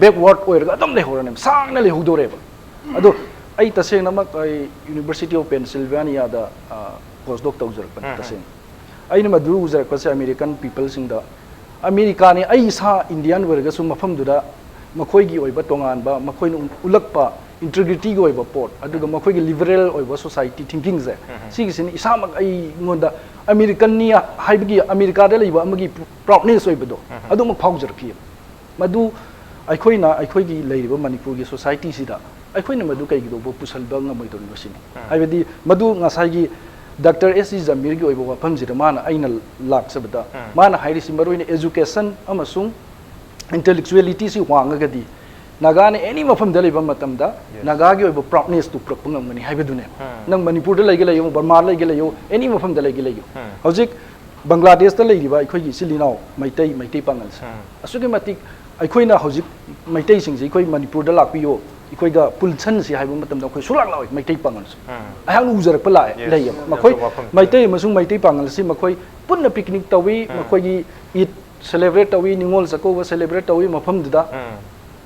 backward ꯑꯣꯏꯔꯒ ꯑꯗꯨꯝ ꯂꯩꯍꯧꯔꯅꯦꯕ, ꯁꯥꯡꯅ ꯂꯩꯍꯧꯗꯣꯔꯦꯕ꯫ ꯑꯗꯣ ꯑꯩ ꯇꯁꯦꯡꯅꯃꯛ ꯑꯩ University of Pennsylvaniaꯗ postdoc ꯇꯧꯖꯔꯛꯄꯅꯤ꯫ ꯇꯁꯦꯡꯅ ꯑꯩꯅ ꯃꯗꯨ ꯎꯖꯔꯛꯄꯁꯦ American peopleꯁꯤꯡꯗ, ꯑꯃꯦꯔꯤꯀꯥꯅꯤ, ꯑꯩ ꯏꯁꯥ Indian ꯑꯣꯏꯔꯒꯁꯨ ꯃꯐꯝꯗꯨꯗ ꯃꯈꯣꯏꯒꯤ ꯑꯣꯏꯕ ꯇꯣꯉꯥꯟꯕ, ꯃꯈꯣꯏꯅ ꯎꯠꯂꯛꯄ integrityꯒꯤ ꯑꯣꯏꯕ ꯄꯣꯠ, ꯑꯗꯨꯒ ꯃꯈꯣꯏꯒꯤ liberal ꯑꯣꯏꯕ society thinkingꯁꯦ, ꯁꯤꯒꯤꯁꯤꯅ ꯏꯁꯥꯃꯛ ꯑꯩꯉꯣꯟꯗ Americanꯅꯤ ꯍꯥꯏꯕꯒꯤ, ꯑꯃꯦꯔꯤꯀꯥꯗ ꯂꯩꯕ ꯑꯃꯒꯤ proudness ꯑꯣꯏꯕꯗꯣ, ꯑꯗꯨꯃꯛ ꯐꯥꯎꯖꯔꯛꯈꯤꯑꯕ꯫ ꯃꯗꯨ ꯑꯩꯈꯣꯏꯅ ꯑꯩꯈꯣꯏꯒꯤ ꯂꯩꯔꯤꯕ ꯃꯅꯤꯄꯨꯔꯒꯤ societyꯁꯤꯗ ꯑꯩꯈꯣꯏꯅ ꯃꯗꯨ ꯀꯩꯒꯤꯗꯧꯕ ꯄꯨꯁꯟꯕ ꯉꯝꯃꯣꯏꯗꯧꯔꯤꯕ ꯁꯤꯅꯤ꯫ ꯍꯥꯏꯕꯗꯤ ꯃꯗꯨ ꯉꯁꯥꯏꯒꯤ Doctor S C Jameerꯒꯤ ꯑꯣꯏꯕ ꯋꯥꯐꯝꯁꯤꯗ ꯃꯥꯅ, ꯑꯩꯅ ꯂꯥꯛꯆꯕꯗ ꯃꯥꯅ ꯍꯥꯏꯔꯤꯁꯤ ꯃꯔꯨꯑꯣꯏꯅ education ꯑꯃꯁꯨꯡ intellectualityꯁꯤ ꯋꯥꯡꯉꯒꯗꯤ ꯅꯥꯒꯥꯅ any ꯃꯐꯝꯗ ꯂꯩꯕ ꯃꯇꯝꯗ ꯅꯥꯒꯥꯒꯤ ꯑꯣꯏꯕ proudnessꯇꯨ ꯄꯨꯔꯛꯄ ꯉꯝꯒꯅꯤ ꯍꯥꯏꯕꯗꯨꯅꯦꯕ꯫ ꯅꯪ ꯃꯅꯤꯄꯨꯔꯗ ꯂꯩꯒꯦ ꯂꯩꯌꯨ, ꯕꯔꯃꯥꯗ ꯂꯩꯒꯦ ꯂꯩꯌꯨ, any ꯃꯐꯝꯗ ꯂꯩꯒꯦ ꯂꯩꯌꯨ꯫ ꯍꯧꯖꯤꯛ ꯕꯪꯒ꯭ꯂꯥꯗꯦꯁꯇ ꯂꯩꯔꯤꯕ ꯑꯩꯈꯣꯏꯒꯤ ꯏꯆꯤꯜ ꯏꯅꯥꯎ ꯃꯩꯇꯩ, ꯃꯩꯇꯩ ꯄꯥꯉꯜꯁꯦ, ꯑꯁꯨꯛꯀꯤ ꯃꯇꯤꯛ ꯑꯩꯈꯣꯏꯅ ꯍꯧꯖꯤꯛ ꯃꯩꯇꯩꯁꯤꯡꯁꯦ ꯑꯩꯈꯣꯏ ꯃꯅꯤꯄꯨꯔꯗ ꯂꯥꯛꯄꯤꯌꯣ, ꯑꯩꯈꯣꯏꯒ ꯄꯨꯟꯁꯟꯁꯤ ꯍꯥꯏꯕ ꯃꯇꯝꯗ ꯑꯩꯈꯣꯏ ꯁꯨꯡꯂꯥꯛ ꯂꯥꯛꯑꯣꯏ꯫ ꯃꯩꯇꯩ ꯄꯥꯉꯜꯁꯦ ꯑꯩꯍꯥꯛꯅ ꯎꯖꯔꯛꯄ ꯂꯥꯛꯑꯦ, ꯂꯩꯌꯦꯕ꯫ ꯃꯈꯣꯏ ꯃꯩꯇꯩ ꯑꯃꯁꯨꯡ ꯃꯩꯇꯩ ꯄꯥꯉꯜ ꯑꯁꯤ ꯃꯈꯣꯏ ꯄꯨꯟꯅ picnic ꯇꯧꯏ, ꯃꯈꯣꯏꯒꯤ ꯏꯗ celebrate ꯇꯧꯏ, ꯅꯤꯉꯣꯜ ꯆꯥꯛꯀꯧꯕ celebrate ꯇꯧꯏ ꯃꯐꯝꯗꯨꯗ꯫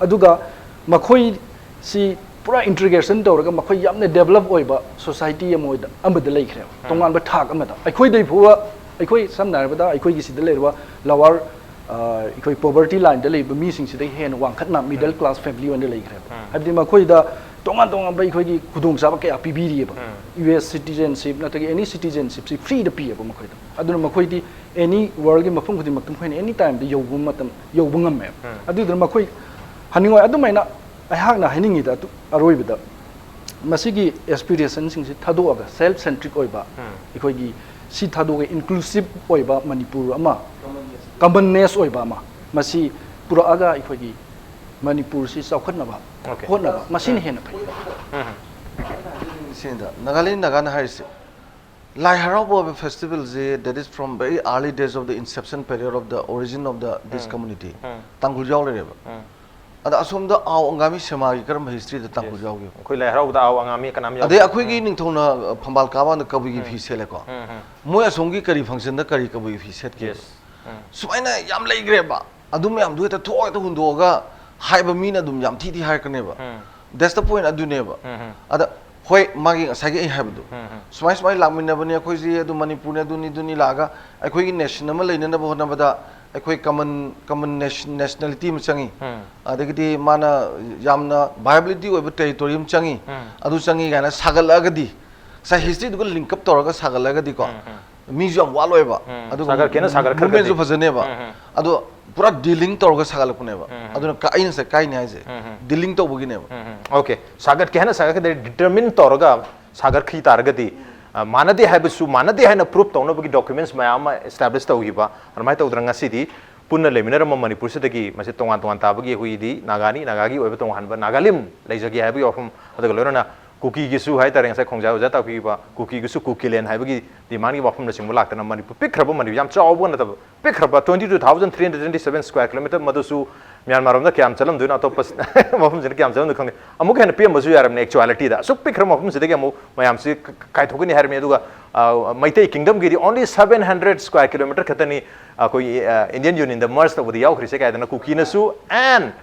ꯑꯗꯨꯒ ꯃꯈꯣꯏꯁꯤ ꯄꯨꯔꯥ integration ꯇꯧꯔꯒ ꯃꯈꯣꯏ ꯌꯥꯝꯅ develop ꯑꯣꯏꯕ society ꯑꯃ ꯑꯣꯏꯗ-, ꯑꯃꯗ ꯂꯩꯈ꯭ꯔꯦꯕ, ꯇꯣꯉꯥꯟꯕ ꯊꯥꯛ ꯑꯃꯗ꯫ ꯑꯩꯈꯣꯏꯗꯩ ꯐꯥꯎꯕ, ꯑꯩꯈꯣꯏ ꯁꯝꯅ ꯍꯥꯏꯔꯕꯗ ꯑꯩꯈꯣꯏꯒꯤ ꯁꯤꯗ ꯂꯩꯔꯤꯕ lower, ꯑ, ꯑꯩꯈꯣꯏ poverty lineꯗ ꯂꯩꯕ ꯃꯤꯁꯤꯡꯁꯤꯗꯒꯤ ꯍꯦꯟꯅ ꯋꯥꯡꯈꯠꯅ middle class family ꯑꯣꯏꯅ ꯂꯩꯈ꯭ꯔꯦꯕ꯫ ꯍꯥꯏꯕꯗꯤ ꯃꯈꯣꯏꯗ ꯇꯣꯉꯥꯟ ꯇꯣꯉꯥꯟꯕ ꯑꯩꯈꯣꯏꯒꯤ ꯈꯨꯗꯣꯡꯆꯥꯕ ꯀꯌꯥ ꯄꯤꯕꯤꯔꯤꯑꯕ꯫ U S citizenship ꯅꯠꯇ꯭ꯔꯒ any citizenshipꯁꯤ freeꯗ ꯄꯤꯌꯦꯕ ꯃꯈꯣꯏꯗ꯫ ꯑꯗꯨꯅ ꯃꯈꯣꯏꯗꯤ any worldꯒꯤ ꯃꯐꯝ ꯈꯨꯗꯤꯡꯃꯛꯇ ꯃꯈꯣꯏꯅ any timeꯗ ꯌꯧꯕ ꯃꯇꯝ, ꯌꯧꯕ ꯉꯝꯃꯦꯕ꯫ ꯑꯗꯨꯗꯨꯅ ꯃꯈꯣꯏ ꯍꯥꯏꯅꯤꯡꯉꯥꯏ, ꯑꯗꯨꯃꯥꯏꯅ ꯑꯩꯍꯥꯛꯅ ꯍꯥꯏꯅꯤꯡꯉꯤꯗ ꯑꯗꯨ ꯑꯔꯣꯏꯕꯗ ꯃꯁꯤꯒꯤ aspirationꯁꯤꯡꯁꯤ ꯊꯥꯗꯣꯛꯑꯒ self centric ꯑꯣꯏꯕ, ꯑꯩꯈꯣꯏꯒꯤ ꯁꯤ ꯊꯥꯗꯣꯛꯑꯒ inclusive ꯑꯣꯏꯕ ꯃꯅꯤꯄꯨꯔ ꯑꯃ, commonness ꯑꯣꯏꯕ ꯑꯃ, ꯃꯁꯤ ꯄꯨꯔꯛꯑꯒ ꯑꯩꯈꯣꯏꯒꯤ ꯃꯅꯤꯄꯨꯔꯁꯤ ꯆꯥꯎꯈꯠꯅꯕ ꯍꯣꯠꯅꯕ, ꯃꯁꯤꯅ ꯍꯦꯟꯅ ꯐꯩ꯫ ꯁꯤꯗ ꯅꯥꯒꯥꯂꯦꯟ ꯅꯥꯒꯥꯅ ꯍꯥꯏꯔꯤꯁꯦ, ꯂꯥꯏ ꯍꯔꯥꯎꯕ ꯑꯣꯏꯕ festivalꯁꯦ, that is from very early days of the inception period of the origin of the this community, ꯇꯥꯡꯈꯨꯜ ꯌꯥꯎ ꯂꯩꯔꯦꯕ꯫ ꯑꯗ ꯑꯁꯣꯝꯗ ꯑꯥꯎ ꯑꯪꯒꯥꯃꯤ ꯁꯦꯃꯥꯒꯤ ꯀꯔꯝꯕ ꯍꯤꯁꯇ꯭ꯔꯤꯗ ꯇꯥꯡꯈꯨꯜ ꯌꯥꯎꯒꯦ? ꯑꯩꯈꯣꯏ ꯂꯥꯏ ꯍꯔꯥꯎꯕꯗ ꯑꯥꯎ ꯑꯪꯒꯥꯃꯤ ꯀꯅꯥꯝ ꯌꯥꯎꯗꯦ꯫ ꯑꯗꯩ ꯑꯩꯈꯣꯏꯒꯤ ꯅꯤꯡꯊꯧꯅ ꯐꯝꯕꯥꯜ ꯀꯥꯕ ꯀꯥꯟꯗ ꯀꯕꯨꯏꯒꯤ ꯐꯤ ꯁꯦꯠꯂꯦꯀꯣ꯫ ꯎꯝ, ꯎꯝ, ꯃꯣꯏ ꯑꯁꯣꯝꯒꯤ ꯀꯔꯤ ꯐꯪꯁꯟꯗ ꯀꯔꯤ ꯀꯕꯨꯏꯒꯤ ꯐꯤ ꯁꯦꯠꯀꯦ? Yes. ꯎꯝ, ꯁꯨꯃꯥꯏꯅ ꯌꯥꯝ ꯂꯩꯈ꯭ꯔꯦꯕ꯫ ꯑꯗꯨ ꯃꯌꯥꯝꯗꯨ ꯍꯦꯛꯇ ꯊꯣꯛ ꯍꯦꯛꯇ ꯍꯨꯟꯗꯣꯛꯑꯒ ꯍꯥꯏꯕ ꯃꯤꯅ ꯑꯗꯨꯝ ꯌꯥꯝ ꯊꯤ ꯊꯤ ꯍꯥꯏꯔꯛꯀꯅꯦꯕ꯫ ꯎꯝ, That's the point ꯑꯗꯨꯅꯦꯕ꯫ ꯎꯝ, ꯎꯝ, ꯑꯗ ꯍꯣꯏ, ꯃꯥꯒꯤ ꯉꯁꯥꯏꯒꯤ ꯑꯩ ꯍꯥꯏꯕꯗꯣ, ꯎꯝ, ꯎꯝ, ꯁꯨꯃꯥꯏ ꯁꯨꯃꯥꯏꯅ ꯂꯥꯛꯃꯤꯟꯅꯕꯅꯤ ꯑꯩꯈꯣꯏꯁꯤ, ꯑꯗꯨ ꯃꯅꯤꯄꯨꯔꯅꯤ, ꯑꯗꯨꯅꯤ ꯑꯗꯨꯅꯤ ꯂꯥꯛꯑꯒ ꯑꯩꯈꯣꯏꯒꯤ ꯅꯦꯁꯟ ꯑꯃ ꯂꯩꯅꯅꯕ ꯍꯣꯠꯅꯕꯗ ꯑꯩꯈꯣꯏ ꯀꯃꯟ ꯀꯃꯟ ꯅꯦꯁꯅꯦꯂꯤꯇꯤ ꯑꯃ ꯆꯪꯉꯤ꯫ ꯎꯝ, ꯑꯗꯒꯤꯗꯤ ꯃꯥꯅ ꯌꯥꯝꯅ ꯚꯥꯏꯕꯤꯂꯤꯇꯤ ꯑꯣꯏꯕ ꯇꯦꯔꯤꯇꯣꯔꯤ ꯑꯃ ꯆꯪꯉꯤ, ꯎꯝ, ꯑꯗꯨ ꯆꯪꯉꯤ ꯀꯥꯏꯅ ꯁꯥꯒꯠꯂꯛꯑꯒꯗꯤ, ꯉꯁꯥꯏ ꯍꯤꯁꯇ꯭ꯔꯤꯗꯨꯒ ꯂꯤꯡꯀꯞ ꯇꯧꯔꯒ ꯁꯥꯒꯠꯂꯒꯗꯤꯀꯣ, ꯎꯝ, ꯎꯝ, ꯃꯤꯁꯨ ꯌꯥꯝ ꯋꯥꯠꯂꯣꯏꯕ꯫ ꯎꯝ, ꯑꯗꯨꯒ ꯁꯥꯒꯠꯀꯦꯅ ꯁꯥꯒꯠꯈ꯭ꯔꯒꯗꯤ꯫ movement ꯁꯨ ꯐꯖꯅꯦꯕ꯫ ꯎꯝ, ꯎꯝ, ꯑꯗꯣ ꯄꯨꯔꯥ ꯗꯤꯂꯤꯡ ꯇꯧꯔꯒ ꯁꯥꯒꯠꯂꯛꯄꯅꯦꯕ꯫ ꯎꯝ, ꯎꯝ, ꯑꯗꯨꯅ ꯀ- ꯑꯩꯅ ꯉꯁꯥꯏ ꯀꯥꯏꯅꯤ ꯍꯥꯏꯁꯦ ꯎꯝ, ꯎꯝ, ꯗꯤꯂꯤꯡ ꯇꯧꯕꯒꯤꯅꯦꯕ꯫ ꯎꯝ, ꯎꯝ, okay, ꯁꯥꯒꯠꯀꯦ ꯍꯥꯏꯅ ꯁꯥꯒꯠꯀꯗꯤ ꯗꯤꯇꯔꯃꯤꯟ ꯇꯧꯔꯒ ꯁꯥꯒꯠꯈꯤ ꯇꯥꯔꯒꯗꯤ, ꯑ, ꯃꯥꯟꯅꯗꯦ ꯍꯥꯏꯕꯁꯨ ꯃꯥꯟꯅꯗꯦ ꯍꯥꯏꯅ ꯄ꯭ꯔꯨꯞ ꯇꯧꯅꯕꯒꯤ ꯗꯣꯀꯨꯃꯦꯟꯁ ꯃꯌꯥꯝ ꯑꯃ ꯑꯦꯁꯇꯥꯕ꯭ꯂꯤꯁ ꯇꯧꯈꯤꯕ꯫ ꯑꯗꯨꯃꯥꯏꯅ ꯇꯧꯗꯅ ꯉꯁꯤꯗꯤ ꯄꯨꯟꯅ ꯂꯩꯃꯤꯟꯅꯔꯝꯕ ꯃꯅꯤꯄꯨꯔꯁꯤꯗꯒꯤ ꯃꯁꯤ ꯇꯣꯉꯥꯟ ꯇꯣꯉꯥꯟ ꯇꯥꯕꯒꯤ ꯑꯩꯈꯣꯏꯒꯤꯗꯤ ꯅꯥꯒꯥꯅꯤ, ꯅꯥꯒꯥꯒꯤ ꯑꯣꯏꯕ ꯇꯣꯉꯥꯟꯕ ꯅꯥꯒꯥꯂꯤꯝ ꯂꯩꯖꯒꯦ ꯍꯥꯏꯕꯒꯤ ꯋꯥꯐꯝ, ꯑꯗꯨꯒ ꯂꯣꯏꯅꯅ ꯀꯨꯀꯤꯒꯤꯁꯨ ꯍꯥꯏꯇꯥꯔꯦ, ꯉꯁꯥꯏ ꯈꯣꯡꯖꯥꯏ ꯑꯣꯖꯥ ꯇꯥꯛꯄꯤꯈꯤꯕ ꯀꯨꯀꯤꯒꯤꯁꯨ ꯀꯨꯀꯤꯂꯦꯟ ꯍꯥꯏꯕꯒꯤ ꯗꯤꯃꯥꯟꯒꯤ ꯋꯥꯐꯝꯅꯆꯤꯡꯕ ꯂꯥꯛꯇꯅ ꯃꯅꯤꯄꯨꯔ ꯄꯤꯛꯈ꯭ꯔꯕ ꯃꯅꯤꯄꯨꯔ, ꯌꯥꯝ ꯆꯥꯎꯕ ꯅꯠꯇꯕ, ꯄꯤꯛꯈ꯭ꯔꯕ twenty two thousand three hundred twenty seven square kilometer, ꯃꯗꯨꯁꯨ ꯃ꯭ꯌꯥꯟꯃꯥꯔ ꯔꯣꯝꯗ ꯀꯌꯥꯝ ꯆꯠꯂꯝꯗꯣꯏꯅꯣ, ꯑꯇꯣꯞꯄ ꯃꯐꯝꯁꯤꯅ ꯀꯌꯥꯝ ꯆꯠꯂꯝꯗꯣꯏꯅꯣ ꯈꯪꯗꯦ, ꯑꯃꯨꯛꯀ ꯍꯦꯟꯅ ꯄꯤꯔꯝꯕꯁꯨ ꯌꯥꯔꯝꯅꯦ꯫ ꯑꯦꯛꯆꯨꯋꯥꯂꯤꯇꯤꯗ ꯑꯁꯨꯛ ꯄꯤꯛꯈ꯭ꯔꯕ ꯃꯐꯝꯁꯤꯗꯒꯤ ꯑꯃꯨꯛ ꯃꯌꯥꯝꯁꯤ ꯀ- ꯀ- ꯀꯥꯏꯊꯣꯛꯀꯅꯤ ꯍꯥꯏꯔꯝꯃꯤ꯫ ꯑꯗꯨꯒ ꯑ, Meitei ꯀꯤꯡꯗꯝꯒꯤꯗꯤ only seven hundred square kilometer ꯈꯛꯇꯅꯤ ꯑꯩꯈꯣꯏ, ꯑ, ꯏꯟꯗꯤꯌꯟ ꯌꯨꯅꯤꯌꯟꯗ ꯃꯔꯖ ꯇꯧꯕꯗ ꯌꯥꯎꯈ꯭ꯔꯤꯁꯦ ꯀꯥꯏꯗꯅ ꯀꯨꯀꯤꯅꯁꯨ and,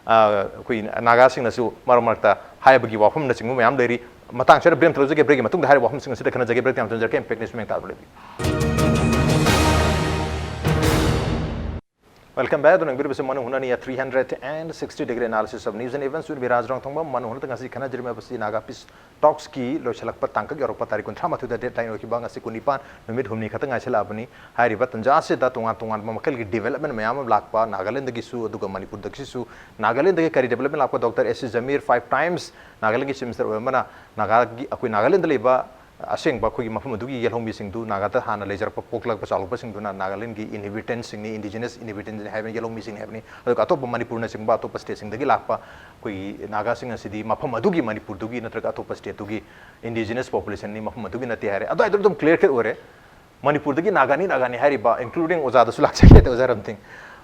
ꯑ, ꯑꯩꯈꯣꯏ ꯅꯥꯒꯥꯁꯤꯡꯅꯁꯨ ꯃꯔꯛ ꯃꯔꯛꯇ ꯍꯥꯏꯕꯒꯤ ꯋꯥꯐꯝꯅꯆꯤꯡꯕ ꯃꯌꯥꯝ ꯂꯩꯔꯤ꯫ ꯃꯇꯥꯡ ꯑꯁꯤꯗ ꯕ꯭ꯔꯦꯛ ꯊꯝꯖꯒꯦ, ꯕ꯭ꯔꯦꯛꯀꯤ ꯃꯇꯨꯡꯗ ꯍꯥꯏꯔꯤꯕ ꯋꯥꯐꯝꯁꯤꯡ ꯑꯁꯤꯗ ꯈꯟꯅꯖꯒꯦ꯫ ꯕ꯭ꯔꯦꯛ ꯌꯥꯝ ꯊꯝꯖꯔꯛꯀꯦ, ꯏꯝꯄꯦꯛ ꯅ꯭ꯌꯨꯁ ꯃꯦꯡ ꯇꯥꯕ ꯂꯩꯕꯤꯌꯨ꯫ Welcome back. ꯑꯗꯨꯅ ꯌꯦꯡꯕꯤꯔꯤꯕꯁꯤ ꯃꯅꯨꯡ ꯍꯨꯠꯅꯅꯤ, three hundred and sixty degree analysis of news and events with ꯕꯤꯔꯥꯖ ꯔꯣꯡꯊꯣꯡꯕ꯫ ꯃꯅꯨꯡ ꯍꯨꯠꯅ ꯉꯁꯤ ꯈꯟꯅꯖꯔꯤꯕ ꯑꯁꯤ ꯅꯥꯒꯥ ꯄꯤꯁ ꯇꯣꯛꯁꯀꯤ ꯂꯣꯏꯁꯤꯜꯂꯛꯄ ꯇꯥꯡꯀꯛ ꯌꯧꯔꯛꯄ ꯇꯥꯔꯤꯛ ꯀꯨꯟꯊ꯭ꯔꯥ ꯃꯥꯊꯣꯏꯗ ꯗꯦꯗꯂꯥꯏꯟ ꯑꯣꯏꯈꯤꯕ, ꯉꯁꯤ ꯀꯨꯟꯅꯤꯄꯥꯟ, ꯅꯨꯃꯤꯠ ꯍꯨꯝꯅꯤ ꯈꯛꯇ ꯉꯥꯏꯁꯤꯜꯂꯛꯑꯕꯅꯤ꯫ ꯍꯥꯏꯔꯤꯕ ꯇꯟꯖꯥ ꯑꯁꯤꯗ ꯇꯣꯉꯥꯟ ꯇꯣꯉꯥꯟꯕ ꯃꯈꯜꯒꯤ ꯗꯤꯕꯦꯂꯞꯃꯦꯟ ꯃꯌꯥꯝ ꯑꯃ ꯂꯥꯛꯄ ꯅꯥꯒꯥꯂꯦꯟꯗꯒꯤꯁꯨ, ꯑꯗꯨꯒ ꯃꯅꯤꯄꯨꯔꯗꯒꯤꯁꯨ, ꯅꯥꯒꯥꯂꯦꯟꯗꯒꯤ ꯀꯔꯤ ꯗꯤꯕꯦꯂꯞꯃꯦꯟ ꯂꯥꯛꯄ? Doctor S C Jamir, five times ꯅꯥꯒꯥꯂꯦꯟꯒꯤ ꯆꯤꯐ ꯃꯤꯅꯤꯁꯇꯔ ꯑꯣꯏꯔꯝꯕꯅ ꯅꯥꯒꯥꯒꯤ, ꯑꯩꯈꯣꯏ ꯅꯥꯒꯥꯂꯦꯟꯗ ꯂꯩꯕ ꯑꯁꯦꯡꯕ ꯑꯩꯈꯣꯏꯒꯤ ꯃꯐꯝ ꯑꯗꯨꯒꯤ ꯌꯦꯜꯍꯧꯃꯤꯁꯤꯡꯗꯨ, ꯅꯥꯒꯥꯗ ꯍꯥꯟꯅ ꯂꯩꯖꯔꯛꯄ ꯄꯣꯛꯂꯛꯄ ꯆꯥꯎꯔꯛꯄꯁꯤꯡꯗꯨꯅ ꯅꯥꯒꯥꯂꯦꯟꯒꯤ ꯏꯟꯍꯦꯕꯤꯇꯦꯟꯁꯤꯡꯅꯤ, ꯏꯟꯗꯤꯖꯤꯅꯁ ꯏꯟꯍꯦꯕꯤꯇꯦꯟꯁꯤꯡꯅꯤ ꯍꯥꯏꯕꯅꯤ, ꯌꯦꯜꯍꯧꯃꯤꯁꯤꯡꯅꯤ ꯍꯥꯏꯕꯅꯤ꯫ ꯑꯗꯨꯒ ꯑꯇꯣꯞꯄ ꯃꯅꯤꯄꯨꯔꯅꯆꯤꯡꯕ ꯑꯇꯣꯞꯄ ꯁ꯭ꯇꯦꯠꯁꯤꯡꯗꯒꯤ ꯂꯥꯛꯄ ꯑꯩꯈꯣꯏꯒꯤ ꯅꯥꯒꯥꯁꯤꯡ ꯑꯁꯤꯗꯤ ꯃꯐꯝ ꯑꯗꯨꯒꯤ, ꯃꯅꯤꯄꯨꯔꯗꯨꯒꯤ ꯅꯠꯇ꯭ꯔꯒ ꯑꯇꯣꯞꯄ ꯁ꯭ꯇꯦꯠꯇꯨꯒꯤ ꯏꯟꯗꯤꯖꯤꯅꯁ ꯄꯣꯄꯨꯂꯦꯁꯟꯅꯤ, ꯃꯐꯝ ꯑꯗꯨꯒꯤ ꯅꯠꯇꯦ ꯍꯥꯏꯔꯦ꯫ ꯑꯗꯨꯋꯥꯏꯗ ꯑꯗꯨꯝ ꯀ꯭ꯂꯤꯌꯔ ꯀꯠ ꯑꯣꯏꯔꯦ꯫ ꯃꯅꯤꯄꯨꯔꯗꯒꯤ ꯅꯥꯒꯥꯅꯤ, ꯅꯥꯒꯥꯅꯤ ꯍꯥꯏꯔꯤꯕ, including ꯑꯣꯖꯥꯗꯁꯨ ꯂꯥꯛꯆꯒꯦ, ꯑꯣꯖꯥ ꯔꯝꯊꯤꯡ꯫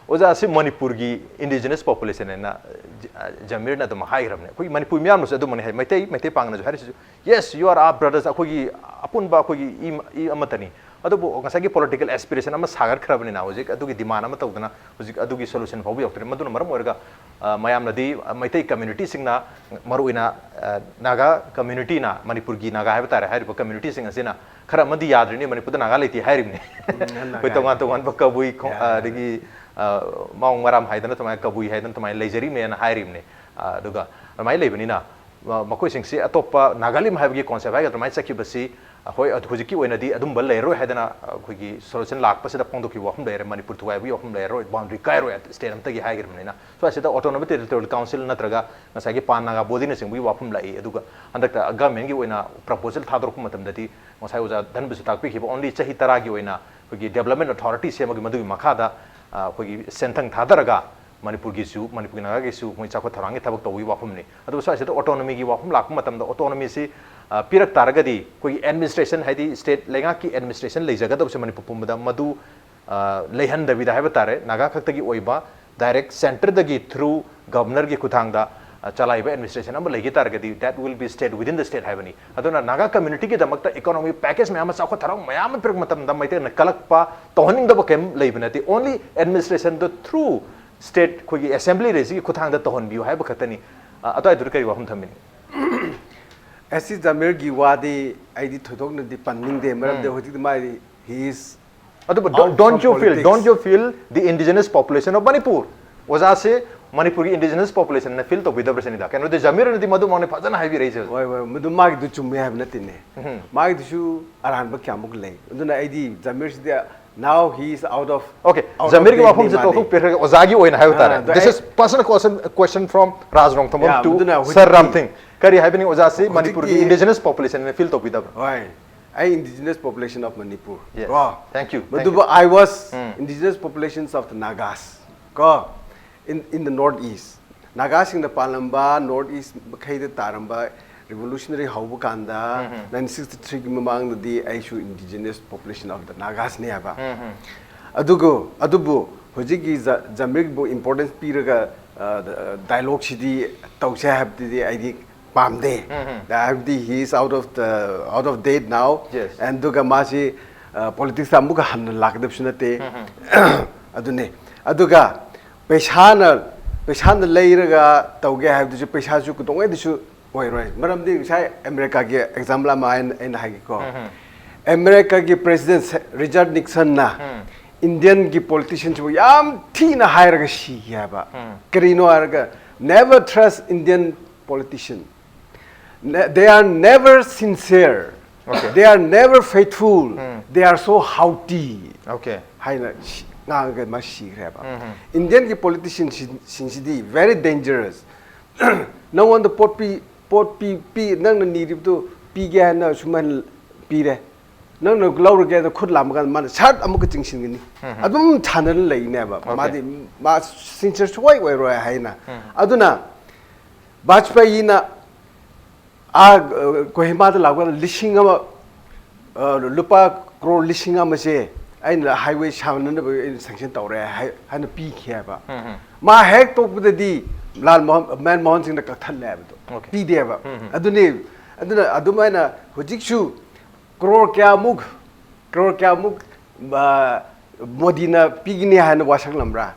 ꯑꯣꯖꯥ, ꯑꯁꯤ ꯃꯅꯤꯄꯨꯔꯒꯤ indigenous population ꯍꯥꯏꯅ ꯖ-, ꯖꯃꯤꯔꯅ ꯑꯗꯨꯝ ꯍꯥꯏꯈ꯭ꯔꯕꯅꯦ꯫ ꯑꯩꯈꯣꯏ ꯃꯅꯤꯄꯨꯔ ꯃꯤꯌꯥꯝꯅꯁꯨ ꯑꯗꯨꯃꯛꯅꯤ ꯍꯥꯏ, Meitei, Meitei ꯄꯥꯡꯒꯅꯁꯨ ꯍꯥꯏꯔꯤꯁꯤꯁꯨ, "Yes, you are our brothers, ꯑꯩꯈꯣꯏꯒꯤ ꯑꯄꯨꯟꯕ ꯑꯩꯈꯣꯏꯒꯤ ꯏ, ꯏ ꯑꯃꯠꯇꯅꯤ"꯫ ꯑꯗꯨꯕꯨ ꯉꯁꯥꯏꯒꯤ political aspiration ꯑꯃ ꯁꯥꯒꯠꯈ꯭ꯔꯕꯅꯤꯅ ꯍꯧꯖꯤꯛ ꯑꯗꯨꯒꯤ demand ꯑꯃ ꯇꯧꯗꯅ ꯍꯧꯖꯤꯛ ꯑꯗꯨꯒꯤ solution ꯐꯥꯎꯕ ꯌꯧꯔꯛꯇ꯭ꯔꯦ꯫ ꯃꯗꯨꯅ ꯃꯔꯝ ꯑꯣꯏꯔꯒ, ꯑ, ꯃꯌꯥꯝꯅꯗꯤ, ꯑ, ꯃꯩꯇꯩ communityꯁꯤꯡꯅ, ꯃꯔꯨꯑꯣꯏꯅ, ꯑ, ꯅꯥꯒꯥ communityꯅ, ꯃꯅꯤꯄꯨꯔꯒꯤ ꯅꯥꯒꯥ ꯍꯥꯏꯕ ꯇꯥꯔꯦ, ꯍꯥꯏꯔꯤꯕ communityꯁꯤꯡ ꯑꯁꯤꯅ ꯈꯔ ꯑꯃꯗꯤ ꯌꯥꯗ꯭ꯔꯤꯅꯤ, ꯃꯅꯤꯄꯨꯔꯗ ꯅꯥꯒꯥ ꯂꯩꯇꯦ ꯍꯥꯏꯔꯤꯕꯅꯤ꯫ ꯎꯝ, ꯅꯥꯒꯥ ꯑꯩꯈꯣꯏ ꯇꯣꯉꯥꯟ ꯂꯩꯇꯦ꯫ ꯇꯣꯉꯥꯟꯕ ꯀꯕꯨꯏ ꯈꯣ-, ꯌꯥ, ꯑ, ꯌꯥ꯫ ꯑꯗꯒꯤ, ꯑ, ꯃꯥꯎ ꯃꯔꯥꯝ ꯍꯥꯏꯗꯅ ꯑꯗꯨꯃꯥꯏꯅ, ꯀꯕꯨꯏ ꯍꯥꯏꯗꯅ ꯑꯗꯨꯃꯥꯏꯅ ꯂꯩꯖꯔꯤꯕꯅꯦꯅ ꯍꯥꯏꯔꯤꯕꯅꯤ꯫ ꯑ, ꯑꯗꯨꯒ ꯑꯗꯨꯃꯥꯏꯅ ꯂꯩꯕꯅꯤꯅ, ꯑ, ꯃꯈꯣꯏꯁꯤꯡꯁꯤ ꯑꯇꯣꯞꯄ ꯅꯥꯒꯥꯂꯤꯝ ꯍꯥꯏꯕꯒꯤ concept ꯍꯥꯏꯒꯗ꯭ꯔꯥ ꯑꯗꯨꯃꯥꯏꯅ ꯆꯠꯈꯤꯕꯁꯤ, ꯑ, ꯍꯣꯏ, ꯑꯗꯨ ꯍꯧꯖꯤꯛꯀꯤ ꯑꯣꯏꯅꯗꯤ ꯑꯗꯨꯝꯕ ꯂꯩꯔꯔꯣꯏ ꯍꯥꯏꯗꯅ, ꯑ, ꯑꯩꯈꯣꯏꯒꯤ solution ꯂꯥꯛꯄꯁꯤꯗ ꯐꯣꯡꯗꯣꯛꯈꯤꯕ ꯋꯥꯐꯝ ꯂꯩꯔꯦ, ꯃꯅꯤꯄꯨꯔ ꯊꯨꯒꯥꯏꯕꯒꯤ ꯋꯥꯐꯝ ꯂꯩꯔꯔꯣꯏ, boundary ꯀꯥꯏꯔꯣꯏ state ꯑꯃꯠꯇꯒꯤ ꯍꯥꯏꯈ꯭ꯔꯕꯅꯤꯅ꯫ ꯁ꯭ꯋꯥꯏꯁꯤꯗ Autonomous Territorial Council ꯅꯠꯇ꯭ꯔꯒ ꯉꯁꯥꯏꯒꯤ Pan Naga Bodyꯅꯆꯤꯡꯕꯒꯤ ꯋꯥꯐꯝ ꯂꯥꯛꯏ꯫ ꯑꯗꯨꯒ ꯍꯟꯗꯛꯇ governmentꯀꯤ ꯑꯣꯏꯅ proposal ꯊꯥꯗꯣꯔꯛꯄ ꯃꯇꯝꯗꯗꯤ, ꯉꯁꯥꯏ ꯑꯣꯖꯥ ꯙꯟꯕꯁꯨ ꯇꯥꯛꯄꯤꯈꯤꯕ, only ꯆꯍꯤ ꯇꯔꯥꯒꯤ ꯑꯣꯏꯅ ꯑꯩꯈꯣꯏꯒꯤ development authority ꯁꯦꯝꯃꯒ ꯃꯗꯨꯒꯤ ꯃꯈꯥꯗ, ꯑ, ꯑꯩꯈꯣꯏꯒꯤ ꯁꯦꯟꯊꯪ ꯊꯥꯗꯔꯒ ꯃꯅꯤꯄꯨꯔꯒꯤꯁꯨ, ꯃꯅꯤꯄꯨꯔꯒꯤ ꯅꯥꯒꯥꯒꯤꯁꯨ ꯃꯣꯏ ꯆꯥꯎꯈꯠ ꯊꯧꯔꯥꯡꯒꯤ ꯊꯕꯛ ꯇꯧꯕꯒꯤ ꯋꯥꯐꯝꯅꯤ꯫ ꯑꯗꯨꯒ ꯁ꯭ꯋꯥꯏꯁꯤꯗ autonomyꯒꯤ ꯋꯥꯐꯝ ꯂꯥꯛꯄ ꯃꯇꯝꯗ, autonomyꯁꯤ, ꯑ, ꯄꯤꯔꯛ ꯇꯥꯔꯒꯗꯤ ꯑꯩꯈꯣꯏꯒꯤ administration, ꯍꯥꯏꯗꯤ state ꯂꯩꯉꯥꯛꯀꯤ administration ꯂꯩꯖꯒꯗꯕꯁꯦ ꯃꯅꯤꯄꯨꯔ ꯄꯨꯝꯕꯗ, ꯃꯗꯨ, ꯑ, ꯂꯩꯍꯟꯗꯕꯤꯗ ꯍꯥꯏꯕ ꯇꯥꯔꯦ, ꯅꯥꯒꯥ ꯈꯛꯇꯒꯤ ꯑꯣꯏꯕ direct centreꯗꯒꯤ through governorꯒꯤ ꯈꯨꯠꯊꯥꯡꯗ, ꯑ, ꯆꯂꯥꯏꯕ administration ꯑꯃ ꯂꯩꯈꯤ ꯇꯥꯔꯒꯗꯤ, that will be state within the state ꯍꯥꯏꯕꯅꯤ꯫ ꯑꯗꯨꯅ ꯅꯥꯒꯥ communityꯒꯤꯗꯃꯛꯇ economic package ꯃꯌꯥꯝ ꯑꯃ, ꯆꯥꯎꯈꯠ ꯊꯧꯔꯥꯡ ꯃꯌꯥꯝ ꯑꯃ ꯄꯤꯔꯛꯄ ꯃꯇꯝꯗ ꯃꯩꯇꯩꯅ ꯀꯜꯂꯛꯄ ꯇꯧꯍꯟꯅꯤꯡꯗꯕ ꯀꯔꯤꯝ ꯂꯩꯕ ꯅꯠꯇꯦ꯫ Only administrationꯗ through state ꯑꯩꯈꯣꯏꯒꯤ assembly ꯂꯩꯁꯤꯒꯤ ꯈꯨꯠꯊꯥꯡꯗ ꯇꯧꯍꯟꯕꯤꯌꯨ ꯍꯥꯏꯕ ꯈꯛꯇꯅꯤ꯫ ꯑ, ꯑꯗꯨꯋꯥꯏꯗꯨꯗ ꯀꯔꯤ ꯋꯥꯐꯝ ꯊꯝꯕꯤꯅꯤ? ꯑꯦꯁ ꯁꯤ ꯖꯃꯤꯔꯒꯤ ꯋꯥꯗꯤ ꯑꯩꯗꯤ ꯊꯣꯏꯗꯣꯛꯅꯗꯤ ꯄꯟꯅꯤꯡꯗꯦ, ꯃꯔꯝꯗꯤ ꯎꯝ꯫ ꯍꯧꯖꯤꯛꯇꯤ ꯃꯥꯗꯤ he is ꯑꯗꯨꯕꯨ don't, out don't from you feel, politics. Don't you feel the indigenous population of Manipur? ꯑꯣꯖꯥꯁꯦ ꯃꯅꯤꯄꯨꯔꯒꯤ indigenous populationꯅ feel ꯇꯧꯕꯤꯗꯕ꯭ꯔꯥ ꯁꯤꯅꯤꯗ꯫ ꯀꯩꯅꯣꯗꯤ ꯖꯃꯤꯔꯅꯗꯤ ꯃꯗꯨꯃꯛꯅꯤ ꯐꯖꯅ ꯍꯥꯏꯕꯤꯔꯛꯏꯁꯦ ꯍꯧꯖꯤꯛ꯫ ꯍꯣꯏ, ꯍꯣꯏ, ꯃꯗꯨ ꯃꯥꯒꯤꯗꯨ ꯆꯨꯝꯃꯦ ꯍꯥꯏꯕ ꯅꯠꯇꯦꯅꯦ꯫ ꯎꯝ꯫ ꯃꯥꯒꯤꯗꯨꯁꯨ ꯑꯔꯥꯟꯕ ꯀꯌꯥꯃꯨꯛ ꯂꯩ꯫ ꯑꯗꯨꯅ ꯑꯩꯗꯤ ꯖꯃꯤꯔꯁꯤꯗꯤ now he is out of, OK, out of ꯖꯃꯤꯔꯒꯤ the ꯋꯥꯐꯝꯁꯦ ꯃꯥꯗꯤ ꯇꯣꯛꯊꯣꯛꯄꯤꯔꯒ ꯑꯣꯖꯥꯒꯤ ꯑꯣꯏꯅ ꯍꯥꯏꯕ ꯇꯥꯔꯦ꯫ ꯑꯥ, ꯑꯗꯣ This ꯑꯩ is personal question, question from ꯔꯥꯖ ꯔꯣꯡꯊꯃꯝ ꯌꯥ, to ꯃꯗꯨꯅ ꯁꯔ ꯍꯧꯖꯤꯛꯀꯤ, ꯔꯥꯝꯊꯤꯡ꯫ ꯀꯔꯤ ꯍꯥꯏꯕꯅꯤ ꯑꯣꯖꯥꯁꯤ ꯍꯧꯖꯤꯛꯀꯤ ꯃꯅꯤꯄꯨꯔꯒꯤ indigenous populationꯅ feel ꯇꯧꯕꯤꯗꯕ꯭ꯔꯥ? ꯍꯣꯏ, ꯑꯩ indigenous population of Manipur. Yes. ꯀꯣ? Thank you, thank ꯃꯗꯨꯕꯨ you. I was um. Indigenous populations of the Nagas. ꯀꯣ? In, in the North East. ꯅꯥꯒꯥꯁꯤꯡꯅ ꯄꯥꯜꯂꯝꯕ North East ꯃꯈꯩꯗ ꯇꯥꯔꯝꯕ revolutionary ꯍꯧꯕ ꯀꯥꯟꯗ ꯎꯝ ꯍꯝ꯫ Nineteen sixty-threeꯒꯤ ꯃꯃꯥꯡꯗꯗꯤ ꯑꯩꯁꯨ indigenous population of the Nagasꯅꯦ ꯍꯥꯏꯕ꯫ ꯎꯝ ꯍꯝ꯫ ꯑꯗꯨꯒ, ꯑꯗꯨꯕꯨ ꯍꯧꯖꯤꯛꯀꯤ ꯖ- ꯖꯃꯤꯔꯕꯨ ꯏꯝꯄꯣꯔꯇꯦꯟꯁ ꯄꯤꯔꯒ ꯗꯥꯏꯂꯣꯛꯁꯤꯗꯤ ꯇꯧꯁꯦ ꯍꯥꯏꯕꯗꯨꯗꯤ ꯑꯩꯗꯤ ꯄꯥꯝꯗꯦ꯫ ꯍꯥꯏꯕꯗꯤ he is out of the out of date now꯫ Yes. And ꯑꯗꯨꯒ ꯃꯥꯁꯤ ꯄꯣꯂꯤꯇꯤꯛꯁꯇ ꯑꯃꯨꯛꯀ ꯍꯟꯅ ꯂꯥꯛꯀꯗꯕꯁꯨ ꯅꯠꯇꯦ꯫ ꯑꯗꯨꯅꯦ꯫ ꯑꯗꯨꯒ ꯄꯩꯁꯥꯅ ꯄꯩꯁꯥꯅ ꯂꯩꯔꯒ ꯇꯧꯒꯦ ꯍꯥꯏꯕꯗꯨꯁꯨ ꯄꯩꯁꯥꯁꯨ ꯀꯩꯗꯧꯉꯩꯗꯁꯨ ꯑꯣꯏꯔꯣꯏ꯫ ꯃꯔꯝꯗꯤ ꯉꯁꯥꯏ ꯑꯃꯦꯔꯤꯀꯥꯒꯤ ꯑꯦꯛꯖꯥꯝꯄꯜ ꯑꯃ ꯑꯩꯅ ꯑꯩꯅ ꯍꯥꯏꯒꯦꯀꯣ꯫ ꯑꯃꯦꯔꯤꯀꯥꯒꯤ ꯄ꯭ꯔꯦꯁꯤꯗꯦꯟ ꯔꯤꯆꯥꯔꯗ ꯅꯤꯛꯁꯟꯅ ꯏꯟꯗꯤꯌꯟꯒꯤ ꯄꯣꯂꯤꯇꯤꯁꯤꯌꯟꯁꯤꯕꯨ ꯌꯥꯝ ꯊꯤꯅ ꯍꯥꯏꯔꯒ ꯁꯤꯈꯤ ꯍꯥꯏꯕ꯫ ꯀꯔꯤꯅꯣ ꯍꯥꯏꯔꯒ, "Never trust Indian politician꯫ They are never sincere꯫ Okay. They are never faithful꯫ They are so haughty" Okay. ꯍꯥꯏꯅ ꯁꯤ- ꯉꯥꯡꯉꯒ ꯃꯥ ꯁꯤꯈ꯭ꯔꯦꯕ꯫ ꯏꯟꯗꯤꯌꯟꯒꯤ ꯄꯣꯂꯤꯇꯤꯁꯤꯌꯟꯁꯤꯡꯁꯤꯗꯤ very dangerous꯫ ꯅꯪꯉꯣꯟꯗ ꯄꯣꯠ ꯄꯤ ꯄꯣꯠ ꯄꯤ ꯄꯤ ꯅꯪꯅ ꯅꯤꯔꯤꯕꯗꯨ ꯄꯤꯒꯦ ꯍꯥꯏꯅ ꯁꯨꯃꯥꯏꯅ ꯄꯤꯔꯦ꯫ ꯅꯪꯅ ꯂꯧꯔꯒꯦ ꯍꯥꯏꯅ ꯈꯨꯠ ꯂꯥꯝꯕ ꯀꯥꯟꯗ ꯃꯥꯅ ꯁꯠ ꯑꯃꯨꯛꯀ ꯆꯤꯡꯁꯤꯟꯒꯅꯤ꯫ ꯑꯗꯨꯝ ꯊꯥꯅꯔ ꯂꯩꯅꯦꯕ꯫ Okay. ꯃꯥꯗꯤ ꯃꯥ ꯁꯤꯟꯁꯤꯌꯔ ꯁꯨꯡꯑꯣꯏ ꯑꯣꯏꯔꯣꯏ ꯍꯥꯏꯅ꯫ ꯑꯗꯨꯅ ꯕꯥꯖꯄꯥꯌꯤꯅ ꯑꯥ, ꯑ, ꯀꯣꯍꯤꯃꯥꯗ ꯂꯥꯛꯄꯗ ꯂꯤꯁꯤꯡ ꯑꯃ, ꯑ, ꯂꯨꯄꯥ ꯀ꯭ꯔꯣꯔ ꯂꯤꯁꯤꯡ ꯑꯃꯁꯦ ꯑꯩꯅ ꯍꯥꯏꯋꯦ ꯁꯥꯅꯅꯕ ꯑꯩꯅ ꯁꯦꯡꯁꯟ ꯇꯧꯔꯦ ꯍꯥꯏ- ꯍꯥꯏꯅ ꯄꯤꯈꯤ ꯍꯥꯏꯕ꯫ ꯃꯥ ꯍꯦꯛ ꯇꯣꯛꯄꯗꯗꯤ ꯂꯥꯜ ꯃꯣꯍꯟ- ꯃꯟꯃꯣꯍꯟ ꯁꯤꯡꯅ ꯀꯛꯊꯠꯂꯦ ꯍꯥꯏꯕꯗꯣ꯫ Okay. ꯄꯤꯗꯦꯕ꯫ ꯑꯗꯨꯅꯤ꯫ ꯑꯗꯨꯅ ꯑꯗꯨꯃꯥꯏꯅ ꯍꯧꯖꯤꯛꯁꯨ ꯀ꯭ꯔꯣꯔ ꯀꯌꯥꯃꯨꯛ ꯀ꯭ꯔꯣꯔ ꯀꯌꯥꯃꯨꯛ, ꯑ, ꯃꯣꯗꯤꯅ ꯄꯤꯒꯅꯤ ꯍꯥꯏꯅ ꯋꯥꯁꯛꯂꯝꯕ꯭ꯔꯥ?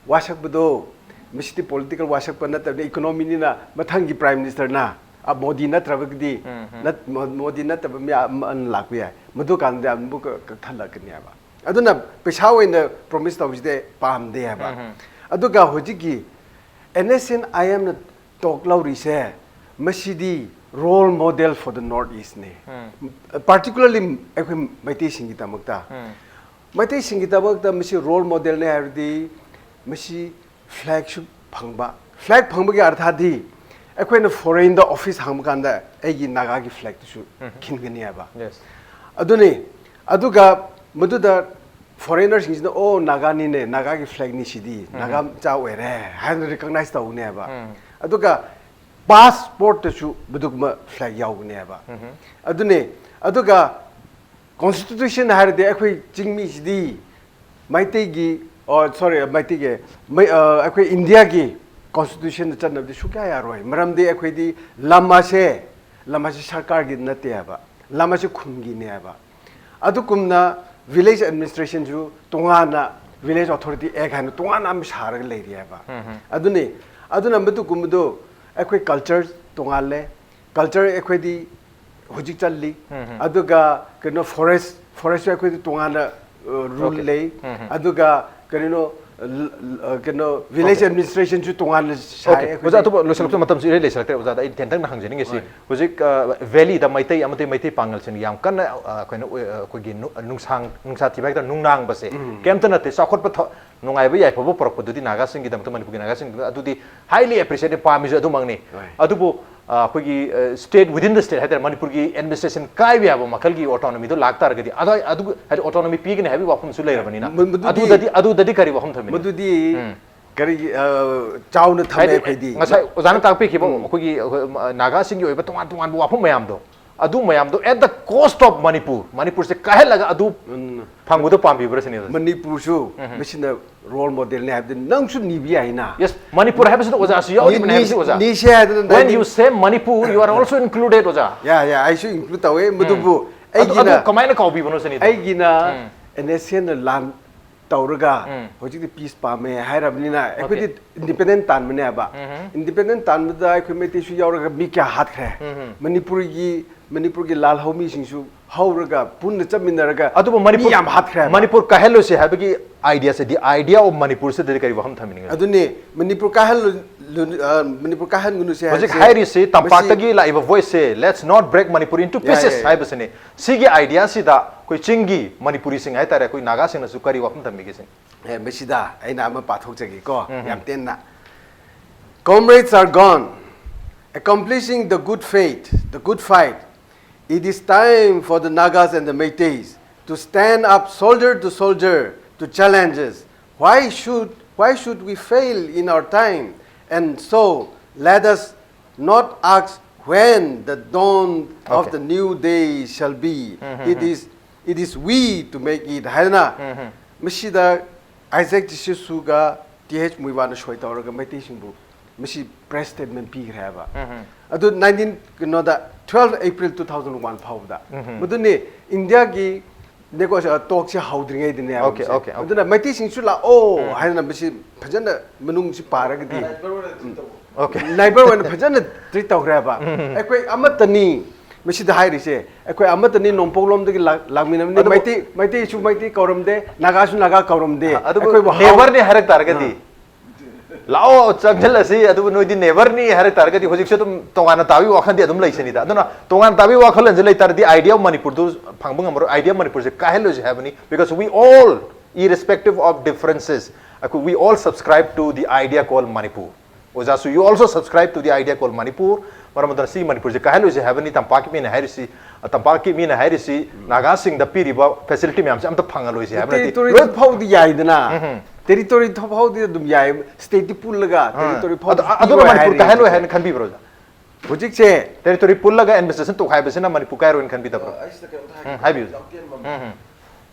ꯋꯥꯁꯛꯄꯗꯣ ꯃꯁꯤꯗꯤ ꯄꯣꯂꯤꯇꯤꯀꯦꯜ ꯋꯥꯁꯛꯄ ꯅꯠꯇꯕꯅꯤ, ꯏꯀꯣꯅꯣꯃꯤꯅꯤꯅ꯫ ꯃꯊꯪꯒꯤ ꯄ꯭ꯔꯥꯏꯝ ꯃꯤꯅꯤꯁꯇꯔꯅ, ꯑ, ꯃꯣꯗꯤ ꯅꯠꯇ꯭ꯔꯕꯒꯗꯤ, ꯅꯠ- ꯃꯣ- ꯃꯣꯗꯤ ꯅꯠꯇꯕ ꯃꯤ ꯑꯃ ꯂꯥꯛꯄ ꯌꯥꯏ꯫ ꯃꯗꯨ ꯀꯥꯟꯗ ꯑꯃꯨꯛ ꯀꯛꯊꯠꯂꯛꯀꯅꯤ ꯍꯥꯏꯕ꯫ ꯑꯗꯨꯅ ꯄꯩꯁꯥ ꯑꯣꯏꯅ ꯄ꯭ꯔꯣꯃꯤꯁ ꯇꯧꯕꯁꯤꯗꯤ ꯄꯥꯝꯗꯦ ꯍꯥꯏꯕ꯫ ꯑꯗꯨꯒ ꯍꯧꯖꯤꯛꯀꯤ ꯑꯦꯟ ꯑꯦꯁ ꯑꯦꯟ ꯑꯥꯏ ꯑꯦꯝꯅ ꯇꯣꯛ ꯂꯧꯔꯤꯁꯦ, ꯃꯁꯤꯗꯤ role model for the North East ꯅꯦ꯫ Particularly ꯑꯩꯈꯣꯏ ꯃꯩꯇꯩꯁꯤꯡꯒꯤꯗꯃꯛꯇ꯫ ꯃꯩꯇꯩꯁꯤꯡꯒꯤꯗꯃꯛꯇ ꯃꯁꯤ ꯔꯣꯜ ꯃꯣꯗꯦꯜꯅꯦ ꯍꯥꯏꯔꯗꯤ ꯃꯁꯤ ꯐ꯭ꯂꯦꯒꯁꯨ ꯐꯪꯕ꯫ ꯐ꯭ꯂꯦꯒ ꯐꯪꯕꯒꯤ ꯑꯔꯊꯗꯤ ꯑꯩꯈꯣꯏꯅ ꯐꯣꯔꯦꯟꯗ ꯑꯣꯐꯤꯁ ꯍꯥꯡꯕ ꯀꯥꯟꯗ ꯑꯩꯒꯤ ꯅꯥꯒꯥꯒꯤ ꯐ꯭ꯂꯦꯒꯇꯨꯁꯨ ꯈꯤꯟꯒꯅꯤ ꯍꯥꯏꯕ꯫ Yes. ꯑꯗꯨꯅꯤ꯫ ꯑꯗꯨꯒ ꯃꯗꯨꯗ ꯐꯣꯔꯦꯅꯔꯁꯤꯡꯁꯤꯅ, "ꯑꯣ, ꯅꯥꯒꯥꯅꯤꯅꯦ, ꯅꯥꯒꯥꯒꯤ ꯐ꯭ꯂꯦꯒꯅꯤ ꯁꯤꯗꯤ, ꯅꯥꯒꯥ ꯃꯆꯥ ꯑꯣꯏꯔꯦ" ꯍꯥꯏꯅ ꯔꯤꯀꯣꯛꯅꯥꯏꯖ ꯇꯧꯒꯅꯦꯕ꯫ ꯑꯗꯨꯒ ꯄꯥꯁꯄꯣꯔꯠꯇꯁꯨ ꯃꯗꯨꯒꯨꯝꯕ ꯐ꯭ꯂꯦꯒ ꯌꯥꯎꯒꯅꯦꯕ꯫ ꯑꯗꯨꯅꯦ꯫ ꯑꯗꯨꯒ ꯀꯣꯟꯁꯇꯤꯇ꯭ꯌꯨꯁꯟ ꯍꯥꯏꯔꯗꯤ ꯑꯩꯈꯣꯏ ꯆꯤꯡꯃꯤꯁꯤꯗꯤ ꯃꯩꯇꯩꯒꯤ ꯑꯣ, ꯁꯣꯔꯤ, ꯃꯩꯇꯩꯒꯤ, ꯃꯩ-, ꯑ, ꯑꯩꯈꯣꯏ ꯏꯟꯗꯤꯌꯥꯒꯤ ꯀꯣꯟꯁꯇꯤꯇ꯭ꯌꯨꯁꯟꯗ ꯆꯠꯅꯕꯗꯤ ꯁꯨꯡꯌꯥ ꯌꯥꯔꯣꯏ꯫ ꯃꯔꯝꯗꯤ ꯑꯩꯈꯣꯏꯗꯤ ꯂꯝ ꯑꯁꯦ, ꯂꯝ ꯑꯁꯤ ꯁꯔꯀꯥꯔꯒꯤ ꯅꯠꯇꯦ ꯍꯥꯏꯕ, ꯂꯝ ꯑꯁꯤ ꯈꯨꯟꯒꯤꯅꯦ ꯍꯥꯏꯕ꯫ ꯑꯗꯨꯒꯨꯝꯅ ꯚꯤꯂꯦꯖ ꯑꯦꯗꯃꯤꯅꯤꯁꯇ꯭ꯔꯦꯁꯟꯁꯨ ꯇꯣꯉꯥꯟꯅ, ꯚꯤꯂꯦꯖ ꯑꯣꯊꯣꯔꯤꯇꯤ ꯑꯦꯛ ꯍꯥꯏꯅ ꯇꯣꯉꯥꯟꯅ ꯑꯃ ꯁꯥꯔꯒ ꯂꯩꯔꯤ ꯍꯥꯏꯕ꯫ ꯑꯗꯨꯅꯤ, ꯑꯗꯨꯅ ꯃꯗꯨꯒꯨꯝꯕꯗꯨ ꯑꯩꯈꯣꯏ ꯀꯜꯆꯔ ꯇꯣꯉꯥꯜꯂꯦ꯫ ꯀꯜꯆꯔ ꯑꯩꯈꯣꯏꯗꯤ ꯍꯧꯖꯤꯛ ꯆꯠꯂꯤ꯫ ꯑꯗꯨꯒ ꯀꯩꯅꯣ, ꯐꯣꯔꯦꯁ, ꯐꯣꯔꯦꯁꯁꯨ ꯑꯩꯈꯣꯏꯗꯤ ꯇꯣꯉꯥꯟꯅ, ꯑ, ꯔꯨꯜ Okay. ꯂꯩ꯫ ꯑꯗꯨꯒ ꯀꯔꯤꯅꯣ, ꯀꯩꯅꯣ, ꯚꯤꯂꯦꯖ Okay. ꯑꯦꯗꯃꯤꯅꯤꯁꯇ꯭ꯔꯦꯁꯟꯁꯨ ꯇꯣꯉꯥꯟꯅ ꯁꯥꯏ ꯑꯣꯀꯦ ꯑꯩꯈꯣꯏꯗꯤ꯫ ꯑꯣꯖꯥ, ꯑꯇꯣꯞꯄ ꯂꯣꯏꯁꯤꯜꯂꯛꯄ ꯃꯇꯝꯁꯨ ꯏꯔꯩ ꯂꯩꯁꯤꯜꯂꯛꯇ꯭ꯔꯦ꯫ ꯑꯣꯖꯥꯗ ꯑꯩ ꯇꯦꯟꯇꯛꯅ ꯍꯪꯖꯅꯤꯡꯉꯤꯁꯤ, ꯍꯣꯏ꯫ ꯍꯧꯖꯤꯛ, ꯑ, ꯚꯦꯂꯤꯗ ꯃꯩꯇꯩ ꯑꯃꯗꯤ ꯃꯩꯇꯩ ꯄꯥꯉꯜꯁꯤꯡ ꯌꯥꯝ ꯀꯟꯅ, ꯑ, ꯀꯩꯅꯣ ꯑꯣꯏ-, ꯑ, ꯑꯩꯈꯣꯏꯒꯤ ꯅꯨ-, ꯅꯨꯡꯁꯥꯡ-, ꯅꯨꯡꯁꯥ ꯊꯤꯕ ꯍꯥꯏꯒꯗ꯭ꯔꯥ, ꯅꯨꯡꯅꯥꯡꯕꯁꯦ ꯎꯝ꯫ ꯀꯩꯝꯇ ꯅꯠꯇꯦ꯫ ꯆꯥꯎꯈꯠꯄ ꯊ-, ꯅꯨꯡꯉꯥꯏꯕ ꯌꯥꯏꯐꯕ ꯄꯨꯔꯛꯄꯗꯨꯗꯤ ꯅꯥꯒꯥꯁꯤꯡꯒꯤꯗꯃꯛꯇ, ꯃꯅꯤꯄꯨꯔꯒꯤ ꯅꯥꯒꯥꯁꯤꯡꯒꯤꯗꯃꯛꯇ ꯑꯗꯨꯗꯤ highly appreciated, ꯄꯥꯝꯃꯤꯁꯨ ꯑꯗꯨꯃꯛꯅꯤ꯫ ꯍꯣꯏ꯫ ꯑꯗꯨꯕꯨ, ꯑ, ꯑꯩꯈꯣꯏꯒꯤ, ꯑ, state within the state ꯍꯥꯏꯇꯥꯔꯦ, ꯃꯅꯤꯄꯨꯔꯒꯤ ꯑꯦꯗꯃꯤꯅꯤꯁꯇ꯭ꯔꯦꯁꯟ ꯀꯥꯏꯕ ꯌꯥꯕ ꯃꯈꯜꯒꯤ ꯑꯣꯇꯣꯅꯣꯃꯤꯗꯣ ꯂꯥꯛꯇꯥꯔꯒꯗꯤ, ꯑꯗꯣ ꯑꯗꯨ, ꯍꯥꯏꯗꯤ, ꯑꯣꯇꯣꯅꯣꯃꯤ ꯄꯤꯒꯅꯤ ꯍꯥꯏꯕꯒꯤ ꯋꯥꯐꯝꯁꯨ ꯂꯩꯔꯕꯅꯤꯅ, ꯃ-, ꯃꯗꯨꯗꯤ ꯑꯗꯨꯗꯗꯤ, ꯑꯗꯨꯗꯗꯤ ꯀꯔꯤ ꯋꯥꯐꯝ ꯊꯝꯃꯤ? ꯃꯗꯨꯗꯤ ꯎꯝ꯫ ꯀꯔꯤꯒꯤ, ꯑ, ꯆꯥꯎꯅ ꯊꯝꯃꯦ ꯍꯥꯏꯗꯤ, ꯑꯩꯈꯣꯏꯗꯤ꯫ ꯉꯁꯥꯏ ꯑꯣꯖꯥꯅ ꯇꯥꯛꯄꯤꯈꯤꯕ ꯎꯝ꯫ ꯑꯩꯈꯣꯏꯒꯤ, ꯑꯩꯈꯣꯏ, ꯑ, ꯅꯥꯒꯥꯁꯤꯡꯒꯤ ꯑꯣꯏꯕ ꯇꯣꯉꯥꯟ ꯇꯣꯉꯥꯟꯕ ꯋꯥꯐꯝ ꯃꯌꯥꯝꯗꯣ, ꯑꯗꯨ ꯃꯌꯥꯝꯗꯣ at the cost of Manipur, ꯃꯅꯤꯄꯨꯔꯁꯦ ꯀꯥꯏꯍꯜꯂꯒ ꯑꯗꯨ ꯎꯝ꯫ ꯐꯪꯕꯗꯣ ꯄꯥꯝꯕꯤꯕ꯭ꯔꯥ ꯁꯤꯅꯤ, ꯑꯣꯖꯥ? ꯃꯅꯤꯄꯨꯔꯁꯨ ꯎꯝ꯫ ꯃꯁꯤꯅ ꯔꯣꯜ ꯃꯣꯗꯦꯜꯅꯤ ꯍꯥꯏꯕꯗꯤ ꯅꯪꯁꯨ ꯅꯤꯕ ꯌꯥꯏꯅ꯫ Yes, ꯃꯅꯤꯄꯨꯔ ꯍꯥꯏꯕꯁꯤꯗ ꯑꯣꯖꯥꯁꯨ ꯌꯥꯎꯔꯤꯕꯅꯤ ꯅꯤ-, ꯍꯥꯏꯕꯁꯤ, ꯑꯣꯖꯥ꯫ ꯅꯤꯁꯦ ꯍꯥꯏꯗꯅ When nineteen you say Manipur, you are also included, ꯑꯣꯖꯥ꯫ ꯌꯥ, ꯌꯥ, ꯑꯩꯁꯨ include ꯇꯧꯋꯦ, ꯎꯝ꯫ ꯃꯗꯨꯕꯨ ꯑꯗꯨ, ꯑꯗꯨ ꯑꯩꯒꯤꯅ, ꯀꯃꯥꯏꯅ ꯀꯥꯎꯕꯤꯕꯅꯣ ꯁꯤꯅꯤꯗ? ꯑꯩꯒꯤꯅ ꯎꯝ꯫ NSCꯅ ꯂꯥꯟ ꯇꯧꯔꯒ ꯎꯝ꯫ ꯍꯧꯖꯤꯛꯇꯤ ꯄꯤꯁ ꯄꯥꯝꯃꯦ ꯍꯥꯏꯔꯕꯅꯤꯅ ꯑꯩꯈꯣꯏꯗꯤ Okay. ꯏꯟꯗꯤꯄꯦꯟꯗꯦꯟ ꯇꯥꯟꯕꯅꯦꯕ꯫ ꯎꯝ꯫ ꯏꯟꯗꯤꯄꯦꯟꯗꯦꯟ ꯇꯥꯟꯕꯗ ꯑꯩꯈꯣꯏ ꯃꯩꯇꯩꯁꯨ ꯌꯥꯎꯔꯒ ꯃꯤ ꯀꯌꯥ ꯍꯥꯠꯈ꯭ꯔꯦ? ꯎꯝ꯫ ꯃꯅꯤꯄꯨꯔꯒꯤ, ꯃꯅꯤꯄꯨꯔꯒꯤ ꯂꯥꯜꯍꯧ ꯃꯤꯁꯤꯡꯁꯨ ꯍꯧꯔꯒ ꯄꯨꯟꯅ ꯆꯠꯃꯤꯟꯅꯔꯒ ꯑꯗꯨꯕꯨ ꯃꯤ ꯃꯅꯤꯄꯨꯔ, ꯌꯥꯝ ꯍꯥꯠꯈ꯭ꯔꯦꯕ꯫ ꯃꯅꯤꯄꯨꯔ ꯀꯥꯏꯍꯜꯂꯨꯁꯤ ꯍꯥꯏꯕꯒꯤ idea ꯁꯤꯗꯤ, idea of ꯃꯅꯤꯄꯨꯔꯁꯤꯗꯗꯤ ꯀꯔꯤ ꯋꯥꯐꯝ ꯊꯝꯕꯤꯅꯤꯡꯉꯤ? ꯑꯗꯨꯅꯤ, ꯃꯅꯤꯄꯨꯔ ꯀꯥꯏꯍꯜꯂꯨ-, ꯂꯨ-, ꯑ, ꯃꯅꯤꯄꯨꯔ ꯀꯥꯏꯍꯟꯒꯅꯨꯁꯤ ꯍꯧꯖꯤꯛ ꯍꯥꯏꯕꯁꯤ ꯍꯥꯏꯔꯤꯁꯤ ꯃꯁꯤ ꯇꯝꯄꯥꯛꯇꯒꯤ ꯂꯥꯛꯏꯕ voiceꯁꯦ, "Let's not break Manipur into ꯌꯥꯏ, pieces" ꯌꯥꯏ, ꯌꯥꯏ꯫ ꯍꯥꯏꯕꯁꯤꯅꯤ꯫ ꯁꯤꯒꯤ ideaꯁꯤꯗ ꯑꯩꯈꯣꯏ ꯆꯤꯡꯒꯤ ꯃꯅꯤꯄꯨꯔꯤꯁꯤꯡ ꯍꯥꯏꯇꯥꯔꯦ, ꯑꯩꯈꯣꯏ ꯅꯥꯒꯥꯁꯤꯡꯅꯁꯨ ꯀꯔꯤ ꯋꯥꯐꯝ ꯊꯝꯕꯤꯒꯦ ꯁꯤꯅꯤ? ꯑꯦ, ꯃꯁꯤꯗ ꯑꯩꯅ ꯑꯃ ꯄꯥꯊꯣꯛꯆꯒꯦꯀꯣ, ꯎꯝ꯫ ꯌꯥꯝ ꯇꯦꯟꯅ꯫ Comrades are gone, accomplishing the good faith, the good fight. It is time for the Nagas and the Meiteis to stand up soldier to soldier to challenges. Why should, why should we fail in our time? And so, let us not ask when the dawn of Okay. the new day shall be. Mm-hmm. It is, it is we to make it. ꯍꯥꯏꯅ ꯎꯝ꯫ ꯃꯁꯤꯗ ꯑꯥꯏꯖꯦꯛ ꯖꯤꯁꯤꯁꯨꯒ ꯇꯤ ꯑꯩꯆ ꯃꯨꯏꯋꯥꯅ ꯁꯣꯏ ꯇꯧꯔꯒ ꯃꯩꯇꯩꯁꯤꯡꯕꯨ ꯃꯁꯤ ꯄ꯭ꯔꯦꯁ ꯁ꯭ꯇꯦꯠꯃꯦꯟ ꯄꯤꯈ꯭ꯔꯦ ꯍꯥꯏꯕ꯫ ꯑꯗꯨ ꯅꯥꯏꯟꯇꯤꯟ ꯀꯩꯅꯣꯗ, twelve April two thousand one ꯐꯥꯎꯕꯗ꯫ ꯃꯗꯨꯅꯤ ꯏꯟꯗꯤꯌꯥꯒꯤ ꯅꯦꯒꯣ-, ꯑ, ꯇꯣꯛꯁꯦ ꯍꯧꯗ꯭ꯔꯤꯉꯩꯗꯅꯦ ꯍꯥꯏꯕꯁꯦ꯫ Okay, okay, okay. ꯑꯗꯨꯅ ꯃꯩꯇꯩꯁꯤꯡꯁꯨ ꯂꯥꯛꯑꯣ ꯍꯥꯏꯅ ꯃꯁꯤ ꯐꯖꯅ ꯃꯅꯨꯡꯁꯤ ꯄꯥꯔꯒꯗꯤ Okay. ꯅꯥꯏꯕꯔ ꯑꯣꯏꯅ ꯐꯖꯅ ꯇ꯭ꯔꯤꯠ ꯇꯧꯈ꯭ꯔꯦꯕ꯫ ꯑꯩꯈꯣꯏ ꯑꯃꯠꯇꯅꯤ ꯃꯁꯤꯗ ꯍꯥꯏꯔꯤꯁꯦ꯫ ꯑꯩꯈꯣꯏ ꯑꯃꯠꯇꯅꯤ, ꯅꯣꯡꯄꯣꯛꯂꯣꯝꯗꯒꯤ ꯂꯥꯛ-, ꯂꯥꯛꯃꯤꯟꯅꯕꯅꯤ꯫ ꯑꯗꯨꯕꯨ ꯃꯩꯇꯩ, ꯃꯩꯇꯩꯁꯨ ꯃꯩꯇꯩ ꯀꯧꯔꯝꯗꯦ, ꯅꯥꯒꯥꯁꯨ ꯅꯥꯒꯥ ꯀꯧꯔꯝꯗꯦ꯫ ꯑꯗꯨꯕꯨ ꯑꯩꯈꯣꯏꯕꯨ ꯍꯥꯎ- ꯅꯦꯕꯔꯅꯤ ꯍꯥꯏꯔꯛ ꯇꯥꯔꯒꯗꯤ, ꯂꯥꯛꯑꯣ ꯆꯪꯁꯤꯜꯂꯁꯤ, ꯑꯗꯨꯕꯨ ꯅꯣꯏꯗꯤ ꯅꯦꯕꯔꯅꯤ ꯍꯥꯏꯔꯛ ꯇꯥꯔꯒꯗꯤ ꯍꯧꯖꯤꯛꯁꯨ ꯑꯗꯨꯝ ꯇꯣꯉꯥꯟꯅ ꯇꯥꯕꯒꯤ ꯋꯥꯈꯜꯗꯤ ꯑꯗꯨꯝ ꯂꯩꯁꯤꯅꯤꯗ꯫ ꯑꯗꯨꯅ ꯇꯣꯉꯥꯟꯅ ꯇꯥꯕꯒꯤ ꯋꯥꯈꯜꯂꯣꯟꯁꯦ ꯂꯩ ꯇꯥꯔꯗꯤ idea of ꯃꯅꯤꯄꯨꯔꯗꯨ ꯐꯪꯕ ꯉꯝꯃꯔꯣꯏ꯫ Idea of ꯃꯅꯤꯄꯨꯔꯁꯦ ꯀꯥꯏꯍꯜꯂꯣꯏꯁꯦ ꯍꯥꯏꯕꯅꯤ, because we all, irrespective of differences, ꯑꯩꯈꯣꯏ, we all subscribe to the idea called Manipur. ꯑꯣꯖꯥꯁꯨ, you also subscribe to the idea called Manipur. ꯃꯔꯝ ꯑꯗꯨꯅ ꯁꯤ ꯃꯅꯤꯄꯨꯔꯁꯦ ꯀꯥꯏꯍꯜꯂꯣꯏꯁꯦ ꯍꯥꯏꯕꯅꯤ꯫ ꯇꯝꯄꯥꯛꯀꯤ ꯃꯤꯅ ꯍꯥꯏꯔꯤꯁꯤ, ꯇꯝꯄꯥꯛꯀꯤ ꯃꯤꯅ ꯍꯥꯏꯔꯤꯁꯤ ꯅꯥꯒꯥꯁꯤꯡꯗ ꯄꯤꯔꯤꯕ ꯐꯦꯁꯤꯂꯤꯇꯤ ꯃꯌꯥꯝꯁꯦ ꯑꯝꯇ ꯐꯪꯍꯜꯂꯣꯏꯁꯦ ꯍꯥꯏꯕ ꯅꯠꯇꯦ꯫ ꯇꯦꯔꯤꯇꯣꯔꯤ ꯂꯣꯏ- ꯐꯥꯎꯗꯤ ꯌꯥꯏꯗꯅ꯫ ꯇꯦꯔꯤꯇꯣꯔꯤ ꯐꯥꯎꯗꯤ ꯑꯗꯨꯝ ꯌꯥꯏ, ꯁ꯭ꯇꯦꯠꯇꯤ ꯄꯨꯜꯂꯒ ꯇꯦꯔꯤꯇꯣꯔꯤ ꯐꯥꯎꯗꯤ ꯑꯗꯨ- ꯑꯗꯨꯅ ꯄꯤꯔꯣꯏ ꯃꯅꯤꯄꯨꯔ ꯍꯥꯏꯔꯤ ꯀꯥꯏꯍꯜꯂꯣꯏ ꯍꯧꯖꯤꯛꯁꯦ꯫ ꯍꯥꯏꯅ ꯈꯟꯕꯤꯕ꯭ꯔꯣ ꯑꯣꯖꯥ? ꯍꯧꯖꯤꯛꯁꯦ ꯇꯦꯔꯤꯇꯣꯔꯤ ꯄꯨꯜꯂꯒ ꯑꯦꯗꯃꯤꯅꯤꯁꯇ꯭ꯔꯦꯁꯟ ꯇꯧꯈꯥꯏꯕꯁꯤꯅ ꯃꯅꯤꯄꯨꯔ ꯀꯥꯏꯔꯣꯏꯅ ꯈꯟꯕꯤꯗꯕ꯭ꯔꯣ? ꯑꯩꯁꯤꯗ ꯀꯩꯝꯇ ꯎꯝ, ꯍꯥꯏꯒꯦ, ꯍꯥꯏꯕꯤꯌꯨ꯫ ꯌꯥꯝ ꯇꯦꯟꯕ ꯑꯃ꯫ ꯎꯝ, ꯎꯝ,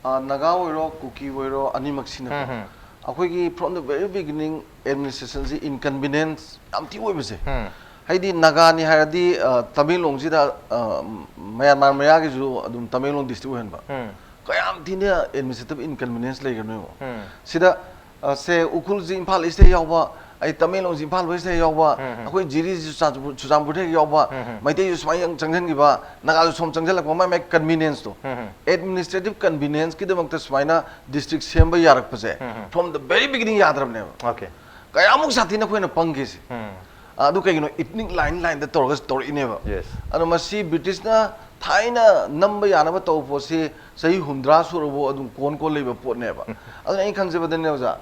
ꯑꯥ, ꯅꯥꯒꯥ ꯑꯣꯏꯔꯣ, ꯀꯨꯀꯤ ꯑꯣꯏꯔꯣ, ꯑꯅꯤꯃꯛꯁꯤꯅꯀꯣ꯫ ꯎꯝ, ꯎꯝ꯫ ꯑꯩꯈꯣꯏꯒꯤ from the very beginning administrationꯁꯤ inconvenience ꯌꯥꯝ ꯊꯤ ꯑꯣꯏꯕꯁꯦ꯫ ꯎꯝ꯫ ꯍꯥꯏꯗꯤ ꯅꯥꯒꯥꯅꯤ ꯍꯥꯏꯔꯗꯤ, ꯑꯥ, ꯇꯃꯦꯡꯂꯣꯡꯁꯤꯗ, ꯑꯥ, ꯃꯌꯥꯟꯃꯥꯔ ꯃꯌꯥꯒꯤꯁꯨ ꯑꯗꯨꯝ ꯇꯃꯦꯡꯂꯣꯡ district ꯑꯣꯏꯍꯟꯕ꯫ ꯎꯝ꯫ ꯀꯌꯥꯝ ꯊꯤꯅ administrative inconvenience ꯂꯩꯒꯅꯣ ꯌꯦꯡꯉꯣ꯫ ꯎꯝ꯫ ꯁꯤꯗ, ꯑ, ꯁꯦ ꯎꯈ꯭ꯔꯨꯜꯁꯤ ꯏꯝꯐꯥꯜ Eastꯇ ꯌꯥꯎꯕ, ꯑꯩ ꯇꯃꯦꯡꯂꯣꯡꯁꯤ ꯏꯝꯐꯥꯜ Westꯇ ꯌꯥꯎꯕ, ꯎꯝ, ꯎꯝ꯫ ꯑꯩꯈꯣꯏ ꯖꯤꯔꯤꯁꯤ ꯆꯨꯔꯆꯥꯟꯄꯨꯔ, ꯆꯨꯔꯆꯥꯟꯄꯨꯔꯗ ꯍꯦꯛ ꯌꯥꯎꯕ, ꯎꯝ, ꯎꯝ꯫ ꯃꯩꯇꯩꯁꯨ ꯁꯨꯃꯥꯏꯅ ꯆꯪꯁꯤꯟꯈꯤꯕ, ꯅꯥꯒꯥꯁꯨ ꯁꯣꯝ ꯆꯪꯁꯤꯜꯂꯛꯄ, ꯃꯥꯏ ꯃꯥꯏ convenienceꯇꯣ꯫ ꯎꯝ, ꯎꯝ꯫ Administrative convenienceꯀꯤꯗꯃꯛꯇ ꯁꯨꯃꯥꯏꯅ district ꯁꯦꯝꯕ ꯌꯥꯔꯛꯄꯁꯦ ꯎꯝ, ꯎꯝ꯫ from the very beginning ꯌꯥꯗ꯭ꯔꯕꯅꯦꯕ꯫ Okay. ꯀꯌꯥꯃꯨꯛ ꯁꯥꯊꯤꯅ ꯑꯩꯈꯣꯏꯅ ꯄꯪꯒꯦꯁꯦ꯫ ꯎꯝ꯫ ꯑꯗꯨ ꯀꯩꯒꯤꯅꯣ, ethnic line lineꯗ ꯇꯧꯔꯒ ꯇꯧꯔꯛꯏꯅꯦꯕ꯫ Yes. ꯑꯗꯣ ꯃꯁꯤ Britishꯅ ꯊꯥꯏꯅ ꯅꯝꯕ ꯌꯥꯅꯕ ꯇꯧꯕ ꯄꯣꯠꯁꯤ ꯆꯍꯤ ꯍꯨꯝꯗ꯭ꯔꯥ ꯁꯨꯔꯕꯨ ꯑꯗꯨꯝ ꯀꯣꯟ ꯀꯣꯟ ꯂꯩꯕ ꯄꯣꯠꯅꯦꯕ꯫ ꯑꯗꯨꯅ ꯑꯩꯅ ꯈꯟꯖꯕꯗꯅꯦ ꯑꯣꯖꯥ,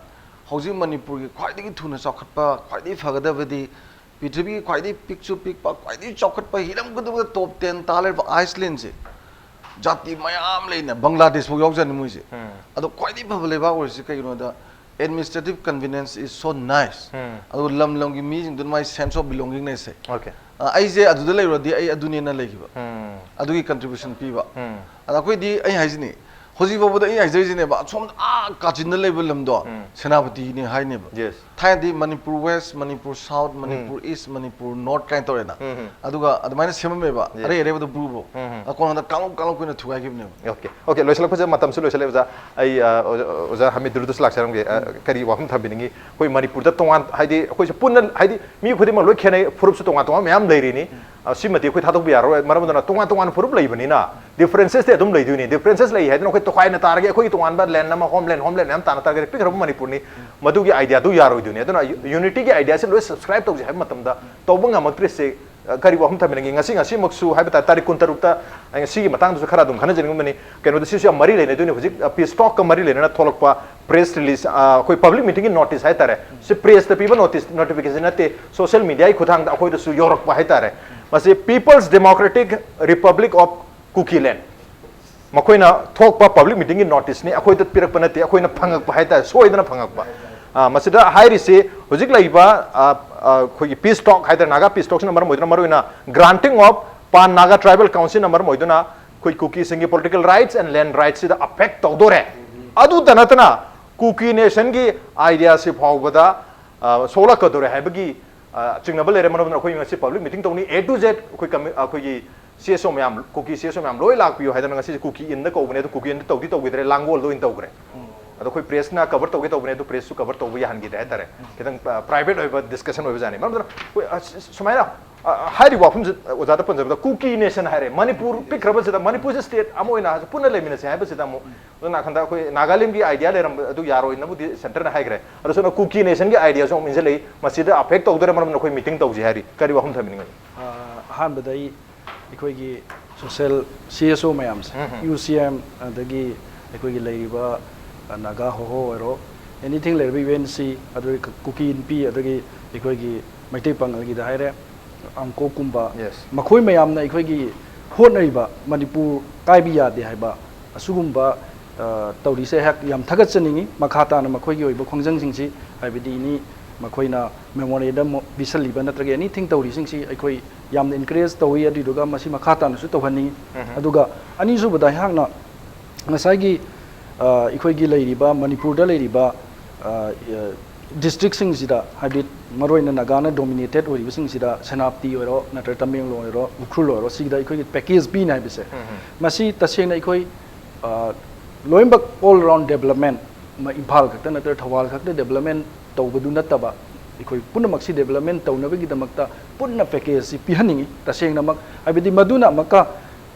ꯍꯧꯖꯤꯛ ꯃꯅꯤꯄꯨꯔꯒꯤ ꯈ꯭ꯋꯥꯏꯗꯒꯤ ꯊꯨꯅ ꯆꯥꯎꯈꯠꯄ, ꯈ꯭ꯋꯥꯏꯗꯒꯤ ꯐꯒꯗꯕꯗꯤ, ꯄ꯭ꯔꯤꯊꯤꯕꯤꯒꯤ ꯈ꯭ꯋꯥꯏꯗꯒꯤ ꯄꯤꯛꯁꯨ ꯄꯤꯛꯄ, ꯈ꯭ꯋꯥꯏꯗꯒꯤ ꯆꯥꯎꯈꯠꯄ, ꯍꯤꯔꯝ ꯈꯨꯗꯤꯡꯃꯛꯇ top ten ꯇꯥ ꯂꯩꯔꯕ Icelandꯁꯦ ꯖꯥꯇꯤ ꯃꯌꯥꯝ ꯂꯩꯅ, ꯕꯪꯒ꯭ꯂꯥꯗꯦꯁ ꯐꯥꯎ ꯌꯥꯎꯖꯅꯤ ꯃꯣꯏꯁꯦ꯫ ꯎꯝ꯫ ꯑꯗꯣ ꯈ꯭ꯋꯥꯏꯗꯒꯤ ꯐꯕ ꯂꯩꯕꯥꯛ ꯑꯣꯏꯔꯤꯁꯦ ꯀꯩꯒꯤꯅꯣꯗ, administrative convenience is so nice꯫ ꯎꯝ꯫ ꯑꯗꯨꯒ ꯂꯝ ꯂꯝꯒꯤ ꯃꯤꯁꯤꯡꯗꯨꯅ ꯃꯥꯏ sense of belongingnessꯁꯦ꯫ Okay. ꯑ, ꯑꯩꯁꯦ ꯑꯗꯨꯗ ꯂꯩꯔꯨꯔꯗꯤ ꯑꯩ ꯑꯗꯨꯅꯦꯅ ꯂꯩꯈꯤꯕ꯫ ꯎꯝ꯫ ꯑꯗꯨꯒꯤ contribution ꯄꯤꯕ꯫ ꯎꯝ꯫ ꯑꯗ ꯑꯩꯈꯣꯏꯗꯤ, ꯑꯩ ꯍꯥꯏꯁꯤꯅꯤ, ꯍꯧꯖꯤꯛ ꯐꯥꯎꯕꯗ ꯑꯩ ꯍꯥꯏꯖꯔꯤꯁꯤꯅꯦꯕ, ꯑꯁꯣꯝ ꯑꯥ ꯀꯥꯆꯤꯟꯗ ꯂꯩꯕ ꯂꯝꯗꯣ ꯎꯝ. ꯁꯦꯅꯥꯄꯇꯤꯅꯤ ꯍꯥꯏꯅꯦꯕ꯫ Yes. ꯊꯥꯏꯅꯗꯤ ꯃꯅꯤꯄꯨꯔ ꯋꯦꯁ, ꯃꯅꯤꯄꯨꯔ ꯁꯥꯎꯠ, ꯃꯅꯤꯄꯨꯔ ꯏꯁ, ꯃꯅꯤꯄꯨꯔ ꯅꯣꯔꯠ ꯀꯥꯏꯅ ꯇꯧꯔꯦꯅ꯫ ꯎꯝ, ꯎꯝ. ꯑꯗꯨꯒ ꯑꯗꯨꯃꯥꯏꯅ ꯁꯦꯝꯃꯝꯃꯦꯕ, Yes. ꯑꯔꯩ ꯑꯔꯩꯕꯗ ꯕ꯭ꯔꯨꯕꯣ꯫ ꯎꯝ, ꯎꯝ. ꯑꯀꯣꯟꯗ ꯀꯥꯡꯂꯨꯞ ꯀꯥꯡꯂꯨꯞ ꯑꯣꯏꯅ ꯊꯨꯒꯥꯏꯈꯤꯕꯅꯦꯕ꯫ Okay, okay, ꯂꯣꯏꯁꯤꯜꯂꯛꯄꯁꯦ ꯃꯇꯝꯁꯨ ꯂꯣꯏꯁꯤꯜꯂꯦ ꯑꯣꯖꯥ꯫ ꯑꯩ ꯑ, ꯑꯣꯖꯥ, ꯑꯣꯖꯥ ꯍꯃꯤꯗꯨꯔꯗꯁꯨ ꯂꯥꯛꯆꯔꯝꯒꯦ꯫ ꯑ, ꯀꯔꯤ ꯋꯥꯐꯝ ꯊꯝꯕꯤꯅꯤꯡꯉꯤ? ꯑꯩꯈꯣꯏ ꯃꯅꯤꯄꯨꯔꯗ ꯇꯣꯉꯥꯟ, ꯍꯥꯏꯗꯤ ꯑꯩꯈꯣꯏꯁꯨ ꯄꯨꯟꯅ, ꯍꯥꯏꯗꯤ ꯃꯤ ꯈꯨꯗꯤꯡꯃꯛ ꯂꯣꯏ ꯈꯦꯠꯅꯩ, ꯐꯨꯔꯨꯞꯁꯨ ꯇꯣꯉꯥꯟ ꯇꯣꯉꯥꯟ ꯃꯌꯥꯝ ꯂꯩꯔꯤꯅꯤ꯫ ꯑ, ꯁꯤꯃꯗꯤ ꯑꯩꯈꯣꯏ ꯊꯥꯗꯣꯛꯄ ꯌꯥꯔꯔꯣꯏ, ꯃꯔꯝ ꯑꯗꯨꯅ ꯇꯣꯉꯥꯟ ꯇꯣꯉꯥꯟꯕ ꯐꯨꯔꯨꯞ ꯂꯩꯕꯅꯤꯅ differences ꯇꯤ ꯑꯗꯨꯝ ꯂꯩꯗꯣꯏꯅꯤ꯫ Differences ꯂꯩ ꯍꯥꯏꯗꯅ ꯑꯩꯈꯣꯏ ꯇꯣꯈꯥꯏꯅ ꯇꯥꯔꯒꯦ, ꯑꯩꯈꯣꯏꯒꯤ ꯇꯣꯉꯥꯟꯕ land ꯑꯃ, homeland, homeland ꯃꯌꯥꯝ ꯇꯥꯅ ꯇꯥꯔꯒꯗꯤ ꯄꯤꯛꯈ꯭ꯔꯕ ꯃꯅꯤꯄꯨꯔꯅꯤ꯫ ꯃꯗꯨꯒꯤ idea ꯗꯨ ꯌꯥꯔꯣꯏꯗꯣꯏꯅꯤ꯫ ꯑꯗꯨꯅ unity ꯒꯤ idea ꯁꯦ ꯂꯣꯏ subscribe ꯇꯧꯁꯦ ꯍꯥꯏꯕ ꯃꯇꯝꯗ ꯇꯧꯕ ꯉꯝꯃꯛꯇ꯭ꯔꯤꯁꯦ, ꯑ, ꯀꯔꯤ ꯋꯥꯐꯝ ꯊꯝꯕꯤꯅꯤꯡꯉꯤ? ꯉꯁꯤ, ꯉꯁꯤꯃꯛꯁꯨ ꯍꯥꯏꯕ ꯇꯥꯔꯦ, ꯇꯥꯔꯤꯛ ꯀꯨꯟꯇꯔꯨꯛꯇ, ꯑ, ꯁꯤꯒꯤ ꯃꯇꯥꯡꯗꯁꯨ ꯈꯔ ꯑꯗꯨꯝ ꯈꯟꯅꯖꯅꯤꯡꯕꯅꯤ꯫ ꯀꯩꯅꯣꯗ ꯁꯤꯁꯨ ꯌꯥꯝ ꯃꯔꯤ ꯂꯩꯅꯗꯣꯏꯅꯤ꯫ ꯍꯧꯖꯤꯛ, ꯑ, peace talk ꯀ ꯃꯔꯤ ꯂꯩꯅꯅ ꯊꯣꯛꯂꯛꯄ press release, ꯑ, ꯑꯩꯈꯣꯏ public meeting ꯒꯤ notice ꯍꯥꯏꯇꯥꯔꯦ꯫ ꯁꯤ press ꯇ ꯄꯤꯕ notice, notification ꯅꯠꯇꯦ, social media ꯒꯤ ꯈꯨꯠꯊꯥꯡꯗ ꯑꯩꯈꯣꯏꯗꯁꯨ ꯌꯧꯔꯛꯄ ꯍꯥꯏꯇꯥꯔꯦ꯫ ꯃꯁꯤ People's Democratic Republic of Kukiland, ꯃꯈꯣꯏꯅ ꯊꯣꯛꯄ public meeting ꯒꯤ notice ꯅꯤ, ꯑꯩꯈꯣꯏꯗ ꯄꯤꯔꯛꯄ ꯅꯠꯇꯦ, ꯑꯩꯈꯣꯏꯅ ꯐꯪꯉꯛꯄ ꯍꯥꯏꯇꯥꯔꯦ, ꯁꯣꯏꯗꯅ ꯐꯪꯉꯛꯄ꯫ ꯑ, ꯃꯁꯤꯗ ꯍꯥꯏꯔꯤꯁꯤ ꯍꯧꯖꯤꯛ ꯂꯩꯔꯤꯕ, ꯑ, ꯑ, ꯑꯩꯈꯣꯏꯒꯤ peace talk ꯍꯥꯏꯇꯥꯔꯦ, ꯅꯥꯒꯥ peace talk ꯁꯤꯅ ꯃꯔꯝ ꯑꯣꯏꯗꯨꯅ ꯃꯔꯨꯑꯣꯏꯅ granting of Pan Naga Tribal Council ꯅ ꯃꯔꯝ ꯑꯣꯏꯗꯨꯅ ꯑꯩꯈꯣꯏ ꯀꯨꯀꯤꯁꯤꯡꯒꯤ political rights and land rights ꯁꯤꯗ affect ꯇꯧꯗꯣꯔꯦ꯫ ꯑꯗꯨꯇ ꯅꯠꯇꯅ Kuki Nation ꯒꯤ idea ꯁꯤ ꯐꯥꯎꯕꯗ, ꯑ, ꯁꯣꯛꯂꯛꯀꯗꯣꯔꯦ ꯍꯥꯏꯕꯒꯤ, ꯑ, ꯆꯤꯡꯅꯕ ꯂꯩꯔꯦ꯫ ꯃꯔꯝ ꯑꯗꯨꯅ ꯑꯩꯈꯣꯏ ꯉꯁꯤ public meeting ꯇꯧꯅꯤ, A to Z ꯑꯩꯈꯣꯏ commi-, ꯑꯩꯈꯣꯏꯒꯤ C S O ꯃꯌꯥꯝ, ꯀꯨꯀꯤ C S O ꯃꯌꯥꯝ ꯂꯣꯏ ꯂꯥꯛꯄꯤꯌꯨ ꯍꯥꯏꯗꯅ ꯉꯁꯤꯁꯦ ꯀꯨꯀꯤ ꯏꯟꯗ ꯀꯧꯕꯅꯦ꯫ ꯑꯗꯨ ꯀꯨꯀꯤ ꯏꯟꯗ ꯇꯧꯗꯤ ꯇꯧꯈꯤꯗ꯭ꯔꯦ, ꯂꯥꯡꯒꯣꯜꯗ ꯑꯣꯏꯅ ꯇꯧꯈ꯭ꯔꯦ꯫ ꯑꯗꯣ ꯑꯩꯈꯣꯏ press ꯅ cover ꯇꯧꯒꯦ ꯇꯧꯕꯅꯦ, ꯑꯗꯨ press ꯁꯨ cover ꯇꯧꯕ ꯌꯥꯍꯟꯈꯤꯗ꯭ꯔꯦ ꯍꯥꯏꯇꯥꯔꯦ꯫ ꯈꯤꯇꯪ, ꯑ, private ꯑꯣꯏꯕ discussion ꯑꯣꯏꯕꯖꯥꯠꯅꯤ꯫ ꯃꯔꯝ ꯑꯗꯨꯅ ꯑꯩꯈꯣꯏ, ꯑ, ꯁ-, ꯁꯨꯃꯥꯏꯅ, ꯑ, ꯍꯥꯏꯔꯤꯕ ꯋꯥꯐꯝꯁꯦ ꯑꯣꯖꯥꯗ ꯄꯟꯖꯕꯗ Kuki Nation ꯍꯥꯏꯔꯦ, ꯃꯅꯤꯄꯨꯔ ꯄꯤꯛꯈ꯭ꯔꯕꯁꯤꯗ, ꯃꯅꯤꯄꯨꯔꯁꯦ state ꯑꯃ ꯑꯣꯏꯅ ꯄꯨꯟꯅ ꯂꯩꯃꯤꯟꯅꯁꯦ ꯍꯥꯏꯕꯁꯤꯗ ꯑꯃꯨꯛ ꯑꯗꯨ ꯅꯥꯀꯟꯗ ꯑꯩꯈꯣꯏ ꯅꯥꯒꯥꯂꯦꯟꯒꯤ idea ꯂꯩꯔꯝꯕ ꯑꯗꯨ ꯌꯥꯔꯣꯏꯅꯕꯨꯗꯤ centre ꯅ ꯍꯥꯏꯈ꯭ꯔꯦ꯫ ꯑꯗꯨꯁꯨ Kuki Nation ꯒꯤ idea ꯁꯨ ꯑꯃꯨꯛ ꯏꯟꯁꯤꯜꯂꯛꯏ, ꯃꯁꯤꯗ affect ꯇꯧꯗꯣꯏꯔ, ꯃꯔꯝ ꯑꯗꯨꯅ ꯑꯩꯈꯣꯏ meeting ꯇꯧꯁꯤ ꯍꯥꯏꯔꯤ꯫ ꯀꯔꯤ ꯋꯥꯐꯝ ꯊꯝꯕꯤꯅꯤꯡꯒꯅꯤ? ꯑ, ꯑꯍꯥꯟꯕꯗ ꯑꯩ ꯑꯩꯈꯣꯏꯒꯤ social C S O ꯃꯌꯥꯝꯁꯦ, ꯎꯝ, ꯎꯝ. U C M, ꯑꯗꯒꯤ ꯑꯩꯈꯣꯏꯒꯤ ꯂꯩꯔꯤꯕ, ꯑ, ꯅꯥꯒꯥ ꯍꯣꯍꯣ ꯑꯣꯏꯔꯣ, anything ꯂꯩꯔꯤꯕ U N C, ꯑꯗꯨꯒ ꯀꯨꯀꯤ ꯏꯟꯄꯤ, ꯑꯗꯒꯤ ꯑꯩꯈꯣꯏꯒꯤ ꯃꯩꯇꯩ ꯄꯥꯉꯜꯒꯤꯗ ꯍꯥꯏꯔꯦ, ꯑꯪꯀꯣꯛꯀꯨꯝꯕ, Yes. ꯃꯈꯣꯏ ꯃꯌꯥꯝꯅ ꯑꯩꯈꯣꯏꯒꯤ ꯍꯣꯠꯅꯔꯤꯕ ꯃꯅꯤꯄꯨꯔ ꯀꯥꯏꯕ ꯌꯥꯗꯦ ꯍꯥꯏꯕ ꯑꯁꯤꯒꯨꯝꯕ, ꯑ, ꯇꯧꯔꯤꯁꯦ ꯑꯩꯍꯥꯛ ꯌꯥꯝ ꯊꯥꯒꯠꯆꯅꯤꯡꯉꯤ꯫ ꯃꯈꯥ ꯇꯥꯅ ꯃꯈꯣꯏꯒꯤ ꯑꯣꯏꯕ ꯈꯣꯡꯖꯪꯁꯤꯡꯁꯤ, ꯍꯥꯏꯕꯗꯤ ꯑꯦꯅꯤ ꯃꯈꯣꯏꯅ memorandum ꯄꯤꯁꯜꯂꯤꯕ ꯅꯠꯇ꯭ꯔꯒ anything ꯇꯧꯔꯤꯁꯤꯡꯁꯤ ꯑꯩꯈꯣꯏ ꯌꯥꯝꯅ encourage ꯇꯧꯏ, ꯑꯗꯨꯏꯗꯨꯒ ꯃꯁꯤ ꯃꯈꯥ ꯇꯥꯅꯁꯨ ꯇꯧꯍꯟꯅꯤꯡꯉꯤ꯫ ꯎꯝ꯫ ꯑꯗꯨꯒ ꯑꯅꯤꯁꯨꯕꯗ ꯑꯩꯍꯥꯛꯅ ꯉꯁꯥꯏꯒꯤ ꯑ, ꯑꯩꯈꯣꯏꯒꯤ ꯂꯩꯔꯤꯕ ꯃꯅꯤꯄꯨꯔꯗ ꯂꯩꯔꯤꯕ ꯗꯤꯁꯇ꯭ꯔꯤꯛꯁꯤꯡꯁꯤꯗ, ꯍꯥꯏꯕꯗꯤ ꯃꯔꯨꯑꯣꯏꯅ ꯅꯥꯒꯥꯅ ꯗꯣꯃꯤꯅꯦꯇꯦꯠ ꯑꯣꯏꯔꯤꯕꯁꯤꯡꯁꯤꯗ, ꯁꯦꯅꯥꯄꯇꯤ ꯑꯣꯏꯔꯣ ꯅꯠꯇ꯭ꯔꯒ ꯇꯃꯦꯡꯂꯣꯡ ꯑꯣꯏꯔꯣ ꯎꯈ꯭ꯔꯨꯜ ꯑꯣꯏꯔꯣ, ꯁꯤꯒꯤꯗ ꯑꯩꯈꯣꯏꯒꯤ ꯄꯦꯀꯦꯖ ꯄꯤꯅꯤ ꯍꯥꯏꯕꯁꯦ, ꯃꯁꯤ ꯇꯁꯦꯡꯅ ꯑꯩꯈꯣꯏ ꯑ, ꯂꯣꯏꯅꯃꯛ ꯑꯣꯜ ꯑꯔꯥꯎꯟ ꯗꯦꯕꯂꯞꯃꯦꯟ, ꯏꯝꯐꯥꯜ ꯈꯛꯇ ꯅꯠꯇ꯭ꯔꯒ ꯊꯧꯕꯥꯜ ꯈꯛꯇ ꯗꯦꯕꯂꯞꯃꯦꯟ ꯇꯧꯕꯗꯨ ꯅꯠꯇꯕ, ꯑꯩꯈꯣꯏ ꯄꯨꯝꯅꯃꯛꯁꯤ ꯗꯦꯕꯂꯞꯃꯦꯟ ꯇꯧꯅꯕꯒꯤꯗꯃꯛꯇ ꯄꯨꯟꯅ ꯄꯦꯀꯦꯖꯁꯤ ꯄꯤꯍꯟꯅꯤꯡꯏ꯫ ꯇꯁꯦꯡꯅꯃꯛ, ꯍꯥꯏꯕꯗꯤ ꯃꯗꯨꯅ ꯑꯃꯨꯛꯀ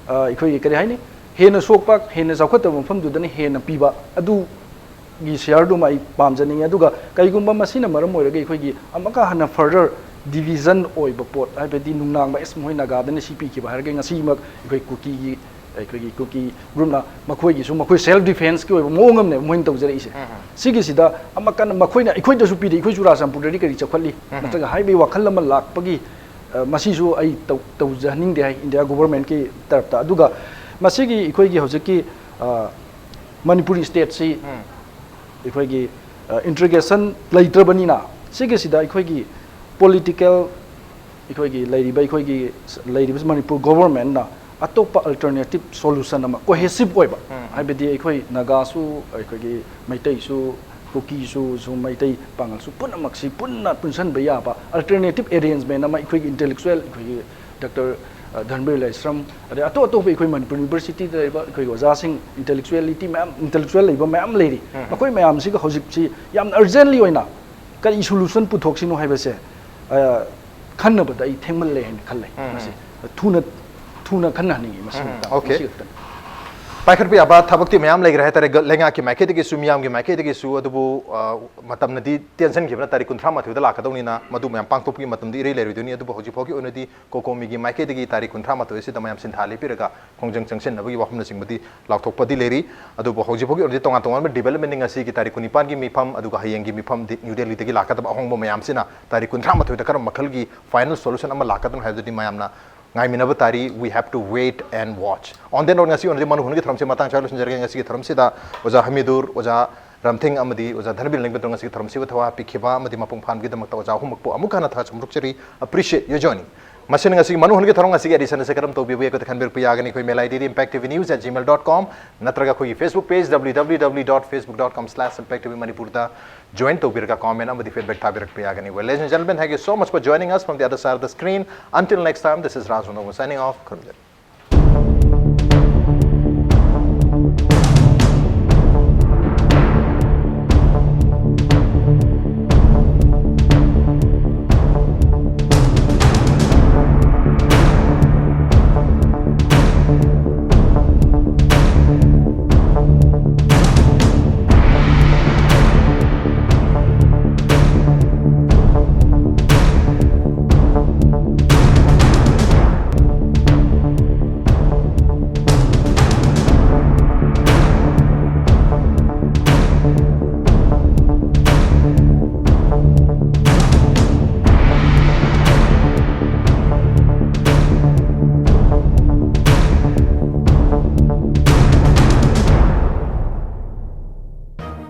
ꯑ, ꯑꯩꯈꯣꯏꯒꯤ ꯀꯔꯤ ꯍꯥꯏꯅꯤ, ꯍꯦꯟꯅ ꯁꯣꯛꯄ, ꯍꯦꯟꯅ ꯆꯥꯎꯈꯠꯇꯕ ꯃꯐꯝꯗꯨꯗꯅ ꯍꯦꯟꯅ ꯄꯤꯕ, ꯑꯗꯨꯒꯤ ꯁꯤꯌꯥꯔꯗꯨꯃ ꯑꯩ ꯄꯥꯝꯖꯅꯤꯡꯉꯤ꯫ ꯑꯗꯨꯒ ꯀꯔꯤꯒꯨꯝꯕ ꯃꯁꯤꯅ ꯃꯔꯝ ꯑꯣꯏꯔꯒ ꯑꯩꯈꯣꯏꯒꯤ ꯑꯃꯨꯛꯀ ꯍꯟꯅ ꯐꯔꯗꯔ ꯗꯤꯚꯤꯖꯟ ꯑꯣꯏꯕ ꯄꯣꯠ, ꯍꯥꯏꯕꯗꯤ ꯅꯨꯡꯅꯥꯡꯕ, ꯑꯦꯁ, ꯃꯣꯏ ꯅꯥꯒꯥꯗꯅ ꯁꯤ ꯄꯤꯈꯤꯕ ꯍꯥꯏꯔꯒ ꯉꯁꯤꯃꯛ ꯑꯩꯈꯣꯏ ꯀꯨꯀꯤꯒꯤ, ꯑꯩꯈꯣꯏꯒꯤ ꯀꯨꯀꯤ ꯒ꯭ꯔꯨꯞꯅ ꯃꯈꯣꯏꯒꯤꯁꯨ ꯃꯈꯣꯏ ꯁꯦꯜꯐ ꯗꯤꯐꯦꯟꯁꯀꯤ ꯑꯣꯏꯕ ꯃꯑꯣꯡ ꯑꯃꯅꯦꯕ ꯃꯣꯏꯅ ꯇꯧꯖꯔꯛꯏꯁꯦ꯫ ꯁꯤꯒꯤꯁꯤꯗ ꯑꯃꯨꯛꯀ ꯃꯈꯣꯏꯅ ꯑꯩꯈꯣꯏꯗꯁꯨ ꯄꯤꯔꯤ, ꯑꯩꯈꯣꯏ ꯆꯨꯔꯥꯆꯥꯟꯄꯨꯔꯗꯗꯤ ꯀꯔꯤ ꯆꯥꯎꯈꯠꯂꯤ ꯅꯠꯇ꯭ꯔꯒ ꯍꯥꯏꯕꯒꯤ ꯋꯥꯈꯜ ꯑꯃ ꯂꯥꯛꯄꯒꯤ, ꯑ, ꯃꯁꯤꯁꯨ ꯑꯩ ꯇꯧ-, ꯇꯧꯖꯍꯟꯅꯤꯡꯗꯦ ꯍꯥꯏ ꯏꯟꯗꯤꯌꯥ ꯒꯣꯕꯔꯃꯦꯟꯠꯀꯤ ꯇꯔꯞꯇ꯫ ꯑꯗꯨꯒ ꯃꯁꯤꯒꯤ ꯑꯩꯈꯣꯏꯒꯤ ꯍꯧꯖꯤꯛꯀꯤ, ꯑ, ꯃꯅꯤꯄꯨꯔꯤ ꯁ꯭ꯇꯦꯠꯁꯤ ꯑꯩꯈꯣꯏꯒꯤ, ꯑ, ꯏꯟꯇꯤꯒ꯭ꯔꯦꯁꯟ ꯂꯩꯇ꯭ꯔꯕꯅꯤꯅ, ꯁꯤꯒꯤꯁꯤꯗ ꯑꯩꯈꯣꯏꯒꯤ ꯄꯣꯂꯤꯇꯤꯀꯦꯜ, ꯑꯩꯈꯣꯏꯒꯤ ꯂꯩꯔꯤꯕ ꯑꯩꯈꯣꯏꯒꯤ ꯂꯩꯔꯤꯕ ꯃꯅꯤꯄꯨꯔ ꯒꯣꯕꯔꯃꯦꯟꯠꯅ ꯑꯇꯣꯞꯄ ꯑꯜꯇꯔꯅꯦꯇꯤꯞ ꯁꯣꯂꯨꯁꯟ ꯑꯃ, ꯀꯣꯍꯦꯁꯤꯞ ꯑꯣꯏꯕ, ꯍꯥꯏꯕꯗꯤ ꯑꯩꯈꯣꯏ ꯅꯥꯒꯥꯁꯨ, ꯑꯩꯈꯣꯏꯒꯤ ꯃꯩꯇꯩꯁꯨ, ꯀꯨꯀꯤꯁꯨ, ꯁꯨ ꯃꯩꯇꯩ ꯄꯥꯉꯜꯁꯨ ꯄꯨꯝꯅꯃꯛꯁꯤ ꯄꯨꯟꯅ ꯄꯨꯟꯁꯤꯟꯕ ꯌꯥꯕ ꯑꯜꯇꯔꯅꯦꯇꯤꯞ ꯑꯦꯔꯦꯟꯖꯃꯦꯟ ꯑꯃ ꯑꯩꯈꯣꯏꯒꯤ ꯏꯟꯇꯦꯂꯦꯛꯆꯨꯋꯦꯜ, ꯑꯩꯈꯣꯏꯒꯤ ꯗꯥꯛꯇꯔ, ꯑ, ꯙꯔꯃꯕꯤꯔ ꯂꯥꯏꯁ꯭ꯔꯝ, ꯑꯗꯩ ꯑꯇꯣꯞ ꯑꯇꯣꯞꯄ ꯑꯩꯈꯣꯏ ꯃꯅꯤꯄꯨꯔ ꯌꯨꯅꯤꯚꯔꯁꯤꯇꯤꯗ ꯂꯩꯔꯤꯕ ꯑꯩꯈꯣꯏꯒꯤ ꯑꯣꯖꯥꯁꯤꯡ, ꯏꯟꯇꯦꯂꯦꯛꯆꯨꯋꯦꯂꯤꯇꯤ ꯃꯌꯥꯝ, ꯏꯟꯇꯦꯂꯦꯛꯆꯨꯋꯦꯜ ꯂꯩꯕ ꯃꯌꯥꯝ ꯂꯩꯔꯤ꯫ ꯃꯈꯣꯏ ꯃꯌꯥꯝꯁꯤꯒ ꯍꯧꯖꯤꯛꯁꯤ ꯌꯥꯝꯅ ꯑꯔꯖꯦꯟꯠꯂꯤ ꯑꯣꯏꯅ ꯀꯔꯤ ꯁꯣꯂꯨꯁꯟ ꯄꯨꯊꯣꯛꯁꯤꯅꯣ ꯍꯥꯏꯕꯁꯦ, ꯑ, ꯈꯟꯅꯕꯗ ꯑꯩ ꯊꯦꯡꯃꯜꯂꯦ ꯍꯥꯏꯅ ꯈꯜꯂꯦ꯫ ꯃꯁꯤ ꯊꯨꯅ, ꯊꯨꯅ ꯈꯟꯅꯍꯟꯅꯤꯡꯉꯤ ꯃꯁꯤ ꯃꯇꯥꯡꯗ꯫ ꯑꯣꯀꯦ꯫ ꯃꯁꯤ ꯈꯛꯇꯅꯤ꯫ ꯄꯥꯏꯈꯠꯄ ꯌꯥꯕ ꯊꯕꯛꯇꯤ ꯃꯌꯥꯝ ꯂꯩꯈ꯭ꯔꯦ ꯍꯥꯏꯇꯥꯔꯦ, ꯒ-, ꯂꯩꯉꯥꯛꯀꯤ ꯃꯥꯏꯀꯩꯗꯒꯤꯁꯨ, ꯃꯤꯌꯥꯝꯒꯤ ꯃꯥꯏꯀꯩꯗꯒꯤꯁꯨ꯫ ꯑꯗꯨꯕꯨ, ꯑ, ꯃꯇꯝꯅꯗꯤ ꯇꯦꯟꯁꯤꯟꯈꯤꯕꯅ ꯇꯥꯔꯤꯛ ꯀꯨꯟꯊ꯭ꯔꯥ ꯃꯥꯊꯣꯏꯗ ꯂꯥꯛꯀꯗꯧꯅꯤꯅ ꯃꯗꯨ ꯃꯌꯥꯝ ꯄꯥꯡꯊꯣꯛꯄꯒꯤ ꯃꯇꯝꯗꯤ ꯏꯔꯩ ꯂꯩꯔꯣꯏꯗꯣꯏꯅꯤ꯫ ꯑꯗꯨꯕꯨ ꯍꯧꯖꯤꯛ ꯐꯥꯎꯒꯤ ꯑꯣꯏꯅꯗꯤ ꯀꯣꯀꯣꯃꯤꯒꯤ ꯃꯥꯏꯀꯩꯗꯒꯤ ꯇꯥꯔꯤꯛ ꯀꯨꯟꯊ꯭ꯔꯥ ꯃꯥꯊꯣꯏ ꯑꯁꯤꯗ ꯃꯌꯥꯝ ꯁꯤꯟꯊꯥ ꯂꯦꯞꯄꯤꯔꯒ ꯈꯣꯡꯖꯪ ꯆꯪꯁꯤꯟꯅꯕꯒꯤ ꯋꯥꯐꯝꯅꯆꯤꯡꯕꯗꯤ ꯂꯥꯎꯊꯣꯛꯄꯗꯤ ꯂꯩꯔꯤ꯫ ꯑꯗꯨꯕꯨ ꯍꯧꯖꯤꯛ ꯐꯥꯎꯒꯤ ꯑꯣꯏꯅꯗꯤ ꯇꯣꯉꯥꯟ ꯇꯣꯉꯥꯟꯕ ꯗꯤꯕꯦꯂꯞꯃꯦꯟ ꯉꯁꯤꯒꯤ ꯇꯥꯔꯤꯛ ꯀꯨꯟꯅꯤꯄꯥꯟꯒꯤ ꯃꯤꯐꯝ, ꯑꯗꯨꯒ ꯍꯌꯦꯡꯒꯤ ꯃꯤꯐꯝ ꯗꯤ-, ꯅ꯭ꯌꯨ ꯗꯦꯜꯂꯤꯗꯒꯤ ꯂꯥꯛꯀꯗꯕ ꯑꯍꯣꯡꯕ ꯃꯌꯥꯝꯁꯤꯅ ꯇꯥꯔꯤꯛ ꯀꯨꯟꯊ꯭ꯔꯥ ꯃꯥꯊꯣꯏꯗ ꯀꯔꯝꯕ ꯃꯈꯜꯒꯤ ꯐꯥꯏꯅꯦꯜ ꯁꯣꯂꯨꯁꯟ ꯑꯃ ꯂꯥꯛꯀꯗꯕꯅꯣ ꯍꯥꯏꯕꯗꯨꯗꯤ ꯃꯌꯥꯝꯅ ꯉꯥꯏꯃꯤꯟꯅꯕ ꯇꯥꯔꯤ꯫ We have to wait and watch꯫ On that note, ꯉꯁꯤ ꯑꯣꯏꯅꯗꯤ ꯃꯅꯨ ꯍꯨꯟꯒꯤ ꯊꯧꯔꯝꯁꯤ ꯃꯇꯥꯡ ꯁ꯭ꯋꯥꯏꯗ ꯂꯣꯏꯁꯤꯟꯖꯔꯒꯦ꯫ ꯉꯁꯤꯒꯤ ꯊꯧꯔꯝꯁꯤꯗ ꯑꯣꯖꯥ ꯍꯃꯤꯗꯨꯔ, ꯑꯣꯖꯥ ꯔꯝꯊꯤꯡ ꯑꯃꯗꯤ ꯑꯣꯖꯥ ꯙꯅꯕꯤꯔ ꯂꯦꯡꯕꯗꯨ ꯉꯁꯤꯒꯤ ꯊꯧꯔꯝꯁꯤꯕꯨ ꯊꯧ ꯍꯥꯞꯄꯤꯈꯤꯕ ꯑꯃꯗꯤ ꯃꯄꯨꯡ ꯐꯥꯍꯟꯕꯒꯤꯗꯃꯛꯇ ꯑꯣꯖꯥ ꯑꯍꯨꯝꯃꯛꯄꯨ ꯑꯃꯨꯛ ꯍꯟꯅ ꯊꯥꯒꯠꯆꯔꯤ꯫ Appreciate your joining꯫ ꯃꯁꯤꯅ ꯉꯁꯤꯒꯤ ꯃꯅꯨꯡ ꯍꯨꯟꯒꯤ ꯊꯧꯔꯝ ꯑꯁꯤꯒꯤ edition ꯑꯁꯤ ꯀꯔꯝ ꯇꯧꯕꯤꯕꯒꯦ? ꯑꯩꯈꯣꯏꯗ ꯈꯟꯕꯤꯔꯛꯄ ꯌꯥꯒꯅꯤ꯫ ꯑꯩꯈꯣꯏ mail ID D impact T V news at gmail dot com ꯅꯠꯇ꯭ꯔꯒ ꯑꯩꯈꯣꯏꯒꯤ Facebook page W W W dot facebook dot com slash impact T V Manipur ꯗ join ꯇꯧꯕꯤꯔꯒ comment ꯑꯃꯗꯤ feedback ꯊꯥꯕꯤꯔꯛꯄ ꯌꯥꯒꯅꯤ꯫ Well, ladies and gentlemen, thank you so much for joining us from the other side of the screen. Until next time, this is Raj Wonderful signing off. ꯈꯨꯔꯨꯝꯖꯔꯤ꯫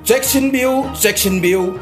ꯆꯦꯛꯁꯤꯟꯕꯤꯌꯨ, ꯆꯦꯛꯁꯤꯟꯕꯤꯌꯨ,